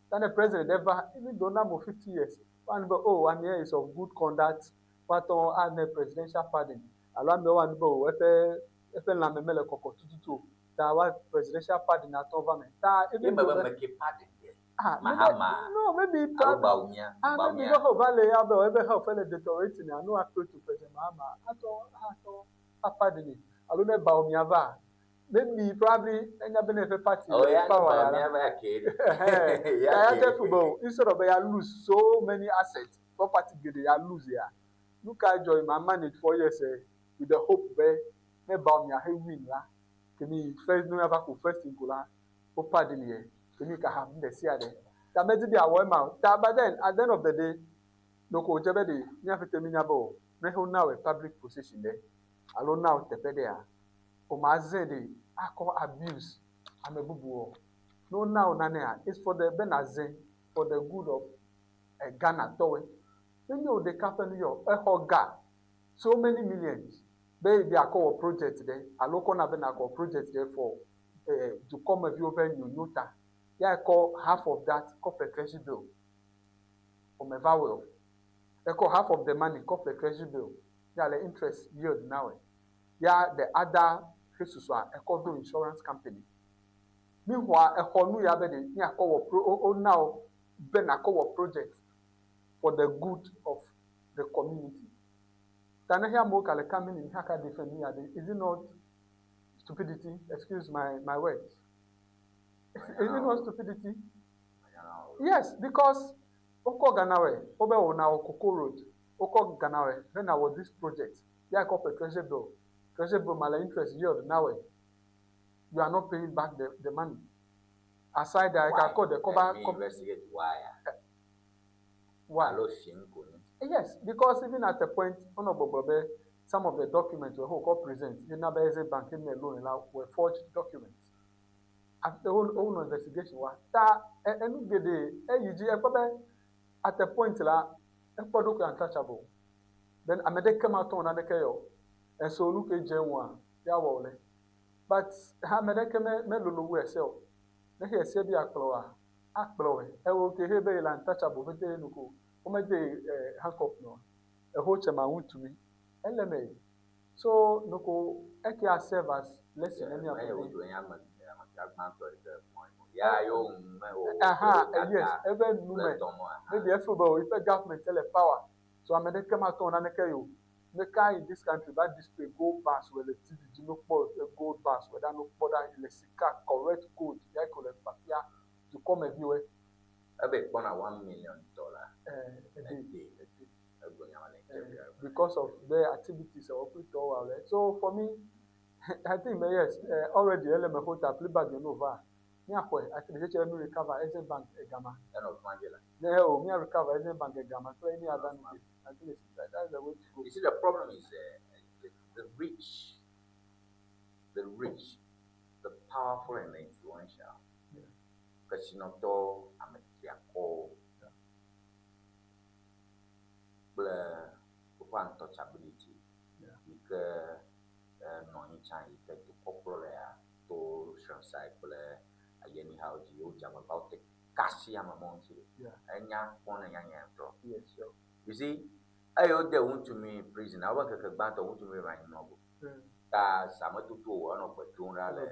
Q: tane president eva even though na mo 50 years wani be oh amea is of good conduct woatɔ ane presidential pardon alo amewo wani be oh eƒe eƒe lãme mele kɔkɔ tututu o ta wa presidential pardon atɔ va me ta
B: ye
Q: even
B: me
Q: though
B: be
Q: be
B: me ke pardon de
Q: ah
B: Mahama
Q: no maybe
B: alo Bawumia
Q: ah maybe
B: Bawumia
Q: be ho va le ya be ebe health ele deteriorating anu appeal to President Mahama atɔ atɔ a pardon alo ne Bawumia va maybe probably enya be ne eƒe party
B: oh
Q: le
B: ya
Q: power ya la
B: Bawumia va ya ke
Q: ya
B: ya
Q: ya
B: ke
Q: tẹ football instead of ya lose so many assets property geɖe ya lose ya.
R: Nu ka dzɔ yi ma manage 4 years with the hope be ne Bawumia he win la, ke mi first no ava ko first thing ko la, wo pardon yɛ, ke mi ka ha nu ɖe sia ɖe. Ta medi be awɔ ema o. Ta but then at the end of the day, ɖeko wòdze be ɖe mía ƒete mi nya be o, ne wo na wɔ public position ɖe alo na wò teƒe ɖea, o ma ze ɖe akɔ abuse ame bubuwo. Ne wo na wò nanea, it's for the be naze for the good of Ghana tɔwoe. Menye wò ɖeka ƒe nu yɔ, exɔ ga so many millions be yebi akɔ wɔ project ɖe alo kɔ na be nakɔ project ɖe for dukɔmeviwo ƒe nyonyo ta. Ya ekɔ half of that kɔ ƒle treasury bill. O me va wɔe o. Ekɔ half of the money kɔ ƒle treasury bill. Ya le interest yield na wɔe. Ya the other he susua ekɔ do insurance company. Mi xɔa exɔ nu ya be ɖe miakɔ wɔ pro o na wo be nakɔ wɔ project for the good of the community. Ta ne amewo ka le coming in haka defend me ade, is it not stupidity? Excuse my words. Is it not stupidity? Yes, because wokɔ Ghana wɛ, wobe wò na wɔ Cocoa Road, wokɔ Ghana wɛ, be na wɔ this project. Ya kɔ ƒe treasury bill. Treasury bill ma le interest yield na wɛ. You are not paying back the money. Aside that, I call the cover.
B: Let me investigate why.
R: Why?
B: Alo fi ko ni.
R: Yes, because even at the point, ono gbɔgblɔ be some of the documents were who present, in Exim Bank in loan la were forged documents. After whole investigation wa ta enu geɖe eyi dzi ekpɔ be at a point la ekpɔ ɖokui untouchable. Then ame ɖeke ma tɔ naneke yɔ. And so nu ke dze ŋua ya wɔ le. But ame ɖeke me melolo wu ese o. Ne xe ese bi akplɔ wa akplɔ wɛ. Ewo ke he be le untouchable fete nu ko womede handcuff nɔ. Eho tse ma ŋu tumi. Ele me. So noko eke a serve as lesson ne
B: Ɛyɛ wotu ɛyɛ ame ame gbãtɔ yi ke mɔ ya yo me o.
R: Aha, yes, ebe nume. Maybe efo be o ife government le power. So ame ɖeke ma tɔ naneke yo. Meka in this country ba display gold bars wɔ le TV dzi no kpɔ gold bars wɔ ɖa no kpɔ ɖa le sika correct gold ya ko le fafia dukɔmeviwoe.
B: Ebe kpɔna $1 million.
R: A day.
B: A day. Egblɔ nya ma le interview.
R: Because of their activities or ɔkpitɔ So for me, I think yes, already ele me hota plea bargain over. Miaxɔe at least ekyɛ mi recover Exim Bank egama.
B: Ɛnɔ fún adze la.
R: Ne o mi recover Exim Bank egama kple any other thing. At least that's the way to go.
B: You see, the problem is the rich, the powerful and the influential. Kesinɔtɔ ametriakɔwo kple woƒe untouchability yi ke nɔ anyi tsã yi ke dukɔkplɔla ya to Srɔ̃sai kple Ayenihawo dzi wodze agbagba wote kasi ame mɔ ŋuti. Enya kpɔna nyanya ŋutɔ.
R: Yes, sure.
B: You see, eye wode Wontumi prison na wobe ŋkeke gbãtɔ Wontumi va anyi mlɔ go. Ta zãmetutu wòwɔ enɔ gbe dom ɖa le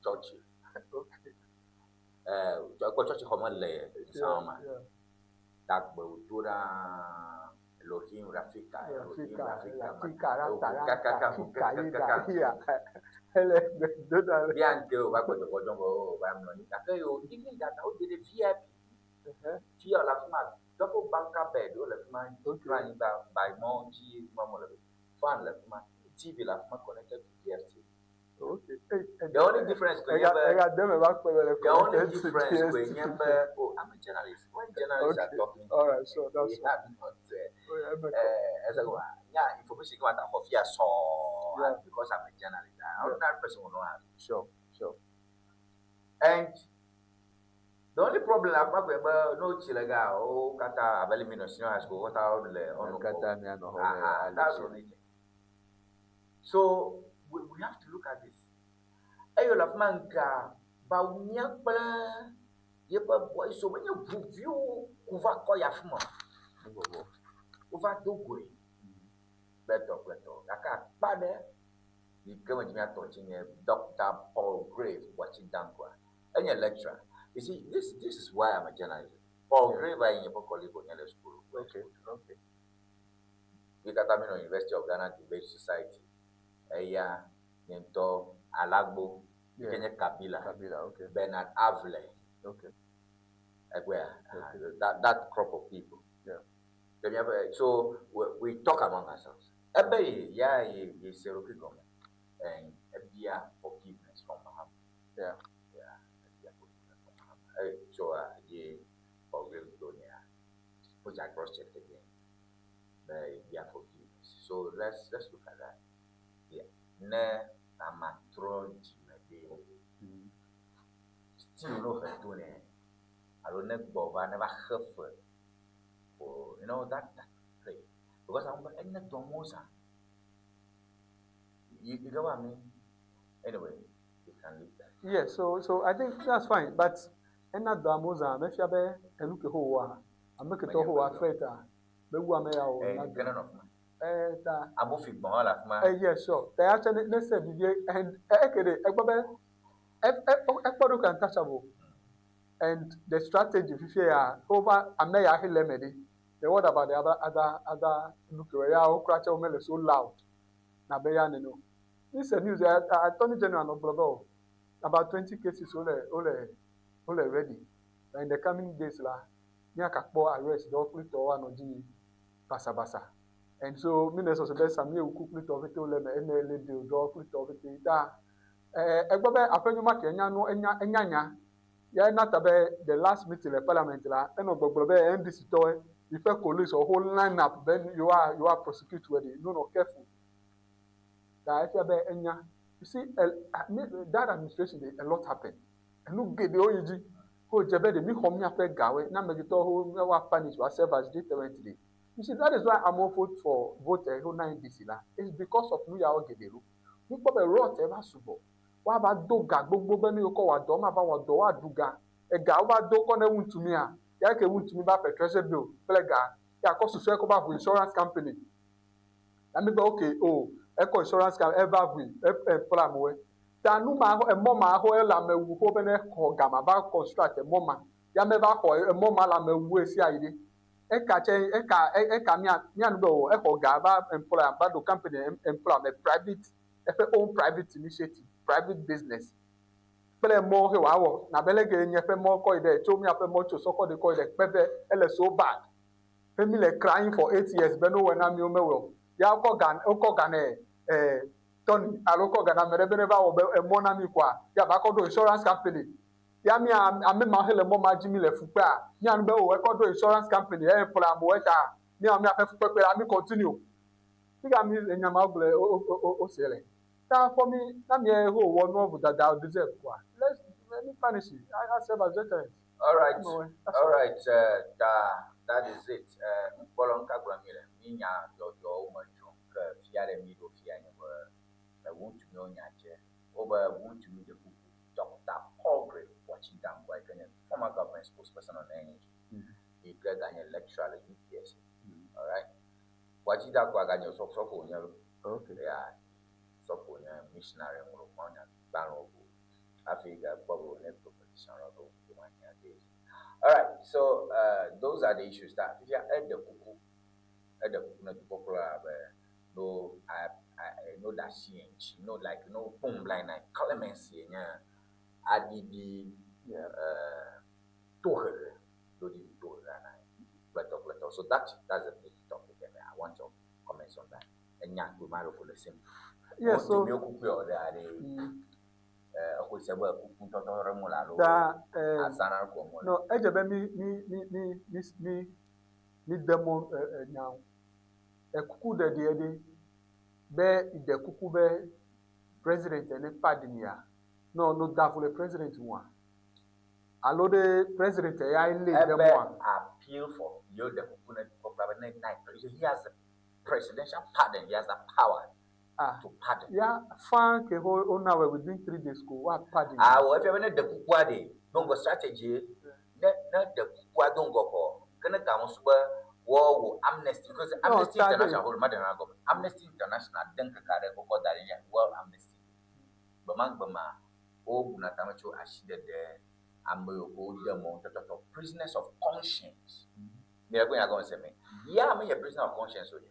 B: tsɔtsi. Ekpɔ tsɔtsi xɔ me le zã ma. Ta gbe wòdo ɖa Elohim Rafika, Elohim Rafika.
R: Rafika, Rata, Rata, Kika, Yida, Ele gbe do ɖa le.
B: Bia ŋke wòva gbɔdzɔgbɔdzɔ be wòva mlɔ anyi gake yo even that wode ɖe VIP. Fia le afi ma double bunker bed wole fi ma mlɔ anyigba by mɔ dzi ma mo le fan le fi ma TV le afi ma connected to DSTV.
R: Okay.
B: The only difference koe nye be
R: Ega de me va kpɔ be le
B: the only
R: connected to
B: difference koe nye
R: DSTV.
B: be oh, I'm a journalist. When journalists are talking,
R: All right, sure, that's
B: we
R: fine.
B: have not
R: Oh, yeah,
B: ɛsɛ ko nya information kí wọ́n ta xɔ fia sɔɔ because I'm a journalist. An ordinary person will not have it.
R: Sure.
B: And the only problem akpa koe be no tsi le ga wo katã abe le mi nɔ senior high school wo katã wole ɔnu
Q: Katã mianɔ xɔ me
B: Aha,
Q: ale
B: that's the only thing. So we have to look at this. Eye le afi ma ŋkea Bawumia kple yeƒe boys wo menye ʋuviwo ku va kɔ yi afi ma. Wova do goe kple tɔ kple tɔ gake akpa ɖe yi ke me dzi míatɔ tsi nye Dr. Paul Grave Boakye Danquah. Enye lecturer. You see, this is why I'm a journalist. Paul Grave ayi nye ƒe colleague wònye le school.
R: Okay.
B: Mi katã mi nɔ University of Ghana Debate Society. Eya nye ŋutɔ Alagbo yi ke nye Kabila.
Q: Kabila, okay.
B: Bernard Avle.
Q: Okay.
B: Egbea, that crop of people. Le míaƒe so we, we talk among ourselves. Ebe ye ya ye ye se ɖokui gɔme and ebia forgiveness from Mahama.
R: Yeah.
B: Yeah, ebia forgiveness from Mahama. Hey, so ye forgive Donia, which I cross checked again. Be ebia forgiveness. So let's let's look at that. Yeah. Ne ama trɔ dzime ɖe still no he to nɛ alo ne gbɔ va ne va xe fe for you know that that play because I'm ene dɔ mo zã. You get what I mean? Anyway, we can leave that.
R: Yeah, so so I think that's fine, but ena dɔ amewo zã mefia be enu ke ho wɔa ame ke tɔ ho wɔ afɛ ta be wu ame ya o.
B: Eh,
R: na
B: kene nɔ fi ma.
R: Eh, ta.
B: Abo fi gbɔn hã le afi ma.
R: Eh, yeah, sure. Ta ya tse ne ne se vivie and eke ɖe egbɔ be e e ekpɔ ɖo untouchable and the strategy fifie ya wova ame ya he le eme ɖi. Then what about the other other other nu ke ya wo kura tse wo mele so loud na be ya nene o. This a news ya attorney general nɔ gblɔ be o about 20 cases wole wole wole ready. But in the coming days la míakakpɔ arrest ɖewo kple tɔwo anɔ dzi yim basabasa. And so mi le sɔsɔ be Sammy Ewuku kple tɔwo pete wole eme, ene le deal ɖewo kple tɔwo pete ta eh, egbɔ be aƒenyo ma ke enya nu enya enya nya ya ena ta be the last meeting le parliament la enɔ gbɔgblɔ be NDC tɔwoe yiƒe colleagues wo line up be yewoa yewoa prosecute wo ɖi no nɔ careful. Ta efia be enya. You see, a, a, that administration dey a lot happen. Enu geɖewo yi dzi. Ko dze be ɖe mi xɔ míaƒe gawoe na amegitɔwo woa punish woa serve as deterrent ɖe. You see, that is why amewo vote for vote ho na NDC la. It's because of nu yawo geɖe ɖo. Mikpɔ be rot eva sugbɔ. Woava do ga gbogbo be ne yewo kɔ wɔ dɔ, ma va wɔ dɔ woaɖu ga. Ega wova do kɔ ne wuntumi ya ke wuntumi va ƒe treasury bill kple ga. Ya kɔ susɔe kɔ va ʋu insurance company. Ya mi be okay o ekɔ insurance company eva ʋui employ amewoe. Ta nu ma emɔ ma xɔ ele amewu xɔ be ne xɔ ga ma va construct emɔ ma. Ya me va xɔ emɔ ma le amewu esi ayi ɖe. Eka tse eka eka mia mia nu be o exɔ ga va employ va ɖo company employ ame private eƒe own private initiative private business kple mɔ he wòawɔ nabe leke nye ƒe mɔ kɔ yi ɖe tso miaƒe mɔ tso sɔkɔ de kɔ yi ɖe kpe ele so bad. Fe mi le crying for 8 years be no wɔ na mi wo mewɔ o. Ya wokɔ ga wokɔ ga ne eh Tony alo kɔ ga na ame ɖe be ne va wɔ be emɔ na mi koa ya va kɔ ɖo insurance company. Ya mi ame ma he le mɔ ma dzi mi le fukpea mia nu be o ekɔ ɖo insurance company eye ƒle amewo eta mia miaƒe fukpekpe la mi continue. Fika mi enya ma gblɔ o o o se le. Ta for me na mi ho wɔ nua vodada deserve koa. Let's let me punish it. I serve as deterrent.
B: All right.
R: No, that's
B: All right. That is it. Nkpɔlɔ ŋka gblɔ mi le mi nya dzɔdzɔwo me dzrom ke fia ɖe mi ɖo fia nye be wuntumi wo nya dze wobe wuntumi de kuku Dr. Paul Boakye Danquah yi ke nye former government spokesperson on energy yi ke ganye lecturer le UPSA. All right. Boakye Danquah ganye sɔfo wònye lo.
R: Okay.
B: Yeah. Sɔfo wònye missionary ŋlɔ mawunya gbalẽwo ko hafi gakpɔ be wònye proposition ɖe wo days. All right, so those are the issues that fifia eɖe kuku eɖe kuku na dukɔkplɔla be no I, I, no da si ŋuti no like no boom like like clemency nye aɖiɖi tohehe no ɖiɖi tohehe ana kpletɔ kpletɔ so that that's a big topic and I want your comments on that. Enya kpui ma ɖo ko le sim.
R: Yeah, so
B: mi kuku yɔ ɖe aɖe exɔ se be kuku tɔtɔ ɖe mo le alo
R: ta eh,
B: azana ko mo le.
R: no edze be mi mi mi mi mi mi mi de mɔ ɛ nyawo. Ekuku ɖeɖe ɖe be ide kuku be president ne pardon ya no no da vo le president ŋua alo ɖe president ya le de
B: Ebe
R: mɔa.
B: appeal for yo de kuku ne dukɔkplɔla be ne na he has a presidential pardon he has the power
R: Ah,
B: to pardon.
R: ya fan ke ho ona wɛ within 3 days ko wa pardon.
B: Awɔ efia be ne ɖe kukua ɖe do ŋgɔ strategy ne ne ɖe kukua do ŋgɔ kɔ ke ne gamu su be wɔwɔ amnesty because
R: No,
B: Amnesty
R: ta
B: International hold ma ɖe na gɔme Amnesty International de ŋkeke aɖe kɔkɔ da ɖe nye World Amnesty gbema gbema wobuna tame tso asiɖeɖe ame yiwo wode mɔ tɔtɔtɔ prisoners of conscience mi le kpe nya gɔme se me ya menye prisoner of conscience o nye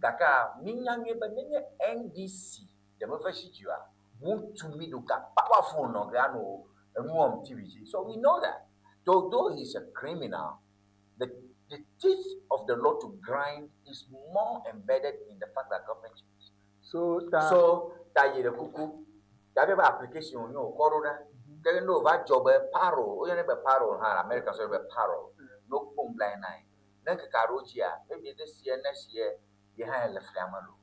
B: gake minya nyuie be nenye NDC ɖe mefe si dzi oa wotu mi ɖo ga powerful nɔ ge anɔ enu wɔm TV dzi so we know that though, though he's a criminal the
S: The teeth of the law to grind is more embedded in the fact that government changes.
R: So ta.
S: So ta yi ɖe kuku. Ta be application wònye wòkɔ ɖo ɖa. Ke ne wòva dzɔ be parole, woyɔnɛ be parole hã, America sɔ be parole. Ne wokpɔ nublanui na ye. Ne ŋkeke aɖewo dzia, maybe this year, next year, ye hã le flia me loo.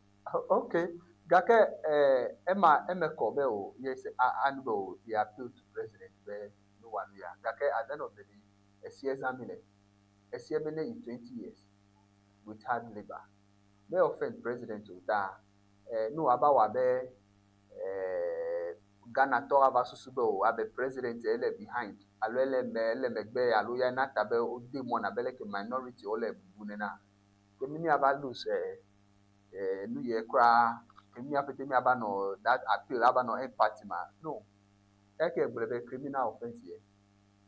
R: Okay. Gake eh, ema eme kɔ be o yes anu be o ye appeal to president be no wa nu ya. Gake at the end of the day, esi examine esie be ne yi 20 years with hard labour. Me offend president o ta eh, no aba wa be eh, Ghana tɔ ava susu be o abe president ele behind alo ele me ele megbe alo ya na ta be wode mɔ na be leke minority wole bubu nena. Ke mi ava lose eh, eh, nu ye kura ke mía ƒete míava nɔ that appeal ava nɔ empathy ma no eke gblɔ be criminal offence ye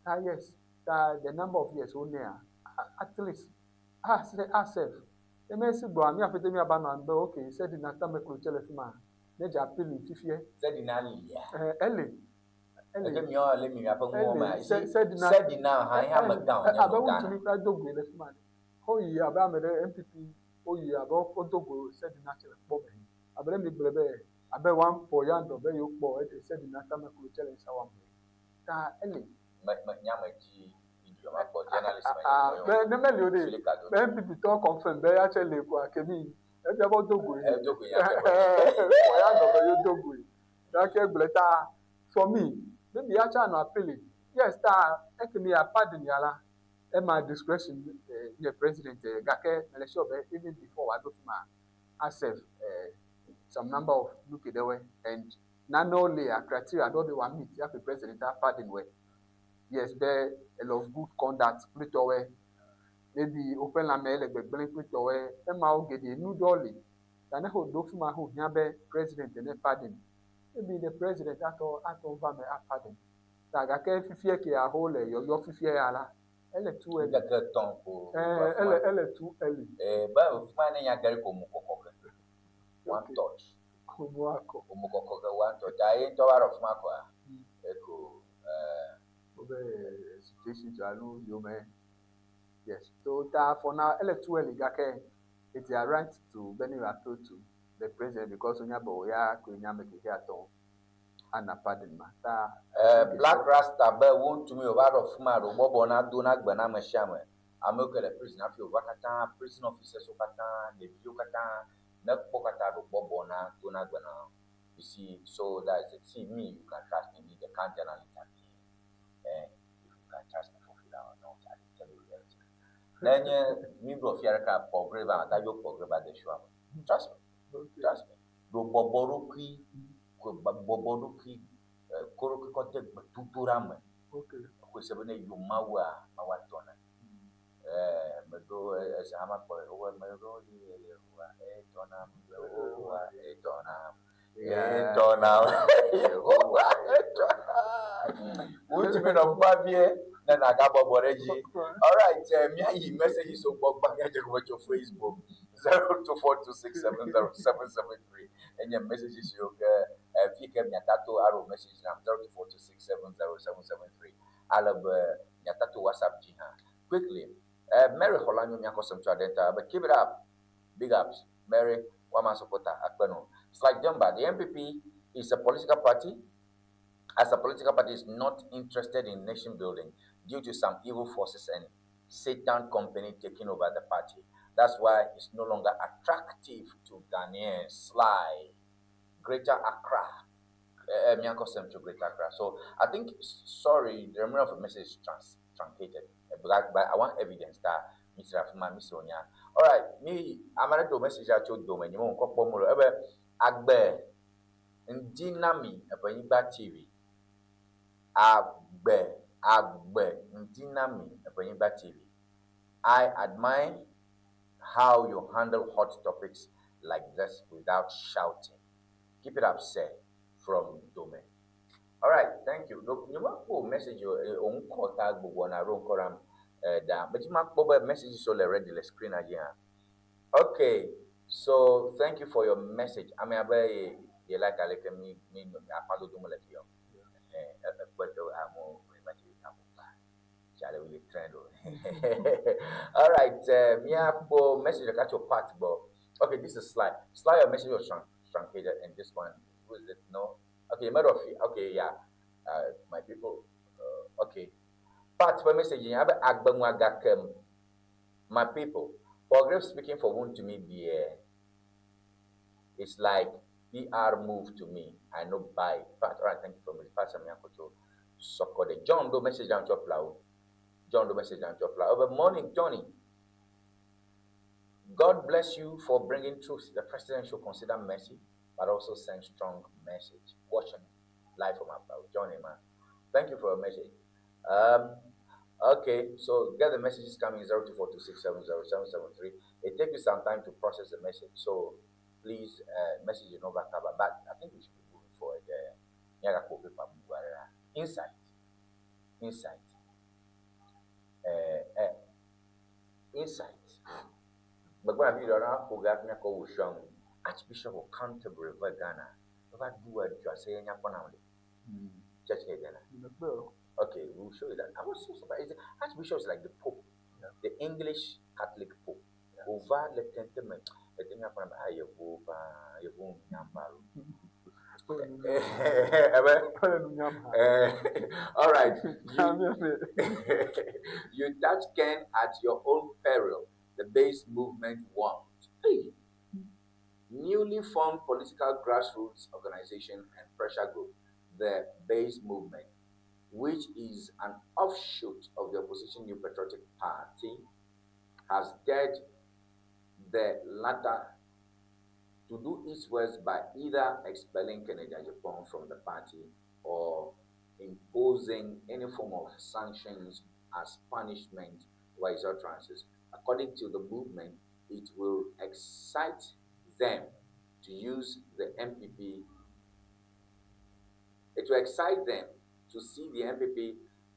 R: ta yes ta the number of years wo nea at least ah se ah serve eme si gbɔ mía ƒete míava nɔ anyi be okay Sedina Tamakloe tse le fi ma ne dze appeal fifie
S: Sedina lia.
R: Eh, ele ele
S: Eke miawo le mi miaƒe nuwo mea, you see,
R: Sedina
S: Sedina hã ye amegã wònye
R: abe
S: nɔ
R: ŋutsu
S: Ghana.
R: mi kura do goe le fi ma woyi abe ame ɖe NPP woyi abe wodo go Sedina tse le kpɔ me abe ɖe mi gblɔ be abe one kpɔ ya ŋdɔ be yewo kpɔ eɖe Sedina Tamakloe tse le ŋsa me ta ele.
S: Me me nya me dzi video ma kpɔ journalist ma
R: Ah,
S: nye
R: be ne meli o de
S: Silika do.
R: be NPP tɔ confirm be ya tse le koa kemi ebia be wodo goe.
S: Eh, do goe ya tse
R: Kpɔ ya ŋdɔ be yewo do goe gake gblɔ ta for me maybe ya tse anɔ appealing yes ta ekemi ya pardon ya la ema discretion eh, nye president eh, gake mele sure be even before wòaɖo fi ma a serve eh, some number of nu geɖewoe and nanewo lia criteria ɖewo be wòa meet hafi president a pardon wɔe yes be a lot of good conduct kple tɔwoe maybe woƒe lãme le gbegblẽ kple tɔwoe emawo geɖe nu ɖewo li ta ne ɖo fi ma ho hiã be president ne pardon maybe the president atɔ atɔ va me a pardon ta gake fifie ke aho le yɔyɔ fifie ya la ele too early.
S: Ŋkeke etɔ̃ ko.
R: Eh, ele ele too early.
S: Eh, be fi ma ne nya ge ɖe ko mo kɔkɔ ke. One touch.
R: Ko mo akɔ.
S: Mo kɔkɔ ke one touch. Ta ye ŋutɔ va ɖɔ fi ma koa. Eko eh.
R: Wobe situation to alo yome. Yes. So ta for now ele too early gake it's their right to be ne appeal to the president because onya be oya ko nya me keke atɔ ana pardon ma ta.
S: Eh, Black Rasta be wo ŋutumi wòva ɖɔ fi ma ɖo bɔbɔ na do na gbe na ame sia ame. Amewo ke le prison hafi wòva katã, prison officers wo katã, ɖeviwo katã, ne kpɔ katã ɖo bɔbɔ na do na gbe na wo. You see, so that is it. See me, you can trust me, me the kind journalist I'm here. Eh, if you can trust me for feel or not, I will tell you reality. Ne nye mi ɖo fia ɖeka kpɔ greva, ta yo kpɔ greva de show. Trust me. Trust me. Ɖo bɔbɔ ɖokui, bɔbɔ ɖokui, ko ɖokui kɔ de gbedodoɖa me.
R: Okay.
S: Ko se be ne yo mawua, mawu atɔ na. Eh, meɖo ese hã makpɔ wo meɖo Yehowa etɔ nam, Yehowa etɔ nam, etɔ nam, Yehowa etɔ nam. Wotumi nɔ fuma vie ne nagabɔbɔ ɖe edzi. Alright, míayi messages wo gbɔ gbã míadze gome tso Facebook 0242670773 enye messages yiwo ke fi ke miatato aɖo message nam 0242670773 ale be miatato WhatsApp dzi hã. Quickly, Mary Xolanyo miakɔ sem tso Adenta but keep it up. Big ups, Mary Wama supporter Akpeno. It's like Jumba, the NPP is a political party. As a political party is not interested in nation building due to some evil forces and Satan company taking over the party. That's why it's no longer attractive to Ghanaians. Sly, Greater Accra. Mianko Central Greater Accra. So I think, sorry, the remainder of the message is truncated. But I want evidence that Mr. Afuma, Mr. Onya. All right, me, I'm going to message out to Dome. You won't call Agbe, Ndinami, Ebenyigba TV. Agbe, Agbe, Ndinami, Ebenyigba TV. I admire how you handle hot topics like this without shouting. Keep it up, sir, from Dome. All right, thank you. Look, you want to message you on kota gbogbo na ro nkoram da. But you might put message so already the screen again. Okay, so thank you for your message. I mean, I bet you like I like me me I follow do like you. Eh, but I'm Charlie, we trend. All right, míakpɔ message ɖeka tso Pat gbɔ. Okay, this is Sly. Sly, your message was truncated, and this one, who is it? No. Okay, Merofi. Okay, yeah. My people. Okay. Pat ƒe message nye abe agbeŋua gake my people. Paul Graves speaking for Wontumi be it's like PR move to me. I no buy it. Pat, all right, thank you for me. Pat Samiakocho. Sokode. John do message down to plow. John do message down to plow. Good morning, Johnny. God bless you for bringing truth. The president should consider mercy, but also send strong message. Watching live from above. Johnny, man. Thank you for your message. Okay, so get the messages coming 0242670773. It takes you some time to process the message, so please message you over cover. But I think we should be moving forward. Insight, insight, insight. But when I be around Archbishop of Canterbury, Ghana, over do a say Church here, Ghana. Okay, we'll show you that. I was so surprised. Archbishop is like the Pope, yeah. The English Catholic Pope. Yeah. Over le tentement, le tentement All right. You touch Ken at your own peril. The base movement won't. Hey. Newly formed political grassroots organization and pressure group, the Base Movement, which is an offshoot of the opposition New Patriotic Party, has dared the latter to do its worst by either expelling Kennedy Agyapong from the party or imposing any form of sanctions as punishment for his utterances. According to the movement, it will excite them to use the MPP. It will excite them to see the MPP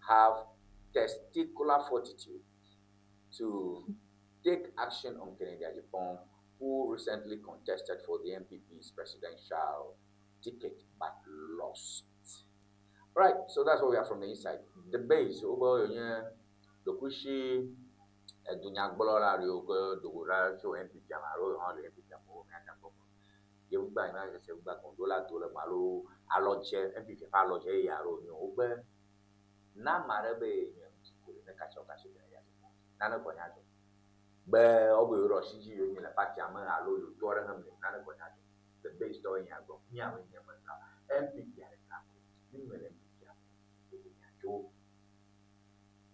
S: have testicular fortitude to take action on Kennedy Agyapong, who recently contested for the MPP's presidential ticket but lost. Right, so that's what we have from the inside. The base, over Dokushi, Dunyagbolora, Ryogo, Dogora, so MPP, Amaro, MPP, Yewugba ina sese wugba kondola to le malo alɔdze MPP ƒe alɔdze ya alo nyo wogbe na ame aɖe be nye ŋuti ko ne katsi katsi be ya nane kɔ nya dzɔ be wobe yewo ɖe asi dzi yewo nyi le partia me alo yewo tɔ ɖe heme nane kɔ nya dzɔ the base tɔ nya gblɔ miawoe nye me ta MPP ɖeka ko mi me le MPP me nya dzo.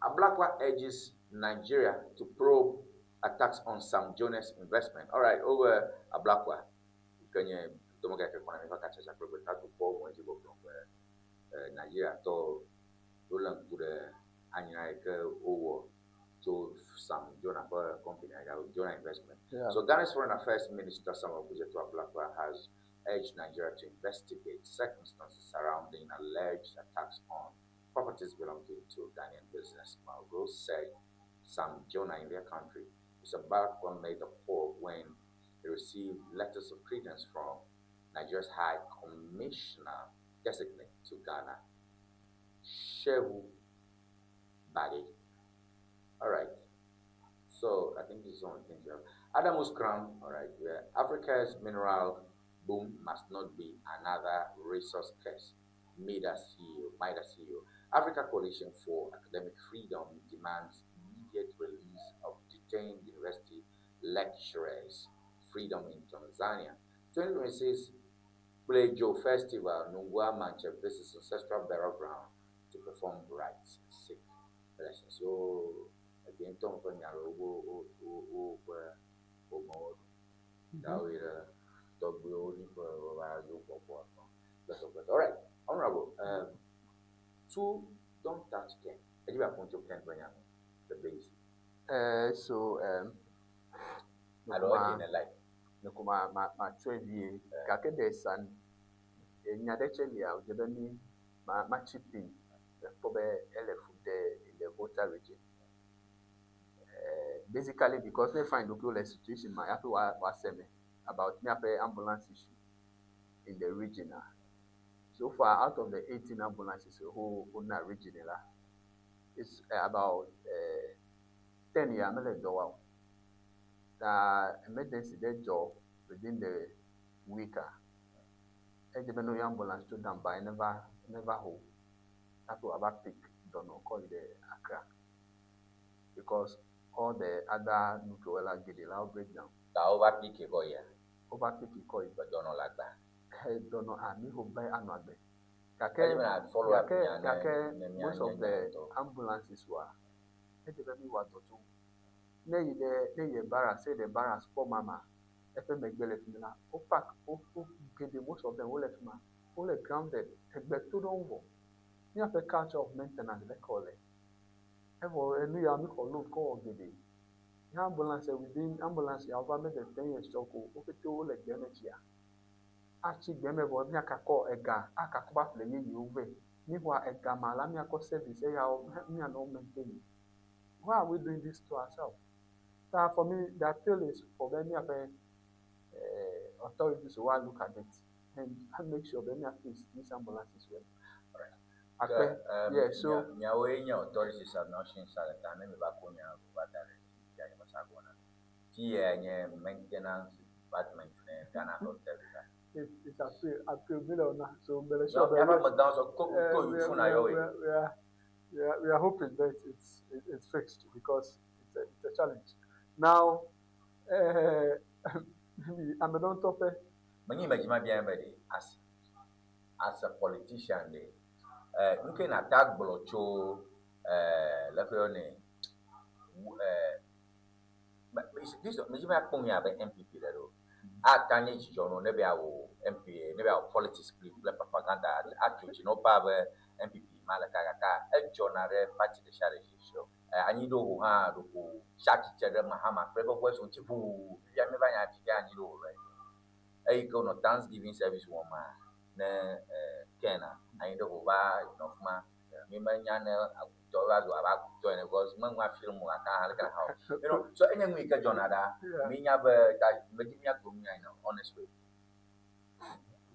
S: Ablakwa urges Nigeria to probe attacks on Sam Jonas investment. All right, over Ablakwa. Kenye domeke ke kɔna mi ƒe katsatsa kple gbetakpɔkpɔ wɔe dzi gbɔgblɔ be Nigeria tɔ wole ŋku ɖe anyra yi ke wowɔ tso Sam Jonah ƒe company alo Jonah Investment.
R: Yeah.
S: So Ghana's Foreign Affairs Minister Samuel Okudzeto Ablakwa has urged Nigeria to investigate circumstances surrounding alleged attacks on properties belonging to Ghanaian business mogul said Sam Jonah in their country. Mr. Ablakwa made the call when he received letters of credence from Nigeria's High Commissioner designate to Ghana, Shehu Bade. All right. So I think this is the only thing we have. Adamus Crown, all right. Yeah. Africa's mineral boom must not be another resource curse. MIDA CEO, MIDA CEO. Africa Coalition for Academic Freedom demands immediate release of detained university lecturers. Freedom in Tanzania. 2026 Plejo Festival, Nungua Manche visits ancestral burial ground to perform rites and seek blessings. So, again, Tom Fanyaro, All right, Honorable, two, don't touch Ken. I give a point to Ken the base.
Q: So,
S: I don't like it, like.
Q: Nko ma ma ma tsɔe vie gake ɖe san enya ɖe tse lia wòdze be mi ma ma chip in mekpɔ be ele fu ɖe in the Volta region. Basically because me find ɖokuiwo le situation ma hafi wa wa se me about miaƒe ambulance issue in the region ah. So far out of the 18 ambulances who wona region la,
R: It's about 10 ya mele dɔ wa o. Ta emergency ɖe dzɔ within the week a, edze be ne woyɔ ambulance tso Dambai neva neva ho hafi wòava pick dɔnɔ kɔ yi ɖe Accra because all the other nukewo la geɖe la wo break down.
S: Ta wova pick kɔ yia?
R: Wova pick kɔ yi.
S: Dɔnɔ le agba.
R: He dɔnɔ a mi ho be anɔ agbe. Gake
S: Edze be na follow up
R: gake
S: nya ne
R: gake
S: ne mia
R: most of
S: nye
R: the
S: nya ŋutɔ.
R: ambulances wa edze be mi wɔ dɔ tso ne yi ɖe ne yi barracks say the barracks kpɔ mama eƒe megbe le fi mi la wo park wo wo geɖe most of them wole fi ma wole grounded egbe to ɖe wo vɔ. Míaƒe culture of maintenance ɖeke wòle. Evɔ enu ya mi xɔ loan kɔ wɔ geɖe. Nye ambulance within ambulance ya wova mede 10 years tsɔ ko wo pete wole gbe me tsia. Atsi gbe me vɔ míakakɔ ega akakɔ va ƒle yeyewo vɛ. Mi xɔa ega ma la míakɔ service eyawo míanɔ maintain. Why are we doing this to ourselves? Ta for me, the appeal is for be míaƒe authorities to look at it and make sure be mía fix these ambulances well. Akpe, yeah, so
S: Miawoe nye authorities a nursing sa le ta ne mi va ko nya va da ɖe ya nye mesa gbɔna. Fi ya nye maintenance department ne Ghana Health Service.
R: It's appeal million now. So mbele sure
S: Miaƒe amegãwo sɔ ko ko
R: we,
S: funa yɔ woe.
R: we are hoping that it's fixed because it's a challenge. Now, ame ɖe ŋutɔ ƒe
S: Menye me dzi ma bia be ɖe as a politician ɖe nu ke nata gblɔ tso leke yɔnɛ this me dzi be akpɔ nu abe NPP ɖe ɖo ata nye dzidzɔ no ne be awɔ MP ne be awɔ politics kpli kple propaganda atso dzi no pa be NPP ma le kakaka edzɔna ɖe party ɖe sia ɖe dzi. Anyi ɖo ho hã ɖo ko tsi atsitre ɖe Mahama kple eƒe voice ŋuti ʋuu fifia mi va nya fi ke anyi ɖo ho le. Eyi ke wonɔ Thanksgiving service wɔm ma ne Ken anyi ɖe ho va nɔ fi ma mi menya ne agutɔ va zu abe agutɔ ene because meŋua film gake hã leke hã so enye nu yi ke dzɔna ɖa mi nya be ta medzi míagblɔ nu ya in a honest way.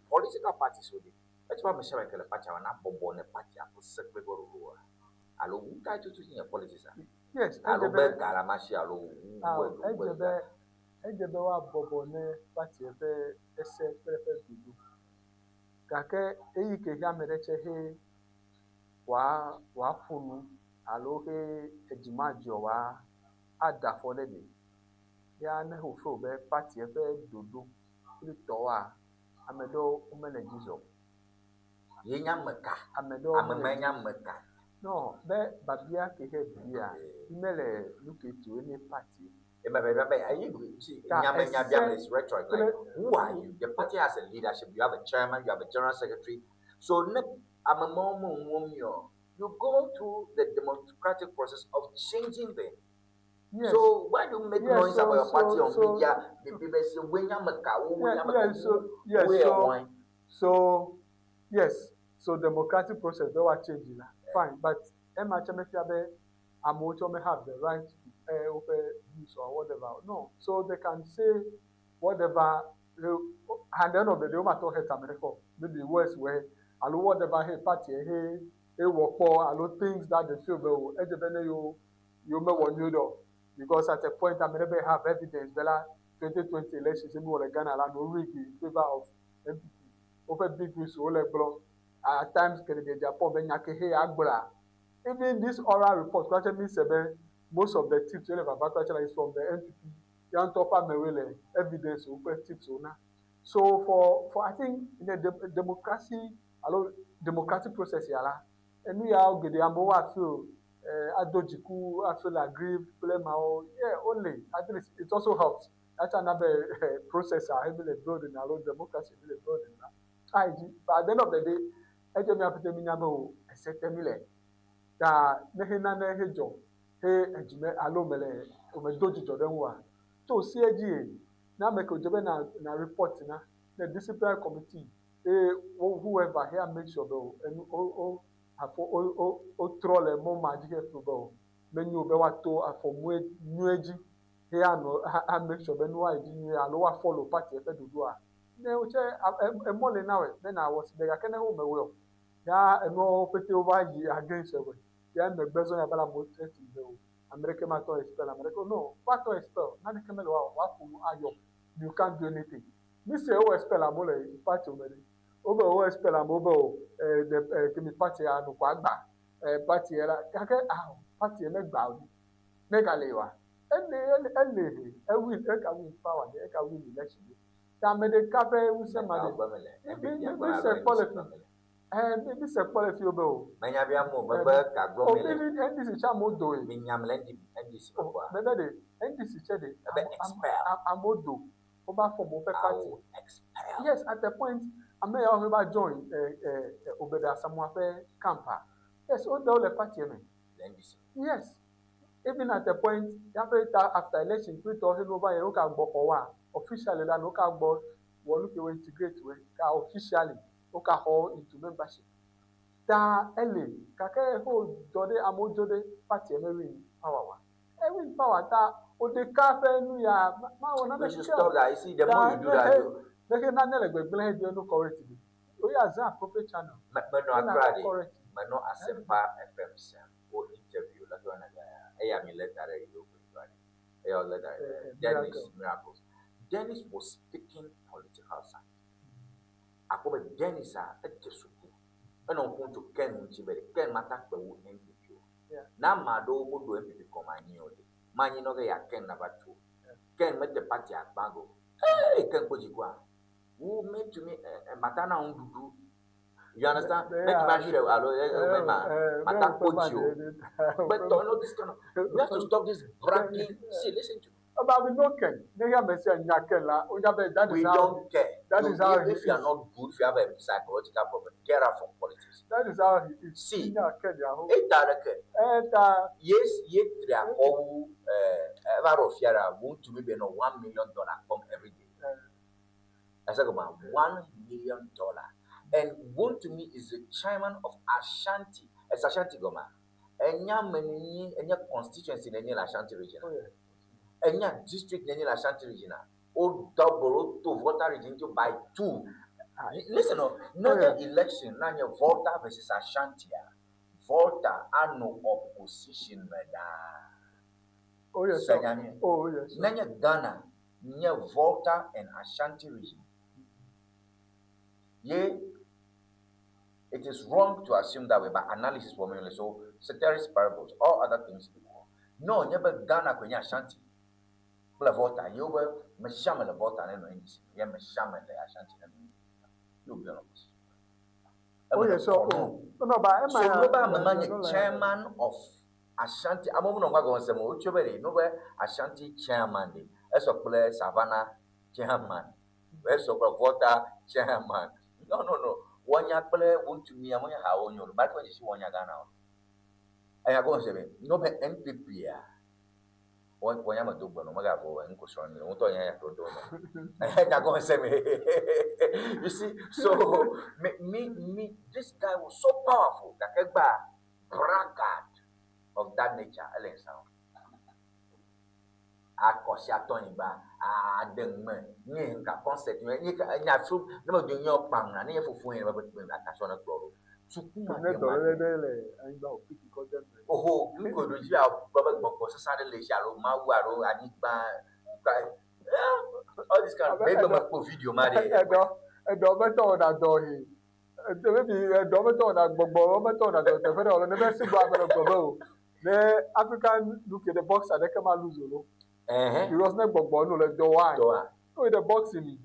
S: Political parties wo ɖi edze be ame sia ame ke le party me na bɔbɔ ne party ƒe se kple eƒe ɖoɖoa alo nu ka tutu nye politics a?
R: Yes,
S: alo
R: edze
S: be
R: be
S: ga le ame si alo wu
R: Ah,
S: wu
R: edze be woabɔbɔ ne party ƒe ese kple eƒe ɖoɖo. Gake eyi ke he ame ɖe tse he wòaƒo nu alo he edzi madzɔ wòa ada afɔ ɖe ɖe. Ya ne wòfeel be party ƒe ɖoɖo kple tɔwoa, ame ɖewo womele dzi zɔm.
S: Ye nye ame ka?
R: Ame ɖewo
S: Ame
R: mele
S: ma
R: dzi
S: nye ame ka?
R: No, be babia ke he bia, mele nu ke tu ne party.
S: But see,
R: Ta
S: nyame
R: ese
S: nyabia is rhetoric. Like,
R: kple
S: who are you? The party has a leadership. You have a chairman. You have a general secretary. So, ne ame mawo me ŋu mi you go through the democratic process of changing them.
R: Yes.
S: So why do you make
R: Yes,
S: noise
R: so
S: about your party
R: so
S: on
R: so
S: media? The people say, "When you make a, when
R: yeah,
S: you
R: yeah,
S: make
R: so yes,
S: where
R: so
S: wine?"
R: so yes, so democratic process be wa change la fine, but ema tse mefia be amewo tsɛ me have the right to air woƒe views or whatever. No, so they can say whatever they, and the end of the day, womatɔ hurt ame ɖeke o. Maybe words were alo whatever he party he ewɔ kpɔ alo things that they feel be o edze be ne yewo yewo mewɔ nyuie ɖe o because at a point ame ɖe be have evidence be la 2020 elections mi wɔ le Ghana la no rig in favour of NPP woƒe big whistle wole gblɔm at times Kennedy Agyapong be nya ke he agblɔa even this oral report kura tse mi se be most of the tips wey le vava kura tse la is from the NPP ya ŋutɔ ƒe amewoe le evidence wo kple tips wo na so for I think in a democracy alo democratic process ya la enu yawo geɖe amewo afeel ado dziku afeel aggrieved kple mawo yeah only at least it also helps that's another process a heavily building alo democracy mi le building la ayi dzi but at the end of the day edze mi aƒete mi nya be o ese te mi le ta ne he nane he dzɔ he edzime alo me le me do dzidzɔ ɖe ŋua to si edzi ye ne ame ke wòdze be na na report na ne disciplinary committee eye wo whoever here make sure be o enu o o afɔ o o wotrɔ le mɔ ma dzi he feel be o menyo be woato afɔ mue nyuie dzi he anɔ a make sure be nua yi dzi nyuie alo woa follow party ƒe ɖoɖoa ne wotse emɔ le na wɔe be na wɔ si ɖe gake ne wo mewɔe o ya enuawo pete wova yi against ewɔe. Ya emegbe zɔ ya va le amewo threaten be o ame ɖeke matɔ expel ame ɖeke no woatɔ expel naneke mele woawɔ woaƒo nu ayɔ you can't do anything. Mi se wo expel amewo le party me ɖe. Wobe wo expel amewo be o eh, the eh, kemi party ya nukɔ agba eh, party ya la gake ah party ya megba o ɖe. Ne gale wa ele ele ele he ewin eka win power ɖe eka win election ɖe. Ta ame ɖeka ƒe ŋusẽ ma ɖe. Mi mi mi se kpɔ le fi. Eh, mi mi se kpɔ le fi be o.
S: Menya be amewo megbe ka gblɔm
R: O
S: mi le.
R: mi mi NDC tse amewo do ye.
S: Mi nyam le NDC me kpɔa.
R: Mebe ɖe NDC tse ɖe.
S: Ebe expel.
R: Amewo do. Wova form woƒe party.
S: Awo expel.
R: Yes, at the point ame yawo he va join eh, eh, eh, Obed Asamoah ƒe camp a. Yes, woɖe wo le party me.
S: Le NDC.
R: Yes. Even at the point, yaƒe ta after election kple tɔwo he no va yi woka gbɔ xɔ wa officially la no ka gbɔ wɔ nu ke wo integrate wo ka officially woka xɔ wo into membership. Ta ele gake ho dzɔ ɖe amewo dzo ɖe party me win power wa. E win power ta wo ɖeka ƒe nu ya ma wɔ
S: We should stop that. You see, the more you do that, you
R: Leke nane le gbegblẽ he di nu correct bi. Wo ya zã appropriate channel.
S: Menɔ
R: Ena
S: Accra ɖe.
R: correct.
S: Menɔ Asempa FM sem wo interview leke woyɔna ga ya. Eya mi leta ɖe yi wo ŋua ɖe. Eya wo leta ɖe.
R: Eh, eh,
S: Dennis
R: Miracle.
S: Miracles. Dennis was speaking political science. Akpɔ be Dennis a ede suku. Enɔ ŋku tso Ken ŋuti be ɖe Ken mata kpe wu NPP o.
R: Yeah.
S: Ne ame aɖewo meɖo NPP gɔme anyi o ɖe, manyi nɔ ge ya Ken nava tu o. Ken mede party agbã ge o. Hey, Ken kpɔ dzikua. Wu metumi eh, eh, mata na nuɖuɖu. You understand?
R: They
S: Metumi
R: are-
S: ahwɛ alo eh, eh, ma
R: eh,
S: mata
R: eh,
S: kpɔ dzi o. But no, this kind of, we have to stop this bragging. See, listen to me.
R: But we no Ken. Ne ya me se nya Ken la, o nya be that
S: We
R: is how
S: don't care.
R: That
S: You-
R: is how
S: if,
R: he
S: if you are
R: is.
S: not good, if you have a psychological problem, get out from politics.
R: That is how he is.
S: See,
R: Nya Ken ya ho.
S: Eta ɖeke.
R: Eta
S: Yes, ye tri akɔ wu eh, eva ɖo fia ɖa, wo ŋutsu mi be nɔ $1 million kpɔm every day. That's like about $1 million. And Wontumi is the chairman of Ashanti. It's Ashanti Goma. Enya menyi, enya constituency nenye le Ashanti region.
R: Oh, yeah.
S: Enya district nenye le Ashanti region. O double, o to Volta region to by two. Listen, oh, no
R: Oh, yeah.
S: election, na nye Volta versus Ashanti. ah. Volta ano opposition me da.
R: Oh yes. sir.
S: Senyami.
R: Oh yes. sir.
S: Nenye Ghana, nye Volta and Ashanti region. Ye, it is wrong to assume that way, but analysis for me only. So, ceteris paribus, all other things equal. No, nye be Ghana kwenye Ashanti. Kple Volta, ye wo be me sia me le Volta ne nɔ NDC, ye me sia me le Ashanti ne nɔ NDC. You be on opposition.
R: Oh yes. So oh. No, but
S: So
R: Emma.
S: no be ame ma nye chairman of Ashanti, amewo menɔ ŋgɔ gɔme sem o, wotso be ɖe, no be Ashanti chairman ɖe, esɔ kple Savannah chairman, esɔ kple Volta chairman. No, no, no. Wɔnya kple wo ŋutsu mia, menye hawo nyo o. Mate ŋu dzesi wɔnya Ghana o. Enya gɔme se be, no be NPP a, wɔnya me do gbe nɔ, megavɔ o, ŋko srɔ̃ mi, ŋutɔ nye ya do do me. Enya gɔme se me. You see, so me, me, me, this guy was so powerful. Gake gba braggart of that nature, ele nsa o. Akɔsi atɔ nyigba, ade ŋme, nye nka concert, nye ka nya fi, ne me do nye kpaŋ na, ne nye fofo nye be be akasɔ ne kplɔ ɖo. Suku ma
R: Ne
S: de
R: dɔ
S: ma.
R: lé ɖe le anyigba o piki kɔ de me.
S: Oho, nuko do dzi agblɔ be gbɔgbɔ sesẽ aɖe le esi alo mawu alo anyigba, eh, all this kind of, maybe me kpɔ video ma ɖe.
R: Ɛdɔ ɛdɔ bɛ tɔ wɔna dɔ he. Ɛdɔ maybe ɛdɔ bɛ tɔ wɔna gbɔgbɔ bɛ tɔ wɔna dɔ teƒe ɖe wɔlɔ ne bɛ si gbɔ ame le gbɔ be o. Ne African look the boxer ɖeke ma lose o lo.
S: Ɛhɛn.
R: Because ne gbɔgbɔ no le dɔ wa.
S: Dɔ wa.
R: No the boxing ni.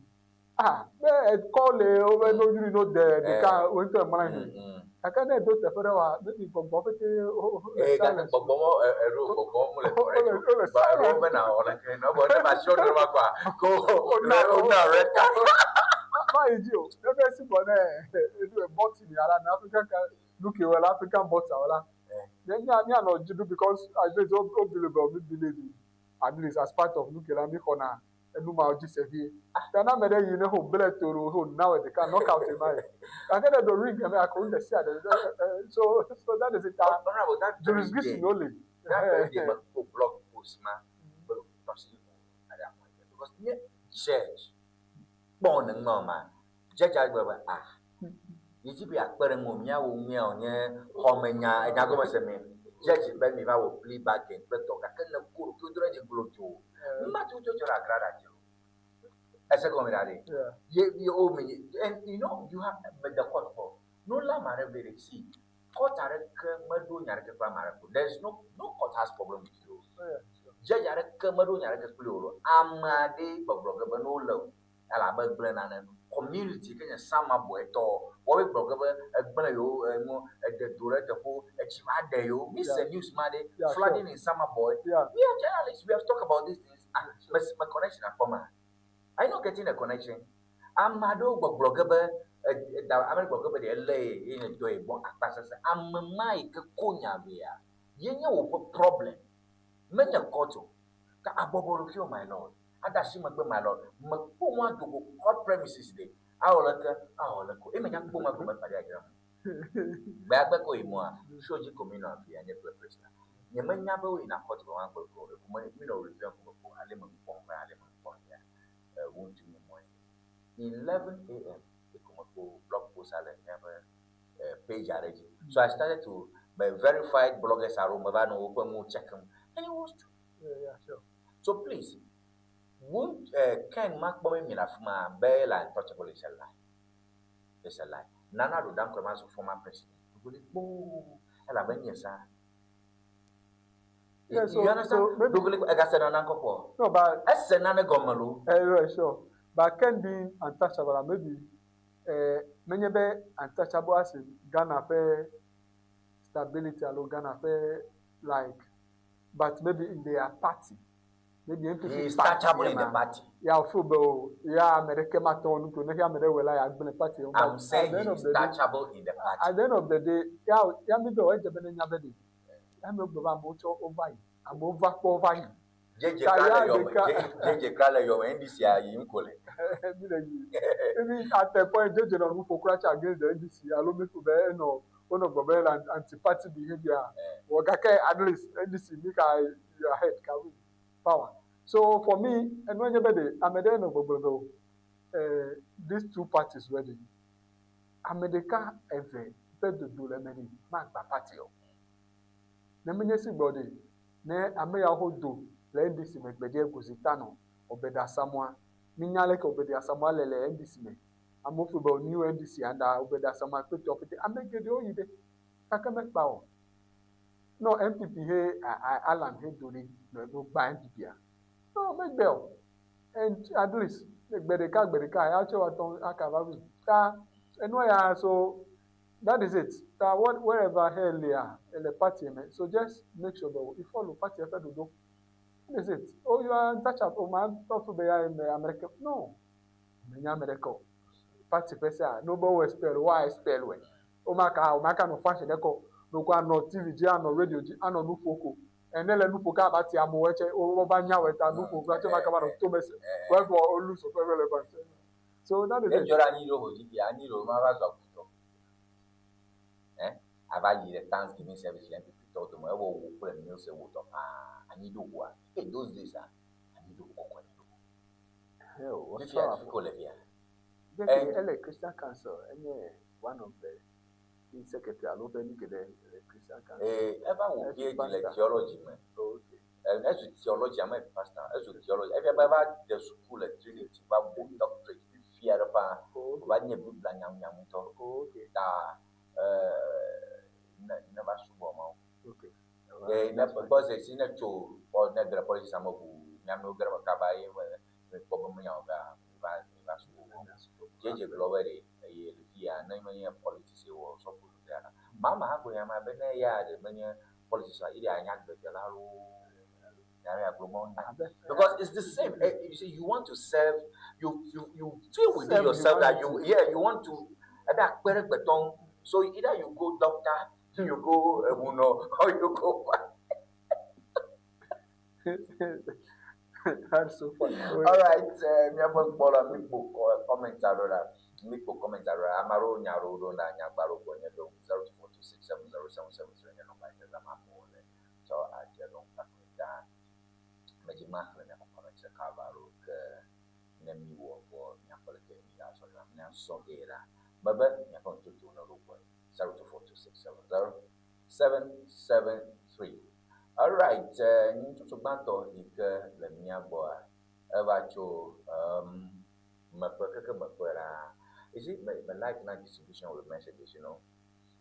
R: Ah, ne ekɔ le wo be no yiri no de ɖeka wo ŋutɔ mlɔ anyi. Gake ne eɖo teƒe ɖe wa maybe gbɔgbɔ pete wo wo le
S: Eh, gake
R: silence.
S: gbɔgbɔ mɔ ɛɖo gbɔgbɔ mu le correct
R: Wole
S: o.
R: wole
S: Ba ɛɖo
R: silence.
S: be na wɔ leke na bɔ ne ba si ɔɖo ma kɔa ko o na red card.
R: Ma yi dzi o. Ne be si gbɔ ne eɖo boxing ya la na African ka look wɔ la African boxer wɔ la. Ne mía míanɔ dzi ɖu because at least wo wo believe or mi believe in at least as part of nuke la mi xɔna enu ma dzi se vie. Ta na ame ɖe yi ne ho ble toro ho na wɔ ɖeka knockout ma ye. Gake ne ɖo ring me ako nu ɖe sia ɖe so that is it. Ta
S: Honorable, that very
R: jurisdiction
S: day,
R: no le.
S: that very day, me kpɔ blog post ma be tɔsi aɖe akɔ because nye judge kpɔ ne ŋlɔ ma judge agblɔ be ah yedzi be akpe ɖe ŋu míawo míawo nye xɔmenya enya gɔme se me. Judge be mi va wɔ plea bargain kple tɔ gake ne ko ɖokuiwo do ɖe dzi glodzo. Numa tutu dzɔ ɖe agra ɖe dzi o. Ese gɔme ɖa ɖe. Ye ye o me and you know you have me the court for no la ma ɖe be ɖe see court aɖeke meɖo nya ɖeke kple ame aɖeke o. There is no no court has problem with you. Judge aɖeke meɖo nya ɖeke kpli o. Ame aɖe gbɔgblɔ ge be ne wole o elabe egblẽ nane. Community ke nye Samabɔe tɔ woawoe gblɔ ge be egblẽ yewo enu eɖe do ɖe teƒewo etsi va ɖe yewo. Mi se news ma ɖe flooding in Samabɔe. We are journalists. We have talked about these things. Ah, me me connection akpɔ ma. Are you not getting the connection? Ame aɖewo gbɔgblɔ ge be da ame gblɔ ge be ɖe elé ye ye nye dɔ ye gbɔ akpa sese. Ame ma yi ke ko nya vea ye nye woƒe problem. Menye court o. Ka abɔbɔ ɖokuiwò my lord. Ada asi megbe my lord. Mekpɔ ŋu ado go court premises ɖe. Awɔ leke awɔ leke o. Eye menya kpɔ ŋu gɔme ƒe ɖe adzra mu. Gbea ko yi mɔa show dzi ko mi nɔ afi ya nye kple Priscilla. Nye menya be woyina court gɔme agbe ko ko me mi nɔ review ko me ko ale me kpɔm be ale me kpɔm ya. Wontu nye mɔ yi. 11 a.m. eko me kpɔ blog post ale míaƒe page aɖe dzi. So I started to me verified bloggers aɖewo me va nɔ woƒe nuwo checking and it was true.
R: Yeah, sure.
S: So please, won't Ken makpɔ mi mi le afi ma be le untouchable is a lie. It's a lie. Nana Addo Dankwa ma zu former president. Dogoli kpoo elabe nye sa.
R: Yeah, so,
S: you understand?
R: So maybe,
S: Dogoli egase nana ŋkɔ kpɔ.
R: No, but
S: ese nane gɔme lo.
R: Yeah, sure. But Ken being untouchable, maybe menye be untouchable as in Ghana ƒe stability alo Ghana ƒe like, but maybe in their party. Maybe NPP
S: He is
R: party
S: touchable in the
R: ma.
S: party.
R: Ya feel be o ya ame ɖeke mate ŋu nu to ne ame ɖe wɔ la ya gblẽ party.
S: I'm
R: But
S: saying
R: at the
S: he
R: end of
S: is
R: the day,
S: touchable in the party.
R: At the end of the day, ya ya mi be o edze be ne nya be ɖe. Ya mi gblɔ be amewo tsɔ wova yi, amewo va kpɔ wova yi.
S: JJ
R: Ta
S: kra
R: ya
S: le yɔme.
R: ɖeka-
S: JJ kra le yɔme. NDC a yim ko le.
R: Mi le yi. Even at the point JJ nɔ nu ƒo kura tsi against the NDC alo mi ƒo be enɔ wonɔ gblɔ be le anti-party behaviour. Wɔ gake at least NDC mi ka your head ka win power. So for me, enu enye be ɖe ame ɖe nɔ gbɔgblɔ be o these two parties ready. Ame ɖeka eve ƒe dodo le eme ɖi magba party o. Ne menye si gbɔ ɖe ne ame yawo do le NDC me gbe ɖe Goosie Tanoh Obed Asamoah. Mi nya leke Obed Asamoah le le NDC me. Amewo ƒo be new NDC and Obed Asamoah kpe tɔ pete ame geɖewo yi ɖe gake mekpa o. No NPP he Alan he do ɖe no gba NPP a. No megbe o. And at least gbe ɖeka gbe ɖeka ya tse wa tɔn aka va win. Ta enua ya so that is it. Ta what wherever he le ele party me. So just make sure that you follow party eƒe ɖoɖo. That is it. Oh, you are untouchable. Oh, man, talk to be America. No. Menya America. Party ƒe sea, no be wo expel, wo expel we. O ma ka, o ma ka no fashion ɖe kɔ. No ko anɔ TV dzi, anɔ radio dzi, anɔ nu ƒo ko. Ene le nu ƒo ka ba ti amewo tse, wo va nya wɔ ta nu ƒo kura tse ma ka va nɔ tome se. Wherefore, o lose of relevance. So that is it.
S: Edzɔ ɖe anyi ɖo ho dzi fia, anyi ɖo ma va zu agutɔ. Eh? Ava yi ɖe Thanksgiving service le NPP tɔwo dome, ewɔ wo kple Mills wo tɔ paa. Anyi ɖo hoa. Hey, those days ah, anyi ɖo kɔkɔ anyi ɖo.
Q: Hell, what's
S: Fifia,
Q: up?
S: fi ko le fia.
Q: Jẹ́ ele Christian Council, enye one of the secretary alo ƒe nu geɖe le Christian Council.
S: Eh, eva wò PhD le theology me.
Q: Okay.
S: Ezu theology ame pastor, ezu theology. Efia be eva de suku le Trinity va wò doctorate fifia ɖe ƒã. Va nye Biblia nyamnyam ŋutɔ.
Q: Okay.
S: Ta ne va subɔ Mawu.
Q: Okay.
S: Eh, ne because esi ne tso ne ge ɖe politics ame ʋu miamewo ge ɖe me kaba ye me kpɔ be menyawo be va va subɔ Mawu. JJ gblɔ be ɖe eye le fia ne menye politics ye wɔ sɔƒo ya la. Mama hã gblɔ nya ma be ne ya ɖe menye politics ye ɖe anya gbedzela loo. Because it's the same. You see, you want to serve, you feel within
R: Serve
S: yourself that you
R: humanity.
S: yeah, you want to. So either you go doctor, you go Ebuno, or you go.
R: That's so funny.
S: All right, miaƒe kpɔla mikpo comment aɖo ɖa, mikpo comment aɖo ɖa, ame aɖewo nya aɖewo ɖo ɖa, nyagba aɖewo gbɔ nye ɖo 0242670773 nye nɔmba yi ke zãm amewo le tsɔ adze ɖo kpakple ta. Medzi ma xlẽ miaƒe comment ɖeka alo ke ne mi wɔ vɔ miaƒe leke mi la zɔ la miazɔ ge la mebe miaƒe ŋutsotso ne ɖo gbɔ 0242670773. 3. Alright, eh, ŋutsotso gbãtɔ yi ke le mía gbɔa, eva tso um, meƒe keke meƒe ɖaa. You see, me, me like na distribution with messages, you know.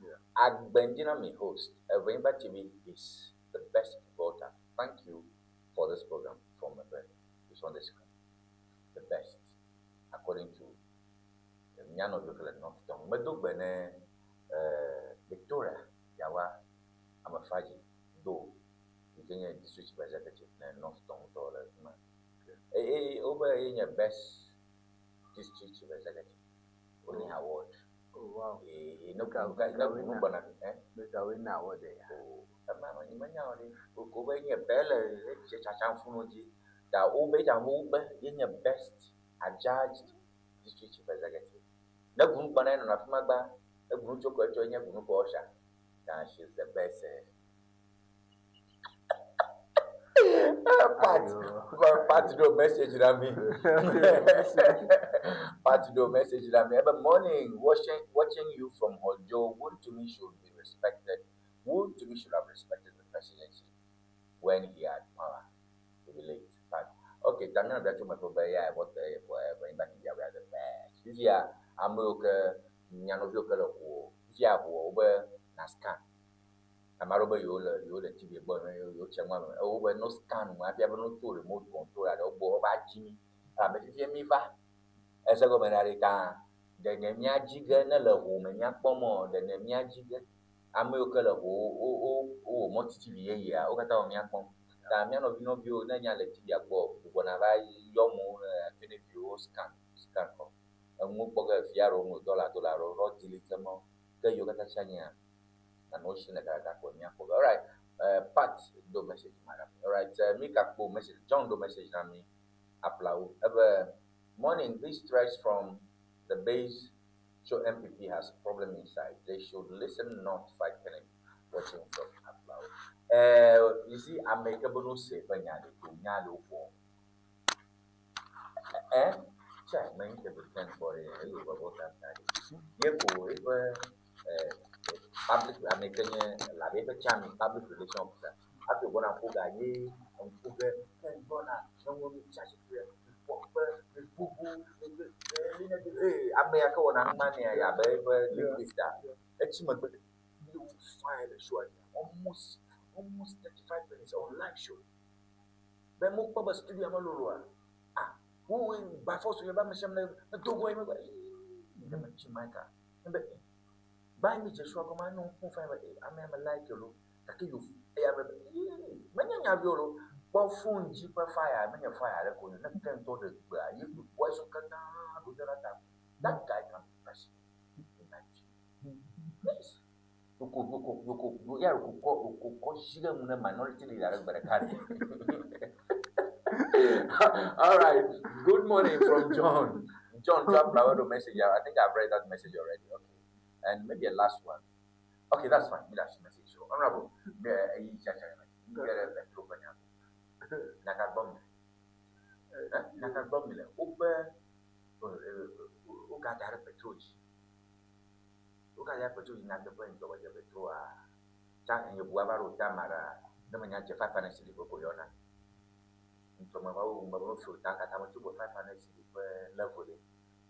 R: Yeah.
S: Agbendinami host, Evenyigba TV is the best voter. Thank you for this program from Mepe. It's on the screen. The best, according to mía nɔviwo ke le North Tongu. Medo gbe ne eh, Victoria Yawa Amefadzi do yi ke nye district chief executive ne North Tongu tɔ le fi ma. Eye wobe ye nye best district chief executive. Wonye award.
B: Oh, wow.
S: Ee, ne ku ne ku nu gbɔna eh?
B: Mekawoe na award ya?
S: Oh, ema me menya o ɖe. Ko be nye be le edze tsatsam funu dzi. Ta wobe dza wobe ye nye best adjudged district chief executive. Ne gunu gbɔna ye nɔna fi ma gba, egunu tso ko etsɔ nye gunu ko ɔsha. Ta she is the best. Eh. Pat, Pat do message na me. Pat do message na me. Every morning, watching watching you from Hojo, Wontumi should be respected. Wontumi should have respected the presidency when he had power. To be late. Pat. Okay, Tamina Biacho me be ya what for for back in we are the best. If you are amewo nyanoviwo ke le ʋuo, fifia ʋuo wobe na scan. Ame aɖewo be yewo le yewo le TV gbɔ yewo tse nua me. Wobe no scan nua fia be no tso remote control aɖewo gbɔ wova dzi mí. Elabe fifia mí va. Ese gɔme ɖa ɖi ta ɖe ne mía dzi ge ne le ʋu me míakpɔ mɔ ɖe ne mía dzi ge. Ame yiwo ke le ʋu wo wo wowɔ mɔti TV yeyea wo katã wɔ mía kpɔm. Ta mía nɔvi nɔviwo ne nya le TV-a gbɔ gbugbɔna va yɔ mo hafi ne viwo scan scan kɔ. Enuwo kpɔ ge fia ɖewo ŋlɔ dɔla dɔla ɖewo rɔ delete mɔ ke yiwo katã tsi anyia nanewo si le gada ko míakpɔ be alright Pat do message ma ɖa. Alright mi gakpo message John do message na mi aplawo ebe morning this threats from the base so MPP has problem inside. They should listen not fight Kennedy watching from Aflao. You see, ame ke be no se ƒe nya ɖe ko nya le woƒo. Eh, tsa me ŋke be ten gbɔ ɖe eye wòbe wo ta ta ɖe. Ye ko eƒe eh, public ame ke nye labe eƒe tsami public relation officer hafi wògbɔna ƒo ga ye ŋku ge ten gbɔna nyɔnuwo mi tsa tsitre kpɔkpe bubu ame ya ke wɔna nu ma nea abe eƒe linguist a etsi megbe mi fine le show dzi almost almost 35 minutes on live show be mokpɔ be studio me loloa ah wo by force ye ba me sia me ne dogo ye me gba ne me tsi mic a ne be gba mi dze show gɔme anɔ ŋku fine be amea me like lo gake yo eya be menye nyaviwo lo kpɔ phone dzi ƒe fire menye fire ɖe ko ne ke ŋutɔ ɖe gbea ye voice katã ɖo ɖe ta that guy can be president in my view yes yoko yoko yoko ya yoko kɔ yoko kɔ zi ɖe ŋu ne minority leader ɖe gbe ɖeka ɖe all right good morning from John John drop flower message I think I've read that message already okay and maybe a last one okay that's fine me that's message so honorable me eyi chacha me get a petrol ƒe nya nyaka gbɔ mi nyaka gbɔ mi le wobe wogada ɖe petrol dzi wogada ɖe petrol dzi nyateƒe ŋutɔ be dze petroa tsa yevu ava ɖo tama ɖa ne menya dze 500 cedi ƒe ko yɔna ŋutɔ me va wo me va fi ta katã me tso be 500 cedi ƒe level ɖe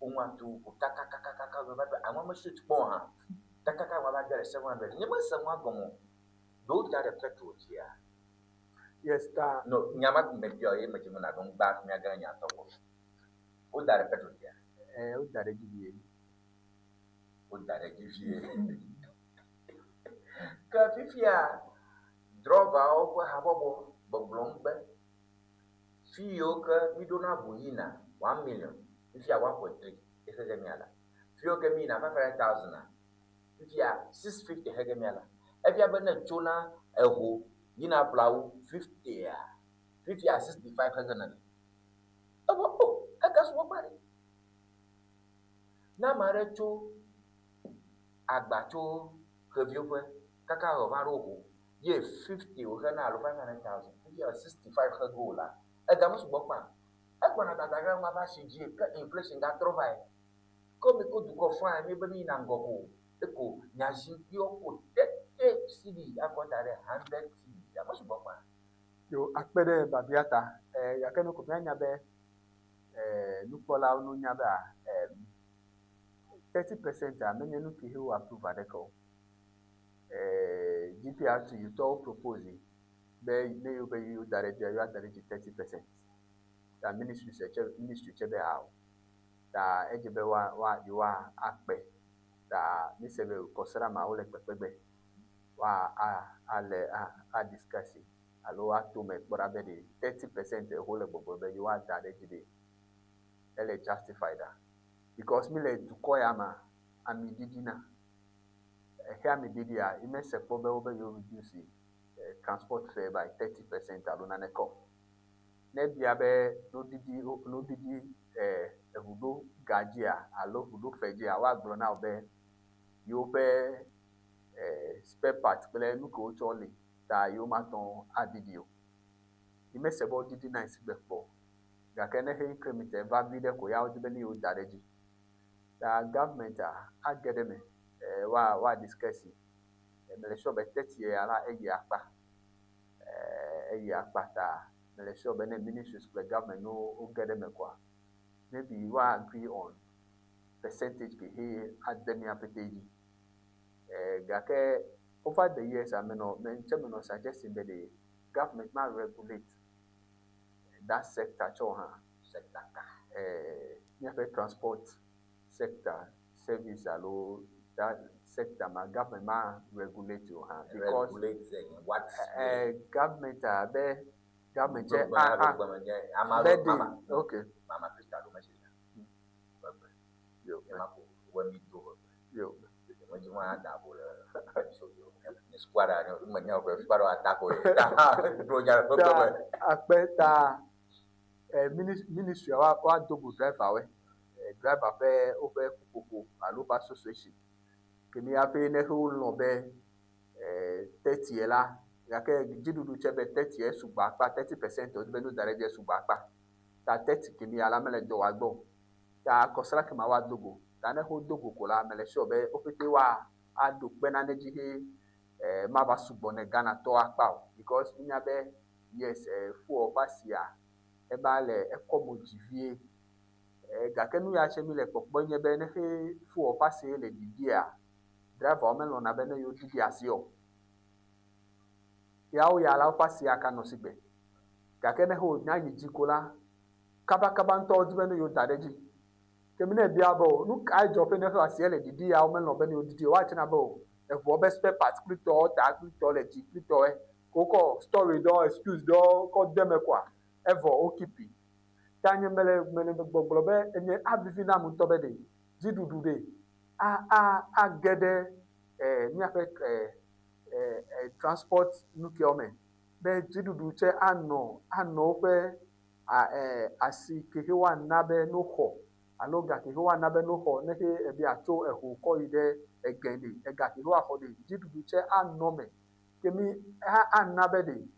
S: woŋu atu ko kakakakaka me va ɖo aŋua me shoot kpɔ hã kakaka wa va ge ɖe 700 nye me se ŋua gɔme o ɖewo da ɖe petrol dzia
R: Yes, ta.
S: No, nyama me biɔ ye me dzi me na ɖo ŋgba mía ge ɖe nyatɔ gbɔ. Woda ɖe petrol dzia?
R: Eh, woda ɖe edzi vie.
S: Woda ɖe edzi vie. Ke fifia drɔvawo ƒe habɔbɔ gbɔgblɔm be fi yiwo ke míɖona ʋu yina 1 million fifia 1.3 xexe mía la. Fi yiwo ke mi yina 500,000 a fifia 650 xexe mía la. Efia be ne tsona eho yina ƒlawu 50 a fifia 65 xexe nene. Evɔ o ega sugbɔ gba ɖe. Ne ame aɖe tso agba tso xeviwo ƒe kaka wòva ɖo ho ye 50 wòxena alo 500,000 fifia 65 xe go la ega me sugbɔ kpa. Egbɔna dada ge ŋua va si dzi ke inflation gatrɔ va yi. Ke mi ko dukɔ fine mi be mi yina ŋgɔ ko eko nyazikpuiwo ko tete cedi akɔ da ɖe 100 cedi. Ya mesugbɔ kpa.
R: Yo akpe ɖe babia ta. Eh, gake nu ko míanya be eh, nukpɔlawo nu nya be eh, 30% a menye nu ke he wo approve aɖeke o. Eh, GPRTU tɔwo propose be ne yewo be yewo da ɖe dzia, yewoa da ɖe dzi 30%. Ta ministry se tse ministry tse be ao. Ta edze be woa woa yewoa akpe. Ta mise be kɔsiɖa ma wole kpekpegbe. Woa a ale a a discuss alo ato me kpɔ ɖa be ɖe 30% eho le gbɔgblɔ be yewoa da ɖe dzi ɖe ele justified a. Because mi le dukɔ ya ma, ami ɖiɖina. Exe ami ɖiɖia, yi mese kpɔ be wobe yewo reduce eh, transport fare by 30% alo naneke o. Ne bia be nuɖiɖi nuɖiɖi eh, eʋuɖo ga dzia alo ʋuɖo fe dzia, woagblɔ na wo be yewoƒe eh, spare part kple nu ke wotsɔ li ta yewo matɔ aɖiɖi o. Yi mese be woɖiɖi na si gbe kpɔ o. Gake ne he increment va vi ɖe ko ya wodi be ne yewo da ɖe edzi. Ta government a age ɖe eme eh, woa woa discuss. Eh, mele sure be 30 ya la eyi akpa. Eh, eyi akpa ta mele sure be ne ministries kple government no woge ɖe eme koa, maybe woa agree on percentage ke he ade mía pete dzi. Eh, gake over the years a menɔ me ŋtsɛ menɔ suggesting be the government ma regulate that sector tsɔ hã.
S: Sector ka?
R: Eh, míaƒe transport sector service alo that sector ma government ma regulate o hã because
S: Regulate in what
R: eh, government a be government tse
S: Gbegbe
R: a
S: na
R: a
S: gbegbe me nye ama
R: be
S: ɖewo
R: de
S: mama
R: okay
S: mama Krista ɖo message na. Gbegbe.
R: Yo.
S: Nye ma ko wo mi do gbegbe.
R: Yo.
S: Nye me dzi ma da bo le episode yo. Nye squad a nye me nye ƒe squad a ta ko ye. Ta ɖo nya le gbegbe
R: Ta
S: me.
R: akpe ta eh, ministry wa wa do go driver wɛ eh, driver ƒe woƒe ƒuƒoƒo alo woƒe association ke mi hafi ne wolɔ̃ be eh, 30 la gake dziɖuɖu tse be 30 sugbɔ akpa 30% wodi be nu da ɖe dzi sugbɔ akpa ta 30 ke mi ya la mele dɔ wa gbɔ o. Ta kɔsiɖa ke ma woado go ta ne wodo go ko la mele sure be wo pete wa aɖo kpe nane dzi he eh, mava sugbɔ ne Ghana tɔ akpa o because mínya be yes eh, fuel ƒe asia eba le ekɔ mo dzi vie eh, gake nu ya tse mi le kpɔkpɔ nye be ne xe fuel ƒe asi le ɖiɖia driver melɔ̃na be ne yewo ɖiɖi asi o yawo ya la woƒe asia ka nɔ si gbe gake ne wo nya yi dzi ko la kabakaba ŋutɔ wodi be ne yewo da ɖe edzi ke mi ne bia be o nu ka dzɔ ƒe ne xe asia le ɖiɖi ya womelɔ̃ be ne yewo ɖiɖi o woatsina be o eʋuɔ be spare part kplitɔwo ta kplitɔ le dzi kplitɔwoe ko wokɔ story ɖɔ excuse ɖɔ kɔ de me koa evɔ wo keep ta nye mele mele gbɔgblɔ be enye avivi nam ŋutɔ be ɖe dziɖuɖu ɖe a a age ɖe eh, míaƒe eh, eh, eh, transport nukeawo me be dziɖuɖu tse anɔ anɔ woƒe a, eh, asi ke he woana be no xɔ alo ga ke he woana be no xɔ ne he ebi atso eho kɔ yi ɖe ege ɖe ega ke he woaxɔ ɖe dziɖuɖu tse anɔ me ke mi a ana be ɖe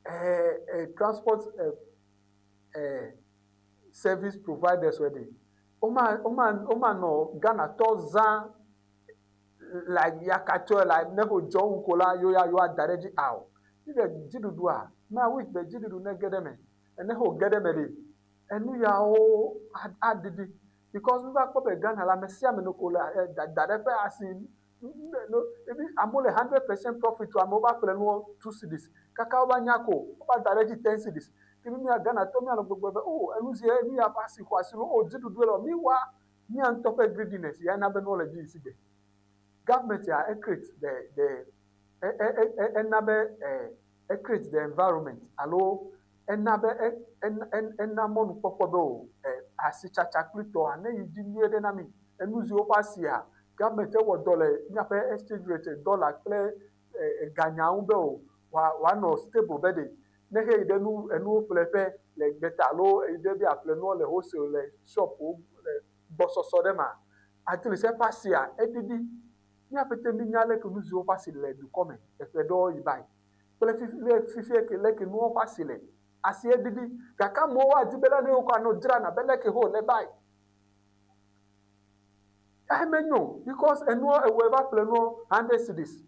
R: eh, eh, transport eh, eh, service providers wɔ ɖe woma woma woma nɔ Ghana tɔ zã like yakatsɔ like ne ko dzɔ ŋu ko la yewo ya yewoa da ɖe edzi ao mi be dziɖuɖua ma wish be dziɖuɖu ne ge ɖe me ene ho ge ɖe me ɖe enu yawo aɖiɖi because mi va kpɔ be Ghana la ame sia ame no ko le eh, da ɖe ƒe asi no ebi amewo le 100% profit o amewo va ƒle nuwo 2 cedis kaka wova nya ko wova da ɖe edzi 10 cedis ke mi mia Ghana tɔ mia nɔ gbɔgblɔ be o enu si enu ya ƒe asi xɔ asi lo o dziɖuɖu le mi wa mia ŋutɔ ƒe greediness ya na be nuwo le dzi yi si gbe government ya e create the e e e ena be e e create the environment alo ena be e e ena mɔnukpɔkpɔ be o e asitsatsa kplitɔa ne yi dzi nyuie ɖe na mi enu ziwo ƒe asia government ewɔ dɔ le míaƒe exchange rate dollar kple e ganyawo be o wòa wòanɔ stable be ɖe ne he yi ɖe nu enuwo ƒleƒe le gbeta alo yi ɖe be aƒle nuwo le wholesale le shop wo le gbɔsɔsɔ ɖe ma at least eƒe asia eɖiɖi míaƒete mi nya leke nu ziwo ƒe asi le dukɔ me eƒe ɖewo yi ba yi kple fifi le fifie ke leke nuwo ƒe asi le asi eɖiɖi gake amewo adi be ne wokɔ anɔ dzrana be leke ho le ba yi emenyo because enuwo ewɔe va ƒle nuwo 100 cedis.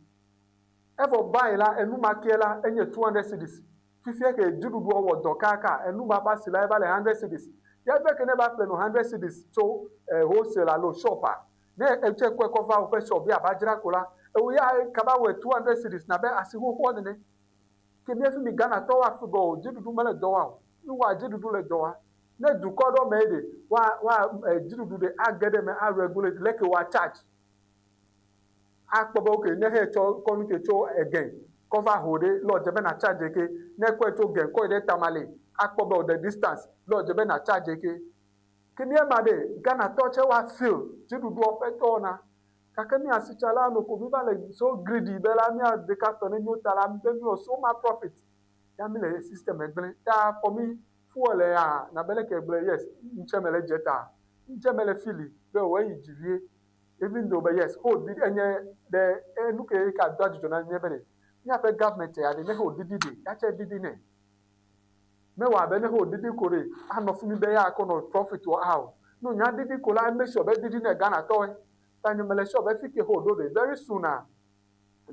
R: Evɔ buy la enu ma ke la enye 200 cedis. Fifia ke dziɖuɖua wɔ dɔ kaka enu ma ƒe asi la eva le 100 cedis. Ya be ke ne va ƒle no 100 cedis tso wholesale alo shop-a, ne etsɔe kɔe kɔ va woƒe shop be yeava dzra ko la, ewò ya kaba wɔe 200 cedis nabe asi xoxoa nene. Ke mía fi mi Ghanatɔwo afi be o dziɖuɖu mele dɔ wa o. Nuwa dziɖuɖu le dɔ wa. Ne dukɔ ɖe me ɖe, wa wa dziɖuɖu ɖe age ɖe eme a regulate leke wa charge. Akpɔ be okay ne he tsɔ kɔ nu ke tso egɛn kɔ va ho ɖe lɔ dze be na charge ke. Ne kɔe tso gɛn kɔ yi ɖe Tamale akpɔ be o the distance lɔ dze be na charge ke. Ke mía ma ɖe Ghanatɔ tse wa feel dziɖuɖuɔ ƒe dɔwɔna. Gake mía asitsala no ko mi va le so greedy be la mía ɖeka tɔ ne mio ta la be mi wɔ so ma profit. Ya mi le system gblẽ. Ta for me fuel ya na be leke gblẽ yes ŋtse me le dze ta. Ŋtse me le feel be o eyi dzi vie. Even though be yes hold bi enye ɖe enu ke ka doa dzidzɔ na mía be ɖe míaƒe government ya ɖe ne hold didi ɖe ya tse didi nɛ. Mewɔ abe ne hold didi ko ɖe anɔ fi mi be ya kɔ nɔ profit wɔ ao. No nya didi ko la make sure be didi nɛ Ghana tɔwe. Ta nye mele sure be fi ke hold ɖo ɖe very soon a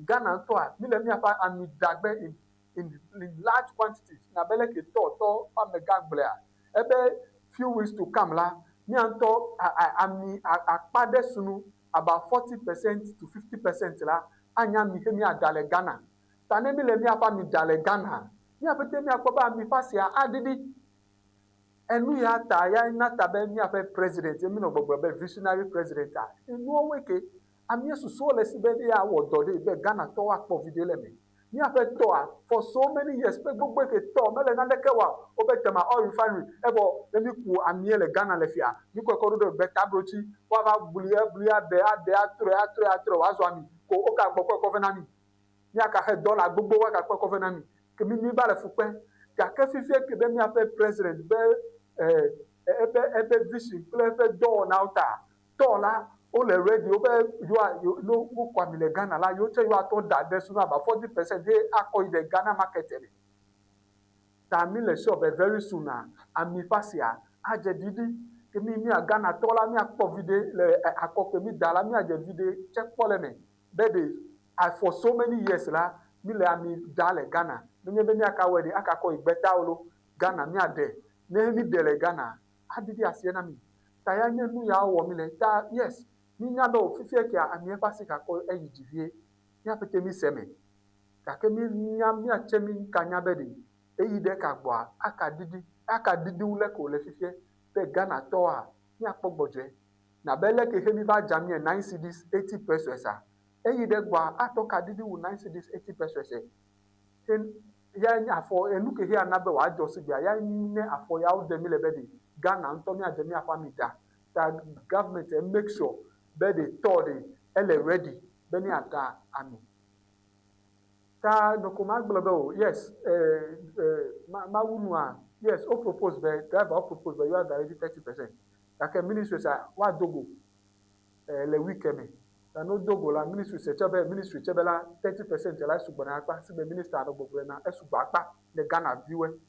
R: Ghana ŋutɔa mi le míaƒe ami dagbe in in in large quantities na be leke tɔ tɔ ƒe amegã gblɔea ebe few weeks to come la mía ŋutɔ ami akpa ɖe sunu about 40% to 50% la anye ami xe míaɖa le Ghana. Ta ne míle míaƒe ami ɖa le Ghana, mía ƒete míakpɔ be ami ƒe asia aɖiɖi. Enu ya ta ya na ta be míaƒe president ye mínɔ gbɔgblɔ be visionary president a, enuawoe ke. Amea susuwo le esi be ye awɔ dɔ ɖe be Ghanatɔwo akpɔ viɖe le eme. Míaƒe tɔa, for so many years, ƒe gbogboe ke tɔ mele naneke wɔa o, wobe Tema Oil Refinery, evɔ ne míku amie le Ghana le fia, míkɔe kɔ ɖo ɖe gbetablotsi, woava bli ebli aɖe, aɖe, atrɔe, atrɔe, atrɔe wòazu ami ko wogagbɔ kɔe kɔ vɛ na mí. Míagaxe dɔla gbogbo woagakɔe kɔ vɛ na mí. Ke mí míva le fu kpem. Gake fifia ke be míaƒe president be eƒe eƒe vision kple eƒe dɔwɔnawo ta, tɔ la wole ready wobe yewoa ne wokɔ ami le Ghana la yewo tse yewoatɔ da ɖe sunu about 40% he akɔ yi ɖe Ghana market me. Ta mi le sure be very soon a ami ƒe asia adze ɖiɖi ke mi mía Ghana tɔ la míakpɔ viɖe le akɔ ke mi da la míadze viɖe tse kpɔ le eme be ɖe for so many years la mi le ami ɖa le Ghana menye be míaka wɔe ɖe aka kɔ yi gbetawo lo Ghana míaɖe ne mi ɖe le Ghana aɖiɖi asie na mi. Ta ya nye nu ya wɔ mi le. Ta yes, mi nya be o fifia kea amia ƒe asi gakɔ eyi dzi vie. Mía pete mi se me. Gake mi nya mía tse mi ka nya be ɖe eyi ɖe ka gbɔa aka ɖiɖi aka ɖiɖi wu leke wòle fifia be Ghana tɔa mía kpɔ gbɔdzɔe. Nabe leke xe mi va dza mía 9 cedis 80 pesewas a eyi ɖe gbɔa atɔ ka ɖiɖi wu 9 cedis 80 pesewas. Ke ya nye afɔ enu ke xe ana be wòadzɔ sigbea ya nye afɔ ya woɖe mi le be ɖe Ghana ŋutɔ míadze míaƒe ami ɖa. Ta government e make sure be ɖe tɔ ɖe ele ready be míaɖa ami. Ta nɔko magblɔ be o yes eh, eh, mawu nua yes wo propose be driver wo propose be yewoada ɖe edzi 30% gake ministry sa woado go eh, le week me. Ta ne wodo go la ministry se tse be ministry tse be la 30% la esugbɔ na akpa sigbe minister nɔ gbɔgblɔe na esugbɔ akpa le Ghana viwoe.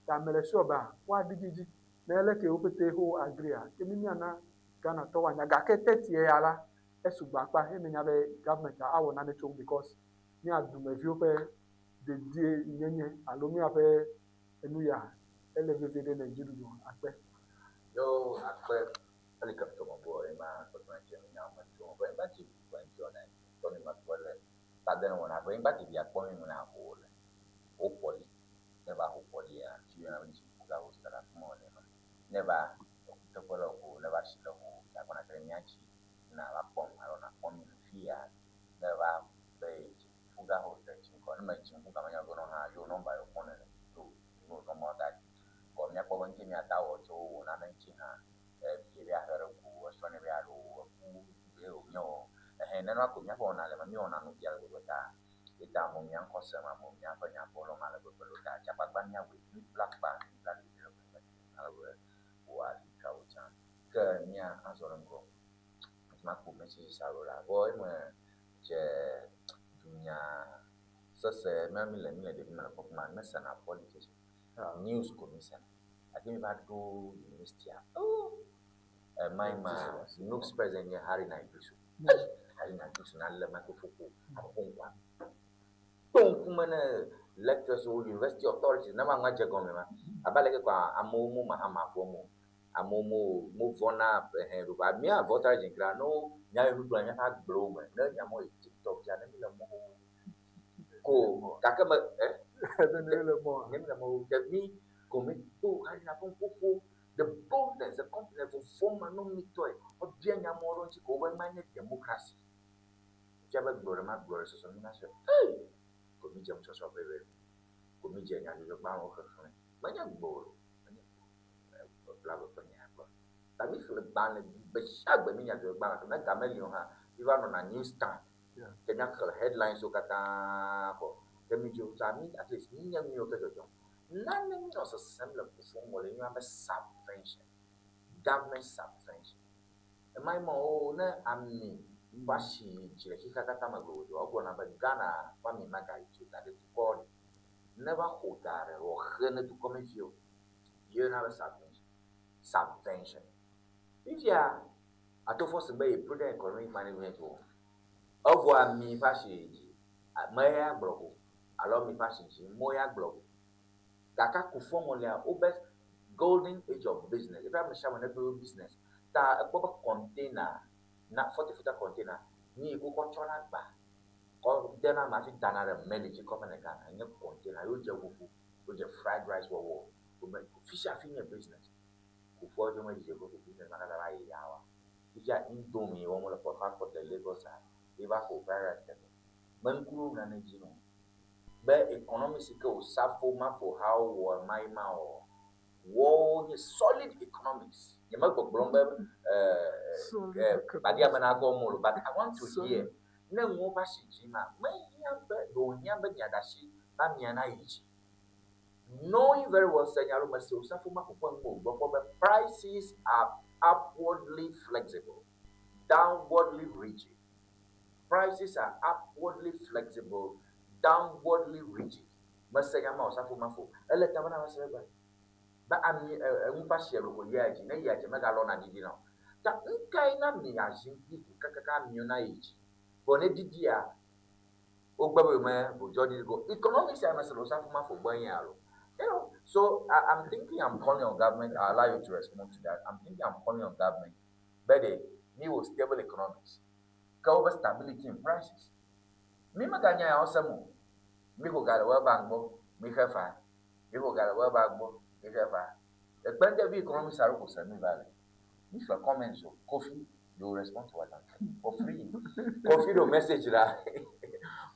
R: Ta mele sure be woaɖiɖi dzi ne leke wo pete ho agree a ke mi miana Ghana tɔwo anya gake 30 ya la esugbɔ akpa ye menya be government awɔ nane tso ŋu because mía dumeviwo ƒe dedie nyenye alo míaƒe enu ya ele vevie ɖe ne dziɖuɖu akpe.
S: Yo akpe helicopter me bo ema kpekpe dze nya me tso be ema TV kpe ŋutɔ ne tɔ ne ma kpɔ le tade ne wɔna be ema TV akpɔ mi me na ho le wo pɔli ne va ho pɔli ya ti yɔna be dzi ga ho sara kuma ne ma ne va teƒe le ho ne va si le ho ya kpɔna ke mía dzi na va kpɔm alo na kpɔm mi fi ya ne va be dzi fuga ho te dzi ŋkɔ ne me dzi ŋku gama nya gɔnɔ hã yo nɔmba yo kpɔn ne to no nɔmba da dzi kɔ mía kpɔ be ŋke mía ta wɔ tso wo nane ŋtsi hã evie be ahe ɖe ku esɔ ne be alo eku be o nye o ehe nenema ko míaƒe wɔna le me míwɔna nu bia le gbegbe ta eta amewo mía ŋkɔ sem amewo míaƒe nya gbɔ lɔm ale gbegbe ɖo ta dzakpakpa míawɔe míbla kpa míbla ɖevi le gbegbe ale be wòa lika wo tsã ke mía azɔ ɖe ŋgɔ makpɔ message sa ɖo la vɔ eme dze dunya sese mía mi le mi le ɖevi me le kpɔkpɔ ma mesena politics news ko mi sena gake mi va ɖo university oh ema ma NUGS president nye Haruna Iddrisu. Haruna Iddrisu na lé microphone ko aƒo ŋkua. to ŋkume ne lecturers wo, university authorities ne ma ŋua dze gɔme ma. Abe aleke kɔa amewo mo Mahama vɔ̃m o. Amewo mo mo vɔ̃ na ehɛ ɖo vɔa mía Volta region kura ne wo nya yi nu gblɔm le míaƒe agblewo me ne nya mɔ yi TikTok dzia ne mi le mɔ xoxo ko gake me eh
R: Ne mi le mɔ.
S: Ne mi le mɔ xoxo ke mi ko mi to xaɖina ƒe nuƒoƒo the boldness the confidence vɔvɔ̃ manɔŋuitɔe wobia nya mɔ ɖe ŋuti ko wobe ema nye democracy. Fia be gblɔ ɖe ma gblɔ ɖe sɔsɔ mi na sɔe. Hey! Ko mi dze nusɔsrɔ̃ veve. Ko mi dze nyadzɔdzɔgbalẽwo xexlẽ. Menye gbɔ o. Menye gbɔ o. Bla ƒe nya gblɔ. Ta mi xlẽ gbalẽ gbe sia gbe mi nyadzɔdzɔgbalẽ xlẽ. Ne ga meli o hã, mi va nɔna newsstand. Ke mia xlẽ headlines wo katã vɔ. Ke mi dzo ta mi at least mi nya nu yiwo ke dzɔdzɔm. Nane mi nɔ sesem le kufuɔ ŋɔli mi yɔna be subvention. Government subvention. Ema yi me o ne ami va si yi dzi le xexea katã me godoo wogblɔna be Ghana ƒe ami magayi dzi o gake dukɔ li ne va xo ga ɖe wòaxe ne dukɔmeviwo ye woyɔna be subvention. Subvention. Fifia Ato Forson be ye prudent economic management wɔ. Evɔ ami ƒe asi yi dzi me ya gblɔ ko alo ami ƒe asi dzi mo ya gblɔ ko. Gake Kufuor ŋɔlia wobe golden age of business eƒe ame sia ame nedo business ta ekpɔ be container na 40 footer container nu yi ke wokɔ tsɔna agba kɔ dena eme hafi dana ɖe meli dzi kɔ va ne Ghana enye container ye wodze ƒuƒu wodze fried rice wɔwɔ wome fi sia fi nye business. Kufuor dzo me dzidzɔ ko business ma katã va yi yawa. Fifia indomie wɔm wole Port Harcourt le Lagos a ye va xɔ fried rice teƒe. Me ŋku ɖo nane dzi nɔ be economy si ke Osafo Mafo hawo wɔ ema ye ma wɔ wɔwo nye solid economics. Nye me gbɔgblɔm be eh, baɖia me na gɔme o but I want to hear ne nuwo va si dzi ma mehiã be ɖe wòhiã be miaɖe asi be amia nayi dzi. Knowing very well se nya alo mese Osafo Mafo ƒe nu o gblɔ kpɔ be prices are upwardly flexible, downwardly rigid. Prices are upwardly flexible, downwardly rigid. Mese nya ma Osafo Mafo. Ele tame na mese be be ami enu ƒe asi ɖeko yia dzi. Ne yia dzi megalɔna didina o. Ta nukae na mi azikpui ƒo kakaka amiwo na yi dzi? Vɔ ne didia, wogbe be me vodzɔ didi go. Economics ya mese le Osafo Mafo gbɔ nye alo. You know, so I, I'm thinking I'm calling on government. I'll allow you to respond to that. I'm thinking I'm calling on government. But they me will stable economics. Ke wobe stability in prices. Mi meganya ya wosem o. Mi xɔ ga le World Bank gbɔ, mi xe fa. Mi xɔ ga le World Bank gbɔ, mi xe fa. Ekpe ŋde vi economics alo ko se mi va le. Mi xlẽ comments o. Kofi, you will respond to what I'm saying for free. Kofi do message la.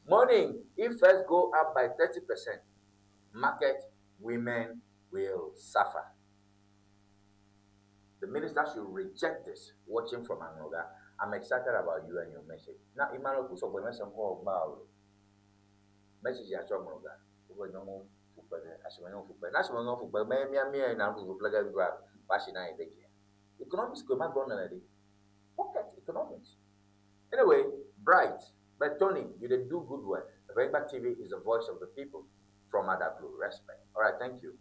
S: Morning, if first go up by 30%, market women will suffer. The minister should reject this. Watching from Angola. I'm excited about you and your message. Now, Emmanuel Kusogbe message ko gba o. Message ya cho Angola. Wo nyɔnu fukpe ɖe asime nyɔnu fukpe. Na asime nyɔnu fukpe me mia mia na nuɖuɖu ƒle ge va va si na yi ɖe dzia. Economics ko ma gblɔ nene ɖi. Pocket economics. Anyway, bright. But Tony, you did do good work. Rainbow TV is the voice of the people from Adaklu. Respect. All right, thank you.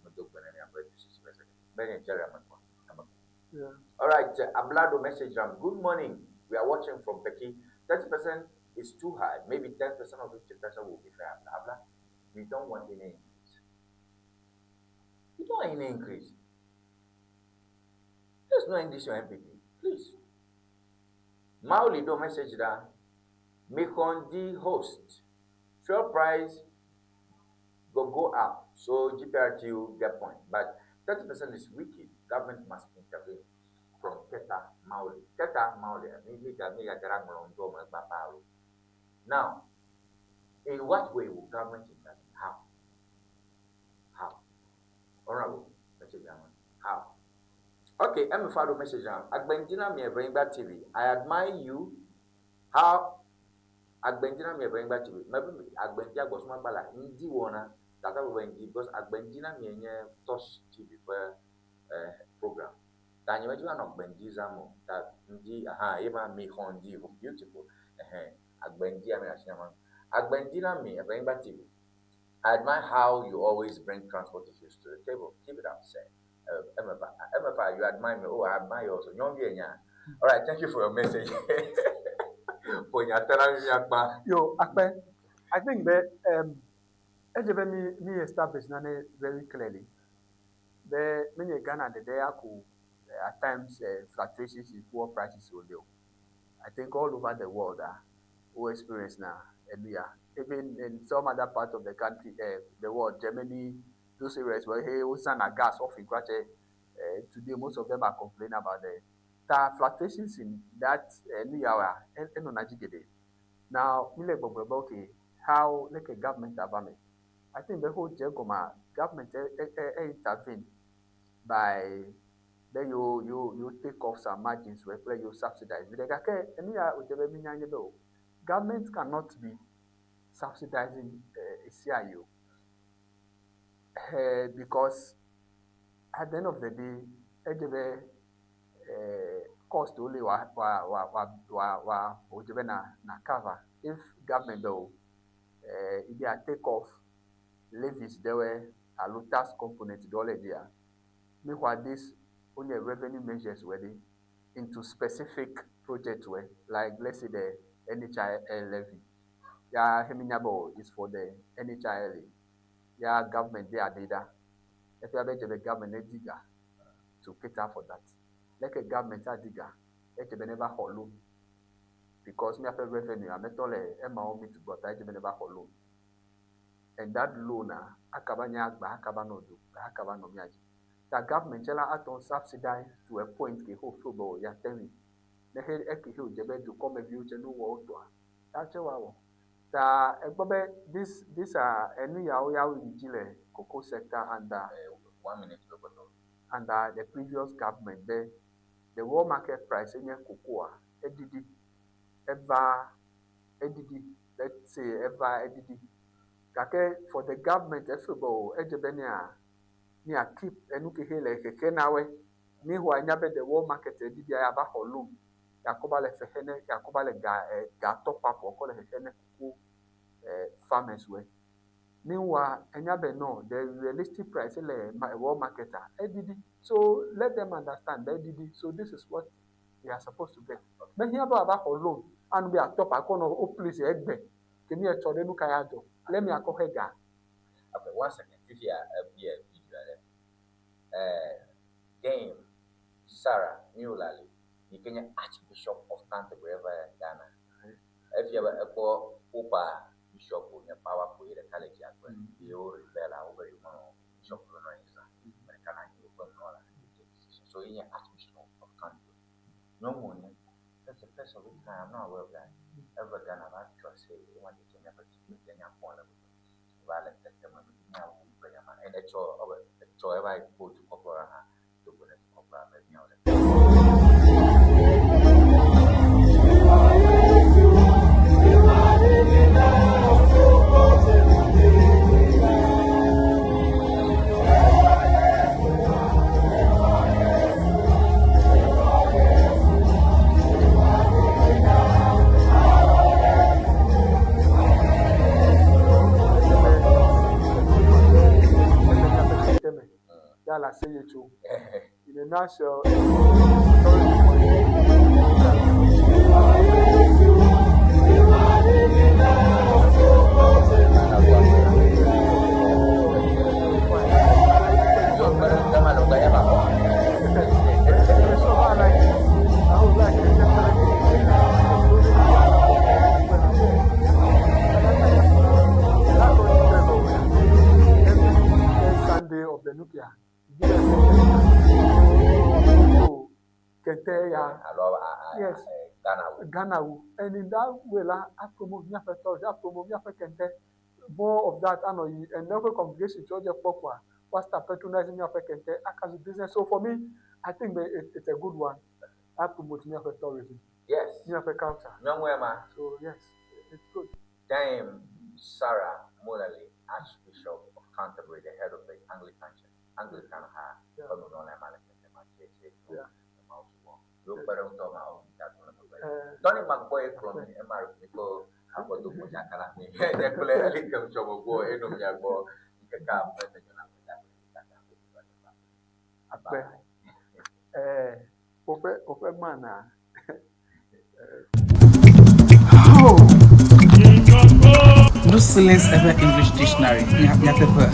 R: Yeah.
S: All right, Ablado message Ram. Good morning. We are watching from Peking. 30% is too high. Maybe 10% or 50% will be fair. Abla, we don't want any increase. We don't want any increase. There's no NDC or NPP. Please. Mauli do message that Mikondi host. Fuel price go up, so GPRTU get point. But 30% is wicked. Government must intervene. From Keta Mauli. Keta Mauli. Now, in what way will government intervene? How? How? Honorable, message How? Okay, I'm a message now. Agbenjina mi Evrengba TV. I admire you. How Agbenjina mi Evrengba TV. Maybe Agbenjia Gosma Bala Ndi wona. Tata Ndi because Agbenjina mi enye Tosh TV for program. Tanya weju ano Agbenji zamo. Ta Ndi aha ema mi hondi beautiful. Eh Agbenji ami ashina Agbenjina mi Evrengba TV. I admire how you always bring transport issues to the table. Keep it up, sir. MFI, you admire me. Oh, I admire you also. All right, thank you for your message.
R: Yo, Akpe, I think that Edze be mi mi establish nane very clearly be menye Ghana ɖeɖe ya ko at times fluctuations in fuel prices wòle o. I think all over the world ah, wo experience na enu ya. Even in some other part of the country, the world, Germany, those areas where hey, wozãna gas often kura tse, today most of them are complaining about the ta fluctuations in that enu ya wa enɔna dzi geɖe. Now mi le gbɔgblɔ be okay, how leke government ava me? I think be ho dze egɔmea, government e, e, e, e intervene by be yewo yewo yewo take off some margins wɔ kple yewo subsidize viɖe gake enu ya wòdze be minya nye be o government cannot be subsidizing ɣesiaɣi o because at the end of the day edze be cost wo li wa wa wa wa wa wa wòdze be na na cover if government be o ibe a take off levies ɖewoe alo tax component ɖewo le dzia meanwhile this wonye revenue measures wɔ ɖi into specific projects wɔ like let's say the NHIL levy ya he minya be o is for the NHIL ya government de aɖe ɖa efia be edze be government ne di ga to cater for that leke government adi ga edze be neva xɔ loan because míaƒe revenue ametɔ le emawo mi tu gbɔ ta edze be neva xɔ loan and that loan a akaba nye agba akaba nɔ do akaba nɔ mía dzi ta government tsɛ la atɔ subsidize to a point ke ho feel be o ya te ŋui ne he eke he wòdze be dukɔmeviwo tse nu wɔ wotɔa ya tse woawɔ ta egbɔ be this this are enu yawo ya yi dzi le cocoa sector under
S: One minute lɔkɔtɔ.
R: under the previous government be the world market price enye cocoa eɖiɖi eva eɖiɖi let's say eva eɖiɖi gake for the government efeel be o edze be nea nea keep enu ke he le xexe na wɔe meanwhile enya be the world market eɖiɖia ya va xɔ loan yakɔ va le xexe ne yakɔ va le ga ga top up kɔ le xexe ne cocoa farmers wɔe meanwhile enya be no the realistic price le world market a eɖiɖi so let them understand be eɖiɖi so this is what they are supposed to get mehiã be wòava xɔ loan anu be atop akɔ nɔ wo place egbe ke mi etsɔ ɖe nu ka ya dzɔ le miakɔ xe ga.
S: Okay, one second. Fifia ebia video aɖe. Dame Sarah Mullally yi ke nye Archbishop of Canterbury eva Ghana. Efia be ekpɔ Pope Bishop nye powerful ye ɖeka le dziagbe ye wo rebel a wobe yewomenɔ Bishop ɖo nɔ anyi zã. Ame ɖeka na anyi woƒe nunɔla. So ye nye Archbishop of Canterbury. Nyɔnu wònye. That's the first of its kind. I'm not aware of that. Eve Ghana va trɔ se ye wa dzedze míaƒe dzigbe nyakpɔ le gbogbo. Va le tete me míawu ƒe nyama. Ene etsɔ ebe etsɔ eva yi kpo dukɔkplɔla hã do go ne dukɔkplɔla be míawo ɖeka.
R: Teme ya le aseye tso. In a nutshell, Sunday of the nuclear. Kente ya. Yes.
S: Ghana wu.
R: Ghana wu. And in that way la, a promote míaƒe tourism, a promote míaƒe kente. More of that anɔ yi and ne woƒe congregation tso dze kpɔ kɔa, wa start patronizing míaƒe kente akazu business. So for me, I think that it's a good one. A promote míaƒe tourism.
S: Yes.
R: Míaƒe culture.
S: Nyɔnu ema.
R: So yes, it's good.
S: Dame Sarah Mullally, Archbishop of Canterbury, the head of the Anglican Church, Anglican ha, ƒe nunɔla ema le kente ma tse tse tso ema wo subɔ. Yewo kpe ɖe ŋutɔ ma wo ta to le megbe. Tony Magboye kplɔ mi ema mi ko akɔdo modzaka la mi. Nye kple Elikem Tsɔgbogbo eno mia gbɔ ŋkekea ƒe tenyɔna ƒe ta kple ta.
R: Akpe. Woƒe mana.
C: Lucilins eƒe English Dictionary nyateƒe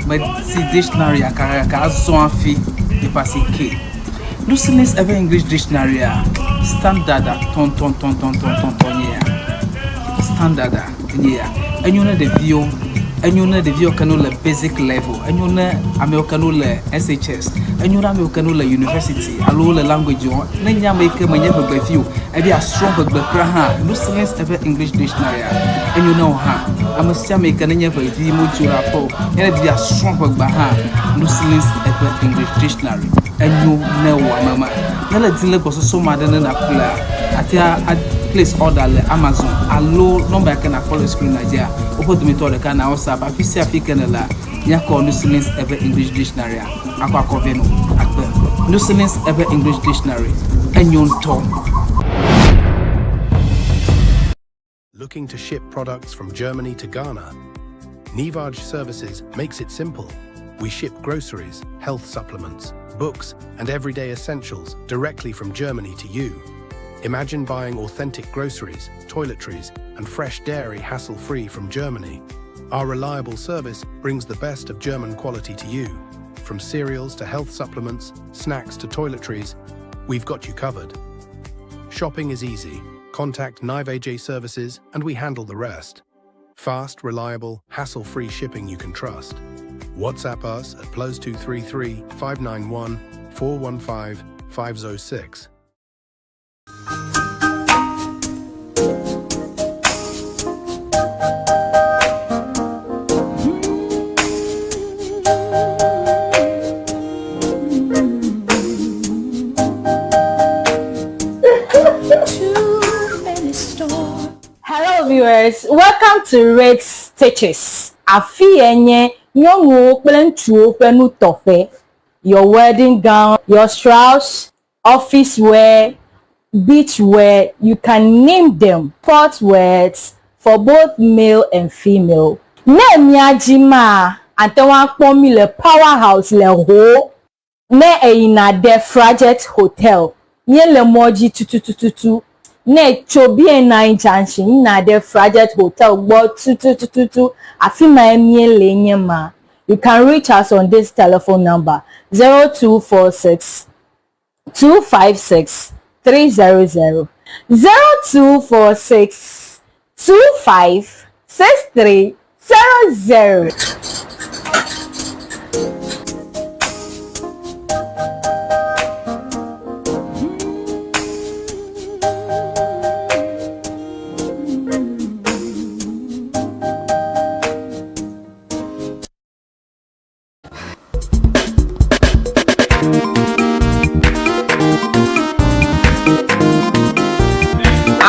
C: medi dictionary gake azɔ hafi míeƒe asi ke. Lucilins eƒe English Dictionary standard tɔntɔntɔntɔntɔntɔntɔ nye ya. Standard enye ya. Enyo ne ɖeviwo, enyo ne ɖeviwo ke ne le basic level, enyo ne amewo ke ne le SHS, enyo ne amewo ke ne le university alo wole language wɔm. Ne nye ame yi ke menye ʋegbevi o, ebe yeasrɔ̃ ʋegbe kura hã, Lucilins eƒe English Dictionary enyo ne wò hã. Ame sia ame yi ke nenye ʋevi medzo ɖe aƒe o, ne edi be yeasrɔ̃ ʋegbea hã, Lucilins eƒe English Dictionary enyo ne wò ame ma. Ne le di le gbɔsɔsɔ me aɖe ne nàƒlea, àte ŋu a place order le Amazon alo nɔmba yi ke nàkpɔ le screen dzia, woƒe dometɔ ɖeka na WhatsApp. Afi sia afi ke nèlea, míakɔ Lucilins eƒe English Dictionary akɔ akɔ vɛ nɔ akpe. Lucilins eƒe English Dictionary enyo ŋutɔ.
D: Looking to ship products from Germany to Ghana? Nivaj Services makes it simple. We ship groceries, health supplements, books, and everyday essentials directly from Germany to you. Imagine buying authentic groceries, toiletries, and fresh dairy hassle-free from Germany. Our reliable service brings the best of German quality to you. From cereals to health supplements, snacks to toiletries, we've got you covered. Shopping is easy. Contact Nive Services and we handle the rest. Fast, reliable, hassle-free shipping you can trust. WhatsApp us at +233 591 415 506.
E: Hello viewers, welcome to Red Stitches. Afi ye nye nyɔnuwo kple ŋutsuwo ƒe nutɔƒe. Your wedding gown, your shrouds, office wear, beach wear, you can name them. Sport wears for both male and female. Ne mía dzi maa, ate ŋu akpɔ mí le Power House le Ho. Ne èyina ɖe Frajet Hotel, míele mɔ dzi tutututu. Ne ètso BNI Junction yina ɖe Frajet Hotel gbɔ tutututu, afi mae míele nye ma. You can reach us on this telephone number 0246 256 300 0246 25 63 00.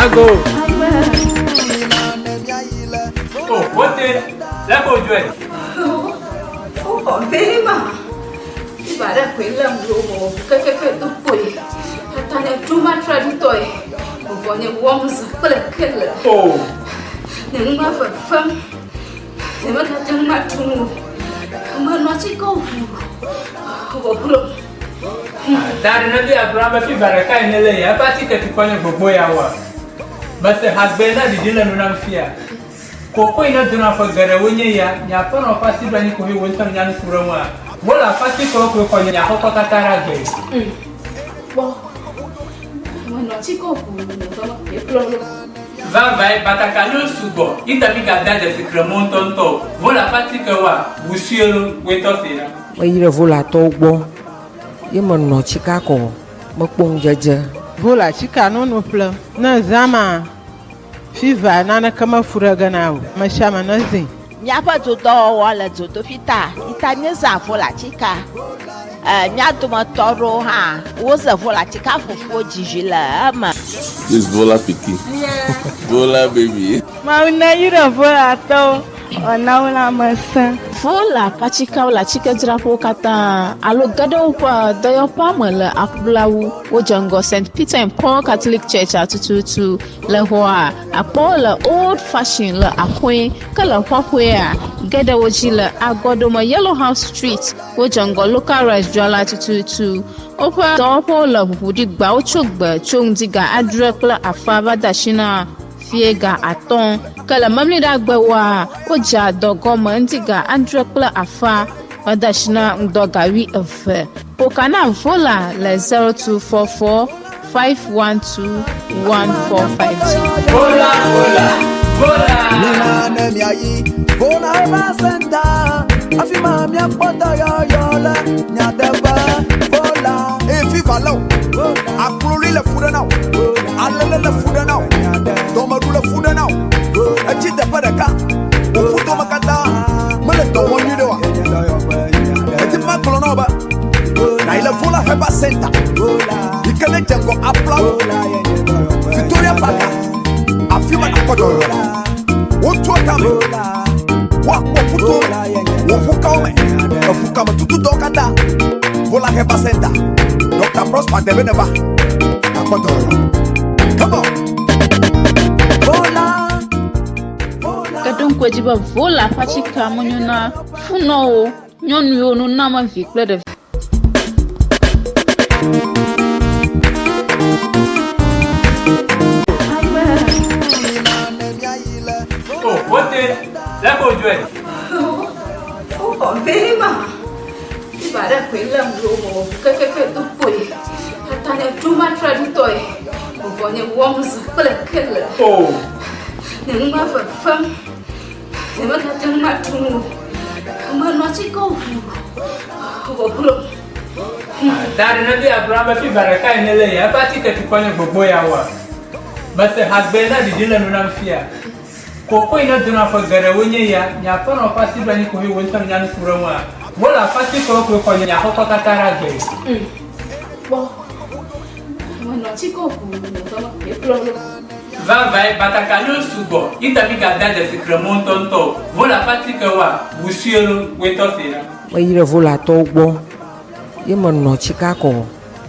F: Ago. Oh, wote. Lẹ́kọ̀ọ́ ojú ẹ̀.
G: Ó bẹ́ẹ̀ Ibà koe lém ɖo wɔ kekeke do kpoe. Tata nye truma traditɔe. Vɔ nye wɔm zã kple kele.
F: Oh.
G: Nye nu ma fefem. Nye megate ŋu atu nu o. Menɔ atikewo ʋu. Vɔ glo.
F: Da ɖe ne bi Abraham be fiva ɖeka yi ne le ya eƒe atike tukɔ nye gbogbo ya wa. Mese hagbe na ɖiɖi le nu nam fia. Koko yi ne dona ƒe geɖewo nye ya, nye aƒenɔ ƒe asi ɖo anyi ko he wò ŋutɔ nya nu ku ɖe ŋua. Wole aƒe atikewo koe xɔ nye aƒekɔ katã ɖe agbe.
G: Kpɔ. Menɔ atikewo ʋu nye ƒe me kplɔ ɖo.
F: Vavae, batakaliwo sugbɔ, yi ta mi gada dzesi kremɔ ŋutɔŋutɔ o. Vɔ le aƒe atikewoa, ʋu sue lo, woe tɔ se ɖa.
H: Meyi ɖe Volatɔwo gbɔ ye menɔ tsika kɔ mekpɔ ŋudzedze.
I: Vola tsika nono ƒlem. Ne zã ma, fiva naneke mefu ɖe ge na o. Ame sia ame nezĩ.
J: Míaƒe dodɔwɔwɔ le dzodoƒi ta yi ta míezã volatsika. E, mía dometɔ aɖewo hã woze volatsika fufuwo dzizi le eme.
K: This Vola pikin. Vola baby.
O: Mawu neyra Volatɔwo wòana wo lãmesẽ.
L: Vola ƒe atikewo le atikedzraƒewo katã alo ge ɖe woƒe dɔyɔƒea me le aƒlawu. Wodze ŋgɔ St. Peter and Paul Catholic Church tututu le xɔa akpɔ le Old Fashion le Akoe ke le xɔxɔea ge ɖe wo dzi le Agɔdome Yellow House Street. Wodze ŋgɔ Local Rice dzrala tututu. Woƒe dɔwɔƒewo le ʋuʋu ɖi gbawo tso gbe tso ŋdi ga adre kple afã va de asi na fie ga atɔ̃. Ke le Memleɖagbewoa, wodzea dɔ gɔme ŋdi ga adre kple afã va de asi na ŋdɔ ga wuieve. Ƒo ka na Vola le 0244 512 145 dzi.
F: Vola, vola, vola.
M: Mina ne miayi Vola Herbal Center, afi ma miakpɔ dɔyɔyɔ le nyateƒe. Vola.
N: Eye fifa lé wò, akloli le fu ɖe na wò, alele le fu ɖe na wò, dɔmeɖu le fu ɖe na wò, etsi teƒe ɖeka, wò ƒudome katã mele dɔ wɔm nyuiɖe oa? Medi be magblɔ na wò be nàyi le Vola Herbal Center yi ke nedze ŋgɔ Aflawo, Victoria Park, afi ma nàkpɔ dɔyɔyɔ le. Wotua tame, woakpɔ ƒuto, wò ƒukawo me, eƒukametutudɔwo katã. Vola Herbal Center, Dr. Prosper Debe neva, nàkpɔ dɔyɔyɔ. Come on!
L: Ke ɖo ŋku edzi be Vola ƒe atikea menyo na funɔwo, nyɔnuwo, nunɔamevi kple ɖevi.
F: O, wote, lé ko dzɔe.
G: Woxɔ vɛ ma. Fiva ɖe koe lém ɖo mewɔ ʋu kekeke do kpoe. Tata nye ɖo matre ŋutɔe. Vɔvɔ nye wɔm zã kple kele.
F: O.
G: Nye nu ma fefem. Nye megate ŋu aɖu nu o. Menɔ atike ʋu vɔ glo.
F: Da ɖe ne be agblɔ be fiva ɖekae nele ya eƒe atike tukɔ nye gbogbo ya woa. Mese hagbe na ɖiɖi le nu nam fia. Kokoe ne dona ƒe geɖewo nye ya, nye aƒenɔ ƒe asi ɖo anyi koe wò ŋutɔ nènya nu ku ɖe eŋua? Wole aƒe si kɔwo koe xɔ nye aƒekɔ katã ɖe agbe.
G: Ŋ, kpɔ, menɔ tsi ko ʋuu nye dɔme koe kplɔ ɖo.
F: Vavãe, batakaliwo sugbɔ, yi ta mígadea dzesi kremɔ ŋutɔŋutɔ o. Vole aƒe atike woa, ʋu sue lo, wòe tɔ see ɖa.
H: Meyi ɖe Volatɔwo gbɔ ye menɔ tsika kɔ,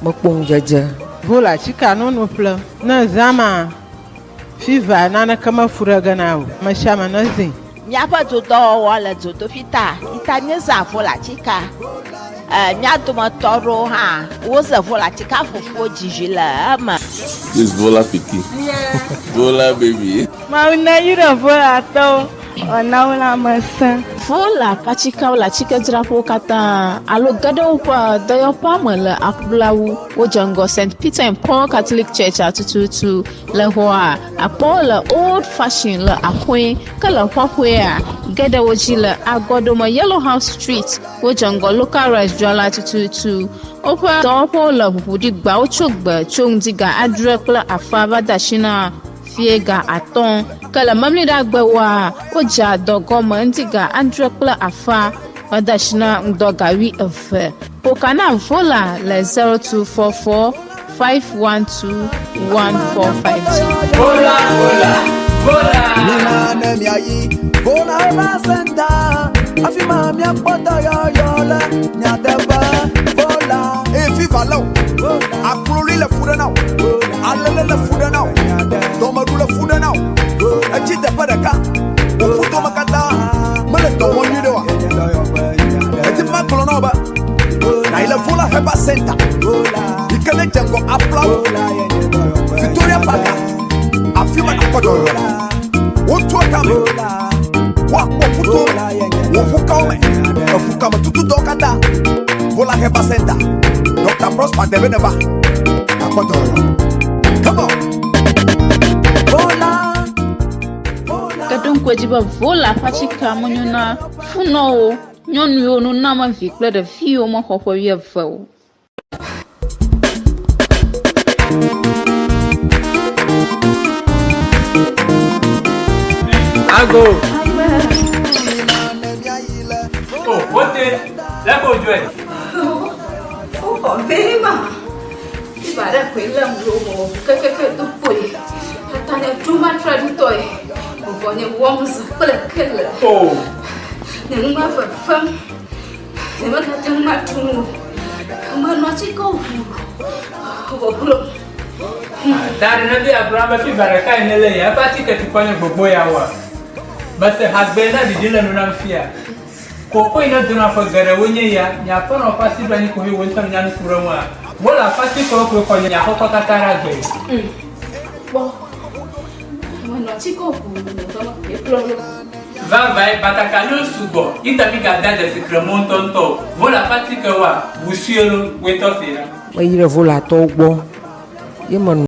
H: mekpɔ ŋudzedze.
I: Vola tsika nono ƒle ne zã ma. Fiva naneke mefu ɖe ge na o, mesiame nezĩ.
J: Míaƒe dodɔwɔwɔ le dzodoƒi ta yi ta míezã volatika. E, mía dometɔ aɖewo hã woze volatika ƒoƒuwo dzizi le eme.
K: This Vola pikin. Vola baby.
O: Mawu neyra Volatɔwo wòana wo lãmesẽ.
L: Vola ƒe atikeawo le atikedzraƒewo katã alo ge ɖe woƒe dɔyɔƒea me le aƒlawu. Wodze ŋgɔ St. Peter and Paul Catholic Church-a tututu. Le xɔa, akpɔwo le Old Fashion le axɔe, ke le xɔxɔea, geɖe wo dzi le agɔɖome Yellow House Street. Wodze ŋgɔ Local Rice dzrala tututu. Woƒe dɔwɔƒewo le ʋuʋu ɖi gbawo tso gbe tso ŋdi ga adre kple afã va de asi na fiẽ ga atɔ̃. Ke le Memleɖagbewoa, wodzea dɔ gɔme ŋdi ga adre kple afã va de asi na ŋdɔ ga wuieve. Ƒo ka na Vola le 0244 512 145 dzi.
F: Vola, vola, vola.
M: Mina ne miayi Vola Herbal Center, afi ma miakpɔ dɔyɔyɔ le nyateƒe. Vola.
N: Eye fifa lé wò, akloli le fu ɖe na wò, alele le fu ɖe na wò, dɔmeɖu le fu ɖe na wò, etsi teƒe ɖeka, wò ƒudome katã mele dɔ wɔm nyuiɖe oa? Medi be magblɔ na wò be nàyi le Vola Herbal Center yi ke nedze ŋgɔ Aflawo, Victoria Park, afi ma nàkpɔ dɔyɔyɔ le. Wotua tame, woakpɔ ƒuto, wò ƒukawo me, eƒukametutudɔwo katã. Vola Herbal Center, Dr. Prosper Debe neva, nàkpɔ dɔyɔyɔ. Come on!
L: Ke ɖo ŋku edzi be Vola ƒe atikea menyo na funɔwo, nyɔnuwo, nunɔamevi kple ɖeviwo mexɔ ƒe wuieve o.
F: Ago. O, wote, lé ko dzɔe.
G: Woxɔ vɛ ma. Fiva ɖe koe lém ɖo mewɔ ʋu kekeke do kpoe. Tata nye ɖo matre ŋutɔe. Vɔvɔ nye wɔm zã kple kele.
F: O.
G: Nye nu ma fefem. Nye megate ŋu aɖu nu o. Menɔ atike ʋu vɔ glo.
F: Da ɖe ne be agblɔ be fiva ɖekae nele ya eƒe atike tukɔ nye gbogbo ya woa. Mese hagbe na ɖiɖi le nu nam fia. Kokoe ne dona ƒe geɖewo nye ya, nye aƒenɔ ƒe asi ɖo anyi koe wò ŋutɔ nènya nu ku ɖe eŋua? Wole aƒe asi kɔwo koe xɔ nye aƒekɔ katã ɖe agbe.
G: Ŋ, kpɔ, Menɔ atike ʋuu le ƒeme ye kplɔ ɖo.
F: Vavae batakaliwo sugbɔ yi ta mi gada dzesi kremo ŋutɔŋutɔ o. Vola ƒe atikewoa, wusue lo, woetɔ se la.
H: Meyi ɖe Volatɔwo gbɔ ye menɔ.